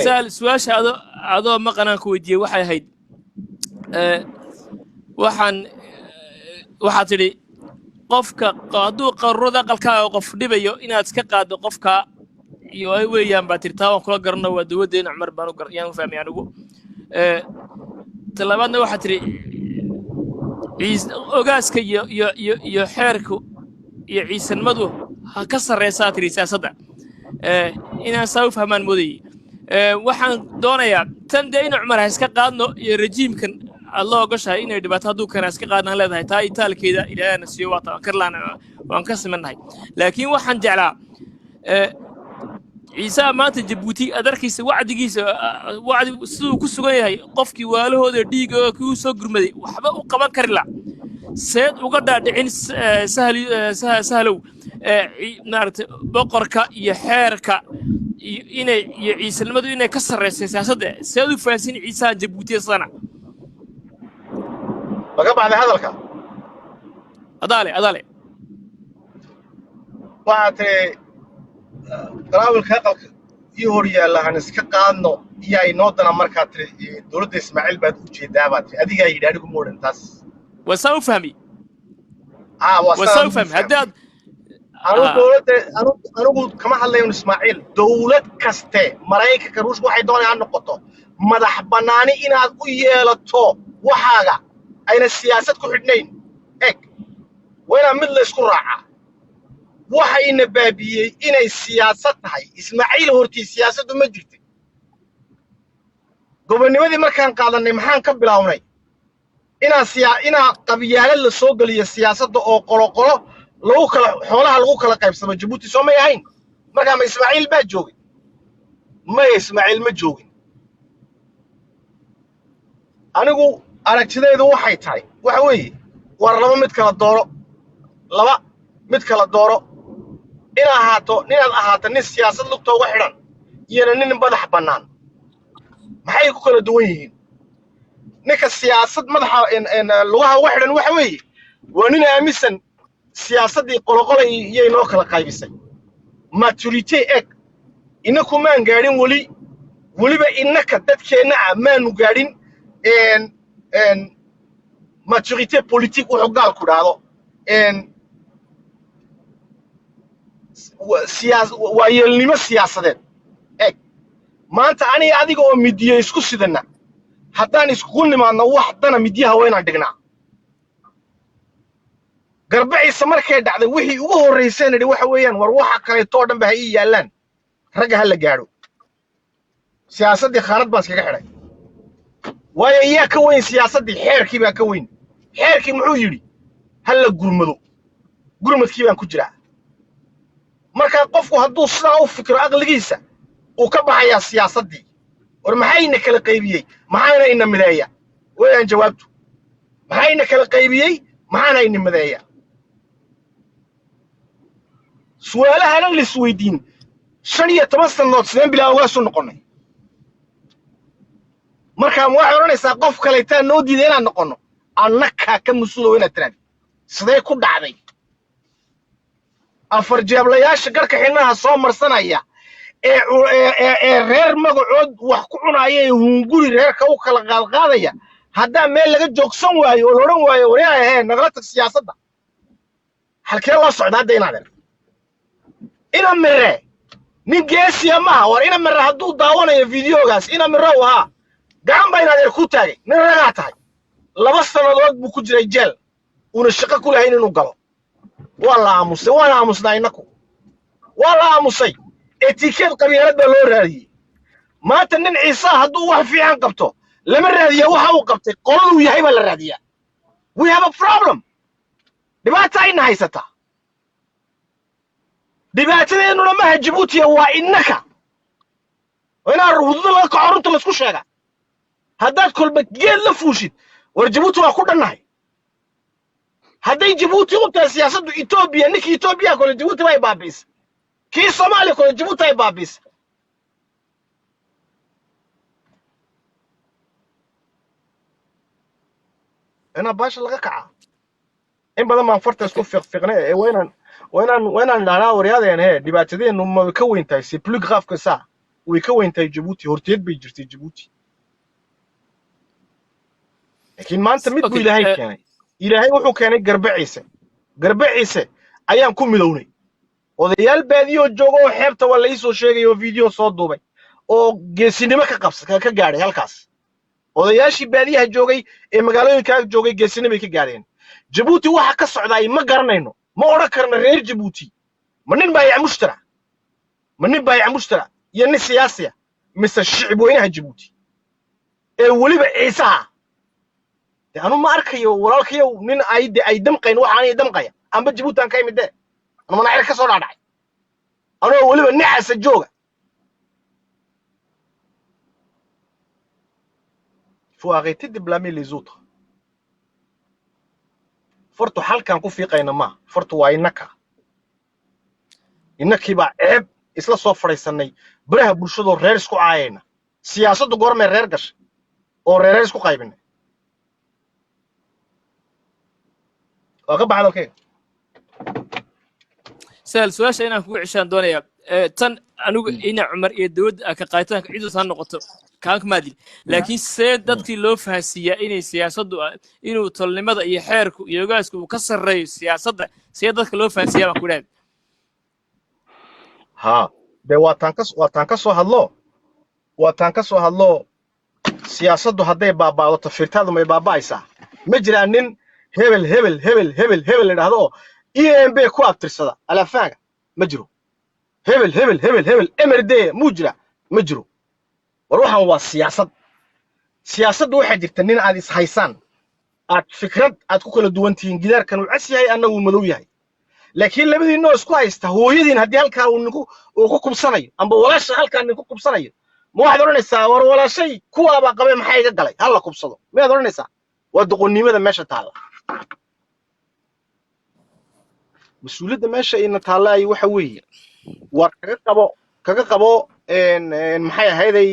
Sahal, su-aasha adoo maqanaan ku weydiiyey waxay ahayd, waxaan waxaad tidhi qofka hadduu qaruurada aqalkaaga qof dhibayo inaad iska qaaddo qofka iyo ay weeyaan baa tiri. Taa waan kula garano, waa dowladdeena Cumar baan yaan u fahmay anigu. Talabaadna waxaad tidhi ogaaska iyo xeerku iyo ciisanimadu ha ka sarreysaa tiri siyaasadda. Inaan saa u fahmaan moodayey. Waxaan doonayaa tan dee ina Cumar ha iska qaadno iyo rejiimkan aad la ogoshahay inay dhibaato hadduu keena iska qaadnaan leedahay, taa itaalkeeda Ilaahana siiyo, waa taan karlaan, waan ka simannahay. Laakiin waxaan jeclaa Ciisaha maanta Jabuuti aad arkaysa wacdigiisa, wacdi siduu ku sugan yahay, qofkii waalahooda dhiiga kii u soo gurmaday waxba u qaban kari la, seed uga dhaadhicin sahlow maaragtay boqorka iyo xeerka iyo inay iyo ciisanimadu inay ka sarreysay siyaasadda? Seed u fahansin Ciisaha Jabuutiya sana? Maga baxday hadalka? Adaale, adaale. Waxaa tiri garaawilka aqalka ii hor yaalla han iska qaadno iyo ay noo dana. Markaa tiri dowladda Ismaaciil baad u jeedaa baa tiri, adigaa yidhi, anigu ma odhan taas. Waa saa u fahmi. Aa, waa. Waa saa saa u fahmi haddaad anu dowladda anigu kama hadlayo Ismaaciil. Dowlad kaste, Maraykanka, Ruushka, waxay doonayaan ha noqoto, madax bannaani inaad u yeelato waxaaga ayna siyaasad ku xidhnayn. Eg, waa inaa mid la isku raacaa. Waxayna baabiyey inay siyaasad tahay. Ismaaciil hortii siyaasaddu ma jirtin. Gobonnimadii markaan qaadanay maxaan ka bilownay? Inaa qabyaalad la soo geliyo siyaasadda oo qoloqolo lagu kala xoolaha lagu kala qaybsamo. Jabuuti soo may ahayn markaa? Ma Ismaaciil baa joogay? Maya, Ismaaciil ma joogin. Anigu aragtidaydu waxay tahay, waxa weeye, war laba mid kala dooro, laba mid kala dooro: in ahaato ninaad ahaato nin siyaasad lugta uga xidhan iyona nin madax bannaan. Maxay ku kala duwan yihiin? Ninka siyaasad madaxa lugaha uga xidhan waxa weeye waa nin aaminsan siyaasaddii qoloqolay iyay noo kala qaybisay. Maturité, eg, inaku maan gaadhin weli, weliba innaka dadkeenna ah maanu gaadhin maturité politique, wuxuu gaalku idhaahdo waayeelnimo siyaasadeed. Eg, maanta aniga adiga oo midiyo isku sidana haddaan iskugu nimaadno wax dana, midyaha waa inaan dhignaa. Garbaciisa markay dhacday, wixii ugu horrayseen idhi waxa weeyaan, war waxa kaleeto oo dhan ba ha ii yaallaan, ragga ha la gaadho. Siyaasaddii khaanad baan iskaga xidhay. Waayo, yaa ka weyn siyaasaddii? Xeerkii baa ka weyn. Xeerkii muxuu yidhi? Ha la gurmado. Gurmadkii baan ku jiraa. Marka qofku hadduu sidaa u fikiro, aqligiisa uu ka baxayaa siyaasaddii. War maxayna kala qaybiyey, maxaana ina mideeya weeyaan jawaabtu. Maxayna kala qaybiyey, maxaana ina mideeya? Su'aalahana la isweydiin. 15 sannadood sideen bilaa ogaasu noqonnay? Markaa ma waxay odhanaysaa qof kaleetaa noo diiday inaan noqonno? Annakaa ka mas-uulow inaad tiraadi sidee ku dhacday. Afar jeeblayaasha garhka xidhnaha soo marsanaya ee ee reer magacood wax ku cunaya ee hunguri reerka u kala qaadqaadaya, haddaa meel laga joogsan waayo oo la odhan waayo, waryaa ahee, nagala tag siyaasadda, halkee loo socda hadda? Inaadeer ina Mire nin geesiya maaha. War ina Mire hadduu daawanayo videogaas, ina Mirow ahaa, gacan baa inaadeer ku taagay, nin ragaa tahay. 2 sannadood buu ku jiray jeel uuna shaqo ku lahayn inuu galo. Waa la aamusay, waana aamusnaa innaku, waa la aamusay. Etiquette qabiilad baa loo raadiyey. Maanta nin Ciise hadduu wax fiican qabto lama raadiya waxa uu qabtay, qoladuu yahay baa la raadiyaa. We have a problem. Dhibaata ayna haysataa. Dhibaatadeennuna maha Jabuutiya, waa innaka. Waa inaan hudada laga kaco, runta laisku sheega. Haddaad kolba geed la fuushid, war Jabuuti waa ku dhannahay. Hadday Jabuuti u tahay siyaasaddu Etoobiya, ninkii Etoobiya kole Jabuuti bay baabi'isay, kii Soomaaliya kole Jabuuti ay baabi'isay. Inaa baasha laga kacaa in badan baan farta isku fiiqfiiqnay ee waa inaan idhahnaa, waryaadeen, hee, dhibaatadeennu ma ka weyn tahay? C'est plus grave que ça, way ka weyn tahay. Jabuuti horteed bay jirtay Jabuuti, laakiin maanta mid buu Ilaahay keenay. Ilaahay wuxuu keenay Garbe Ciise. Garbe Ciise ayaan ku midownay. Odayaal baadiyoo jooga oo xeebta waa la iisoo sheegay oo video soo duubay oo geesinimo ka qabsa ka gaadhay halkaas. Odayaashii baadiyaha joogay ee magaalooyinkaa joogay geesinimay ka gaadheen. Jabuuti waxa ka socdaay ma garanayno, ma odhan karno reer Jabuuti. Ma nin baayac mushtara, ma nin baayac mushtara iyo nin siyaasiya, mise shicib weynaha Jabuuti ee weliba Ciisaha? De anu ma arkayo, walaalkayow, nin ay de ay damqayn waxaanay damqaya. Amba Jabuuti aan ka imid de, anu manacir ka soo dhaadhacay, anoo weliba nicasa jooga. Faut arrêter de blâmer les autres. Fartu halkaan ku fiiqayna ma fartu waa innaka. Innakii baa ceeb isla soo fadhiisannay baraha bulshadoo reer isku caayayna. Siyaasaddu goormay reer gashay oo reereer isku qaybinay? Waa ka baxa hadalkayga. Sahal, su-aasha inaan kugu ceshaan doonayaa. Tan anigu ina Cumar iyo dowladda ka qaaditaanka ciidaas ha noqoto kaan kama hadlin, laakiin see dadkii loo fahansiiyaa inay siyaasaddu inuu tolnimada iyo xeerku iyo ogaasku uu ka sarreeyo siyaasadda? See dadka loo fahansiiyaa baan ku idhahay. Haa, dee waa taan ka soo hadlo. Siyaasaddu hadday baaba'do, tafiirtaadu may baaba'aysaa? Ma jiraan nin hebel hebel hebel hebel hebel la idhaahdo oo EMB ku abtirsada alaafaanga? Ma jiro. Hebel hebel hebel hebel MRD muu jira? Ma jiro. War waxaan waa siyaasad. Siyaasaddu waxaa jirta nin aad is haysaan, aad fikrad aad ku kala duwan tihiin. Gidaarkan uu cas yahay, anna uu madow yahay, laakiin labadiinoo isku haysta, hooyadiin haddii halkaa uu ninku uu ku kubsanayo amba walaasha halkaa ninku kubsanayo, ma waxaad odhanaysaa, "War walaashay kuwaabaa qabee, maxaa iga galay, ha la kubsado"? Miyaad odhanaysaa? Waa doqonnimada meesha taalla. Mas-uuliyadda meesha ina taalla ay waxa weeye, war kaga qabo een maxay ahayday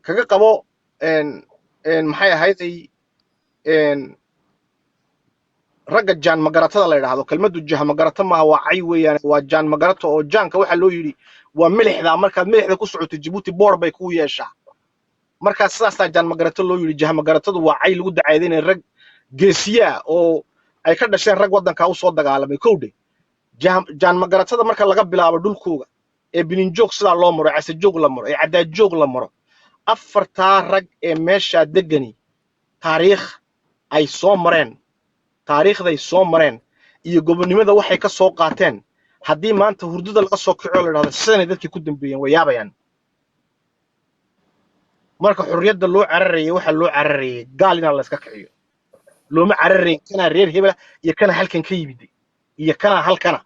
kaga qabo een maxay ahayday ragga jaan magaratada la yidhaahdo. Kelmaddu jaha magarato maaha, waa cay weeyaan, waa jaan magarato. Oo jaanka waxaa loo yidhi waa milixda. Markaad milixda ku socoto Jabuuti, boor bay kuu yeeshaa. Markaa sidaasaa jaan magarato loo yidhi. Jaha magaratadu waa cay lagu dacaydinaya rag geesiyaa oo ay ka dhasheen rag waddankaa usoo dagaalamay. Kowdhe, jaan magaratada marka laga bilaabo dhulkooga ee bininjoog sidaa loo maro, casajoog la maro, ee cadaajoog la maro, afartaa rag ee meeshaa degani taariikh ay soo mareen, taariikhday soo mareen iyo gobonnimada waxay ka soo qaateen, haddii maanta hurdada laga soo kaco la idhahdo sidanay dadkii ku dambeeyeen, way yaabayaan. Marka xorriyadda loo cararayay, waxaa loo cararayay gaal inaan la iska kiciyo. Looma cararayn kanaa reer hebela iyo kana halkan ka yimid iyo kanaa halkana.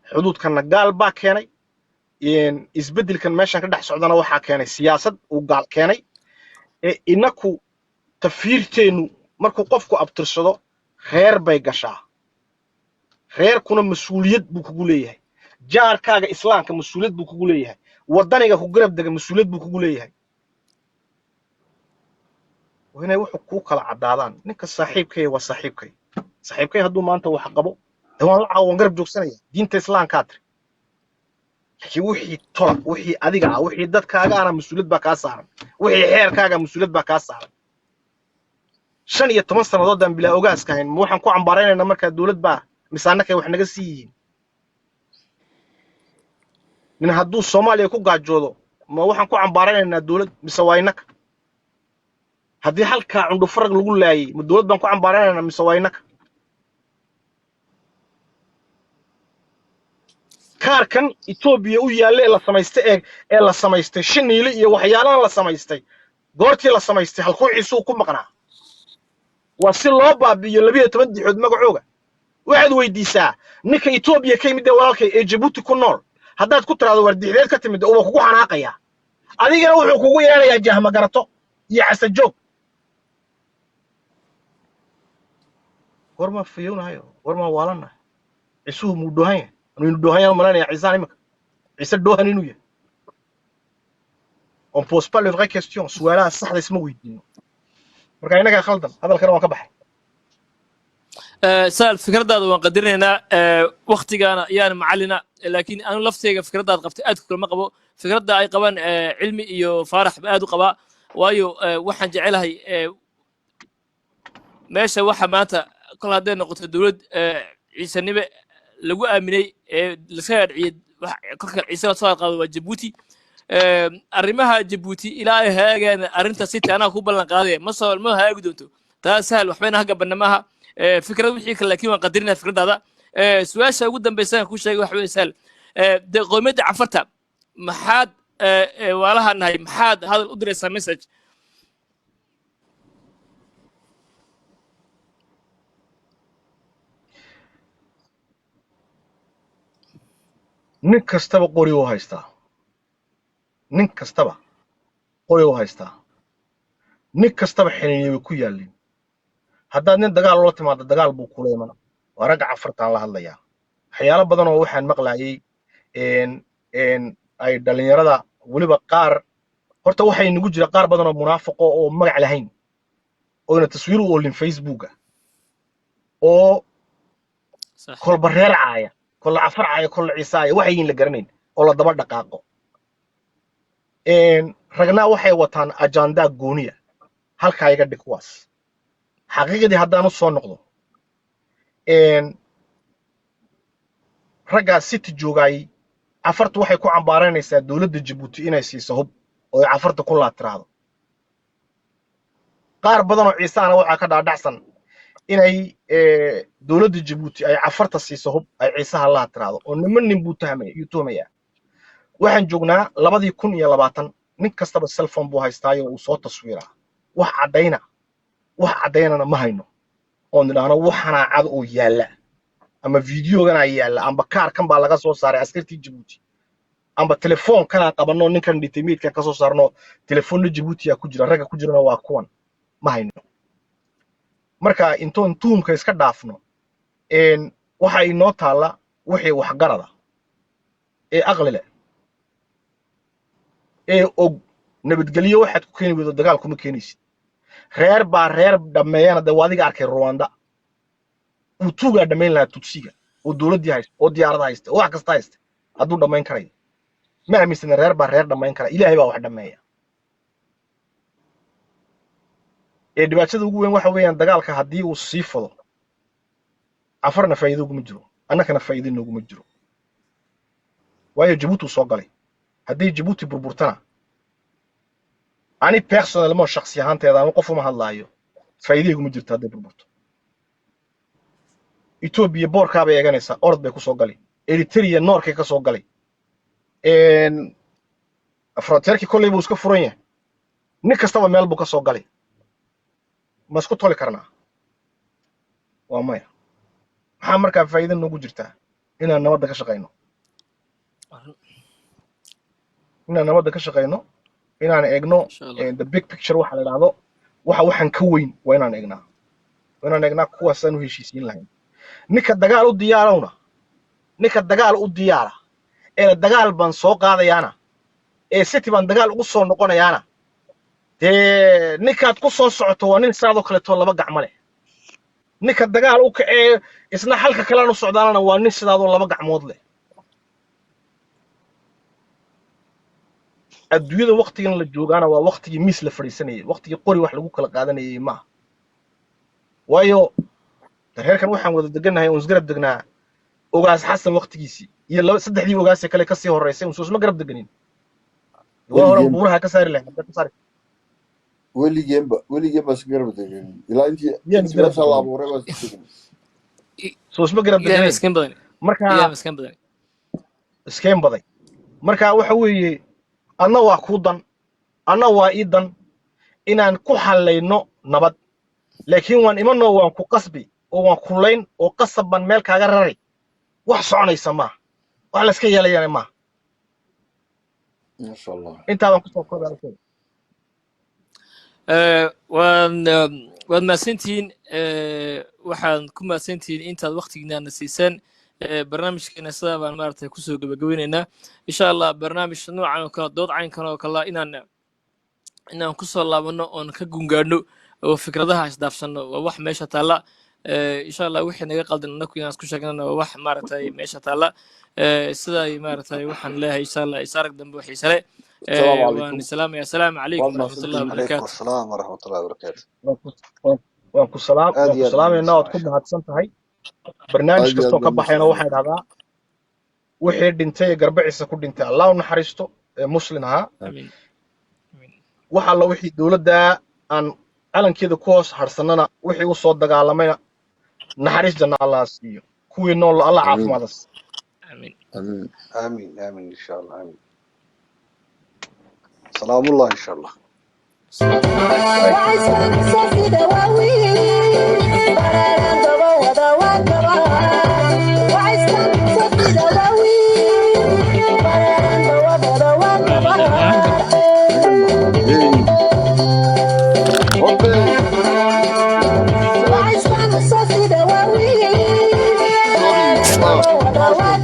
Xuduudkanna gaal baa keenay. Isbeddelkan meeshan ka dhex socdana waxaa keenay siyaasad uu gaal keenay. Ee inaku tafiirteennu markuu qofku abtirsado reer bay gashaa. Reerkuna mas-uuliyad buu kugu leeyahay. Jaarkaaga islaamka mas-uuliyad buu kugu leeyahay. Waddaniga ku garab dega mas-uuliyad buu kugu leeyahay. Waa inay wuxuu kuu kala caddaadaan. Ninka saaxiibkay waa saaxiibkay. Saaxiibkay hadduu maanta wax qabo, de waan la caawo, waan garab joogsanaya, diinta islaamkaa tiri. Laakiin wixii tola, wixii adiga ah, wixii dadkaaga ana mas-uuliyad baa kaa saaran, wixii xeerkaaga mas-uuliyad baa kaa saaran. 15 sannadood aan bilaa ogaaska hayn, ma waxaan ku cambaaraynaynaa markaa dowlad baa mise annakay wax naga sii yihiin? Nin hadduu Soomaaliya ku gaajoodo, ma waxaan ku cambaaraynaynaa dowlad mise waa innaka? Haddii halkaa cundhufarag lagu laayay, ma dowlad baan ku cambaaraynaynaa mise waa innaka? Kaarkan Etoobiya u yaalla ee la samaystay, ee la samaystay shiniile iyo waxyaalahan la samaystay, goortii la samaystay halkuu Ciisuu ku maqnaa? Waa si loo baabi'iyo 12 dixood magacooga. Waxaad weydiisaa ninka Etoobiya ka yimid ee walaalkay ee Jabuuti ku nool, haddaad ku tiraahdo, "War dixdeed ka timid?" uba kugu xanaaqayaa. Adigana wuxuu kugu yeerayaa jahmagarato iyo casajoog. Goormaa fiyownahayo, goormaa waalannahay? Cisuhu muu dhoohan yahay? Anuu inu dhoohan yahay malanaya Ciisaan imika Ciise dhoohan inuu yahay. On pose pas les vraies questions, su'aalaha saxda isma weydiino. Marka innagaa khaldan, hadalkana waan ka baxay. Saal, fikradaada waan qadarinaynaa, waktigaana ayaan macalina, laakiin anu lafteyga fikradaad qabtay aad kulama qabo. Fikradda ay qabaan Cilmi iyo Faarax ba aad u qabaa, waayo waxaan jecelahay meesha waxa maanta kol hadday noqoto dowlad Ciisanime lagu aaminay ee laska adciyey, kolka Ciise soo qaado waa Jabuuti. Arrimaha Jabuuti ilaa ay hagaagayaan arrinta City, anaa ku ballan qaadaya ma soo ma hagaagi doonto taa. Sahal, waxbayna haga banna maaha fikrad wixii kale, laakiin waan qadarinaya fikradaada. Su-aasha ugu dambaysa aan ku sheegay waxa weeye, Sahal, dee qowmiyadda Cafarta maxaad waalaha nahay, maxaad hadal u diraysaa, message? Nin kastaba qori u haystaa, nin kastaba qori u haystaa, nin kastaba xiniinyo way ku yaalliin. Haddaad nin dagaal ula timaado, dagaal buu kula iman. Waa ragga Cafartaan la hadlayaa. Waxyaalo badan oo waxaan maqlaayay ay dhallinyarada weliba qaar, horta waxay nagu jira qaar badan oo munaafaqo oo magac lahayn oona taswiir u oolin Facebooka oo kolba reer caaya, kolla Cafar caaya, kolla Ciisaaya, waxayin la garanayn oo la daba dhaqaaqo. Ragna waxay wataan ajandaa gooniya. Halkaa iga dhig kuwaas. Xaqiiqdii haddaan u soo noqdo, raggaa City joogaayey, Cafartu waxay ku cambaaranaysaa dowladda Jabuuti inay siiso hub oo ay Cafarta ku laatiraahdo. Qaar badan oo Ciisaana waxaa ka dhaadhacsan inay dowladda Jabuuti ay Cafarta siiso hub ay Ciisaha laatiraahdo, oo niman nin buu tuhmaya yuu tuhmayaa. Waxaan joognaa 2020, nin kastaba cellphone buu haystaayo uu soo taswiiraa. Wax caddayna, wax caddaynana ma hayno oon nidhaahno waxanaa cad oo yaalla ama videoganaa yaalla amba kaarkan baa laga soo saaray askartii Jabuuti amba telefoonkanaa qabanno ninkan dhintay meydkan ka soo saarno, telefoonna Jabuutiyaa ku jira, ragga ku jirana waa kuwan, ma hayno. Marka intoon tuhumka iska dhaafno, waxa inoo taalla wixii waxgarada ee aqli leh ee og nabadgelyo waxaad ku keeni weydo, dagaal kuma keenaysid. Reer baa reer dhammeeyana, dee waa adiga arkay Rwanda, uu tuugaa dhammayn lahaa Tutsiga oo dowladdii haysta oo diyaarada haysta oo wax kasta haysta hadduu dhammayn karayo. Ma aaminsana reer baa reer dhammayn kara, Ilaahay baa wax dhammeeya. Ee dhibaatada ugu weyn waxa weeyaan dagaalka haddii uu sii fado, Cafarna faa'iido uguma jiro, annakana faa'iido nooguma jiro, waayo Jabuuti uu soo galay. Haddii Jabuuti burburtana, ani personnellement, shakhsi ahaanteeda, ama qof uma hadlaayo, faa'iido iguma jirto hadday burburto. Etoobiya boorkaa bay eeganaysaa, orod bay ku soo gali. Eritrea noorkay ka soo galay, frontier-kii kolley buu iska furan yahay, nin kastaba meel buu ka soo galay. Ma isku toli karnaa? Waa maya. Maxaa markaa faa'iido noogu jirtaa? Inaan nabadda ka shaqayno, inaan nabadda ka shaqayno, inaan eegno Insha Allah. the big picture waxa la idhaahdo, waxa waxaan ka weyn waa inaan eegnaa, waa inaan eegnaa kuwaasaan u heshiisiin lahayn. Ninka dagaal u diyaarawna, ninka dagaal u diyaara ee dagaal baan soo qaadayaana ee City baan dagaal ugu soo noqonayaana, dee ninkaad ku soo socoto waa nin saadoo kaleeto laba gacmo leh. Ninka dagaal u kacee isna halka kalean u socdaanana waa nin sidaadoo laba gacmood leh. Adduunyada waktigan la joogaana waa waktigii miis la fadhiisanayay, waktigii qori wax lagu kala qaadanayay maaha. Waayo reerkan waxaan wada degannahay oon isgarab degnaa Ogaas Xasan waktigiisii iyo laba saddexdii ogaasee kale kasii horreysay, uun soo isma garab deganin. Waa horan Weligeen buuraha ka saari lahayd, ka saari. Weligeenba iska garab deganin ilaa intii Miyaan intii isgarab meesha la deganin? abuuray baa iska degan. Soo isma garab Ilaahay deganayn. maskiin badan, Marka Ilaahay maskiin badan. Iskeen baday. Marka waxa weeye, adna waa kuu dan, anna waa ii dan inaan ku hallayno nabad, laakiin waan imanoo waan ku qasbi oo waan kulayn oo qasab baan meel kaaga raray, wax soconaysa maaha, wax layska yeelayana maaha. Masha Allah. Intaabaan kusoo koobay halkeeda. Waad mahadsantihiin. Waxaan ku mahadsantihiin intaad waktigiinaana siiseen. Barnaamijkeena sidaa baan maaragtay kusoo gebagabeyneynaa, insha Allah. Barnaamij noocan oo kale, dood caynkan oo kale, inaan kusoo laabano oon ka gungaadhno oo fikradaha isdhaafsanno waa wax meesha taalla. Insha Allah, wixii naga qaldan annaku inaan isku sheegnana waa wax maaragtay meesha taalla. Siday maaragtay waxaan leeyahay, insha Allah, is arag dambe oo xiise leh. Asalaamu Waan calaykum. salaamaya. Asalaamu calaykum Waad waraxmatullahi mahadsantihiin. Calaykum wabarakaatu. Asalaam waraxmatullahi wabarakaatu. Waan ku salaam Aad waan ku iyo aad baan idin salaamaynaa, waad ku salaamaya. mahadsan tahay. Barnaamij Aad iyo aad kastoo ka baan idin baxayna salaamaya. waxaan idhahdaa wixii dhintay ee garbaciisa ku dhintay Allah u naxariisto ee Muslin ahaa. Amiin, amiin. Wax alla wixii dowladda aan calankeeda ku hoos harsanana, wixii u soo dagaalamayna, naxariis janna Allah siiyo. Kuwii nool Allah Amiin. caafimaad siiyo. Amiin. Amiin. Aamin, aamin, insha Allah, aamin. Salaamullah, insha Allah. Hey. Hoppe. Sorry. Oh.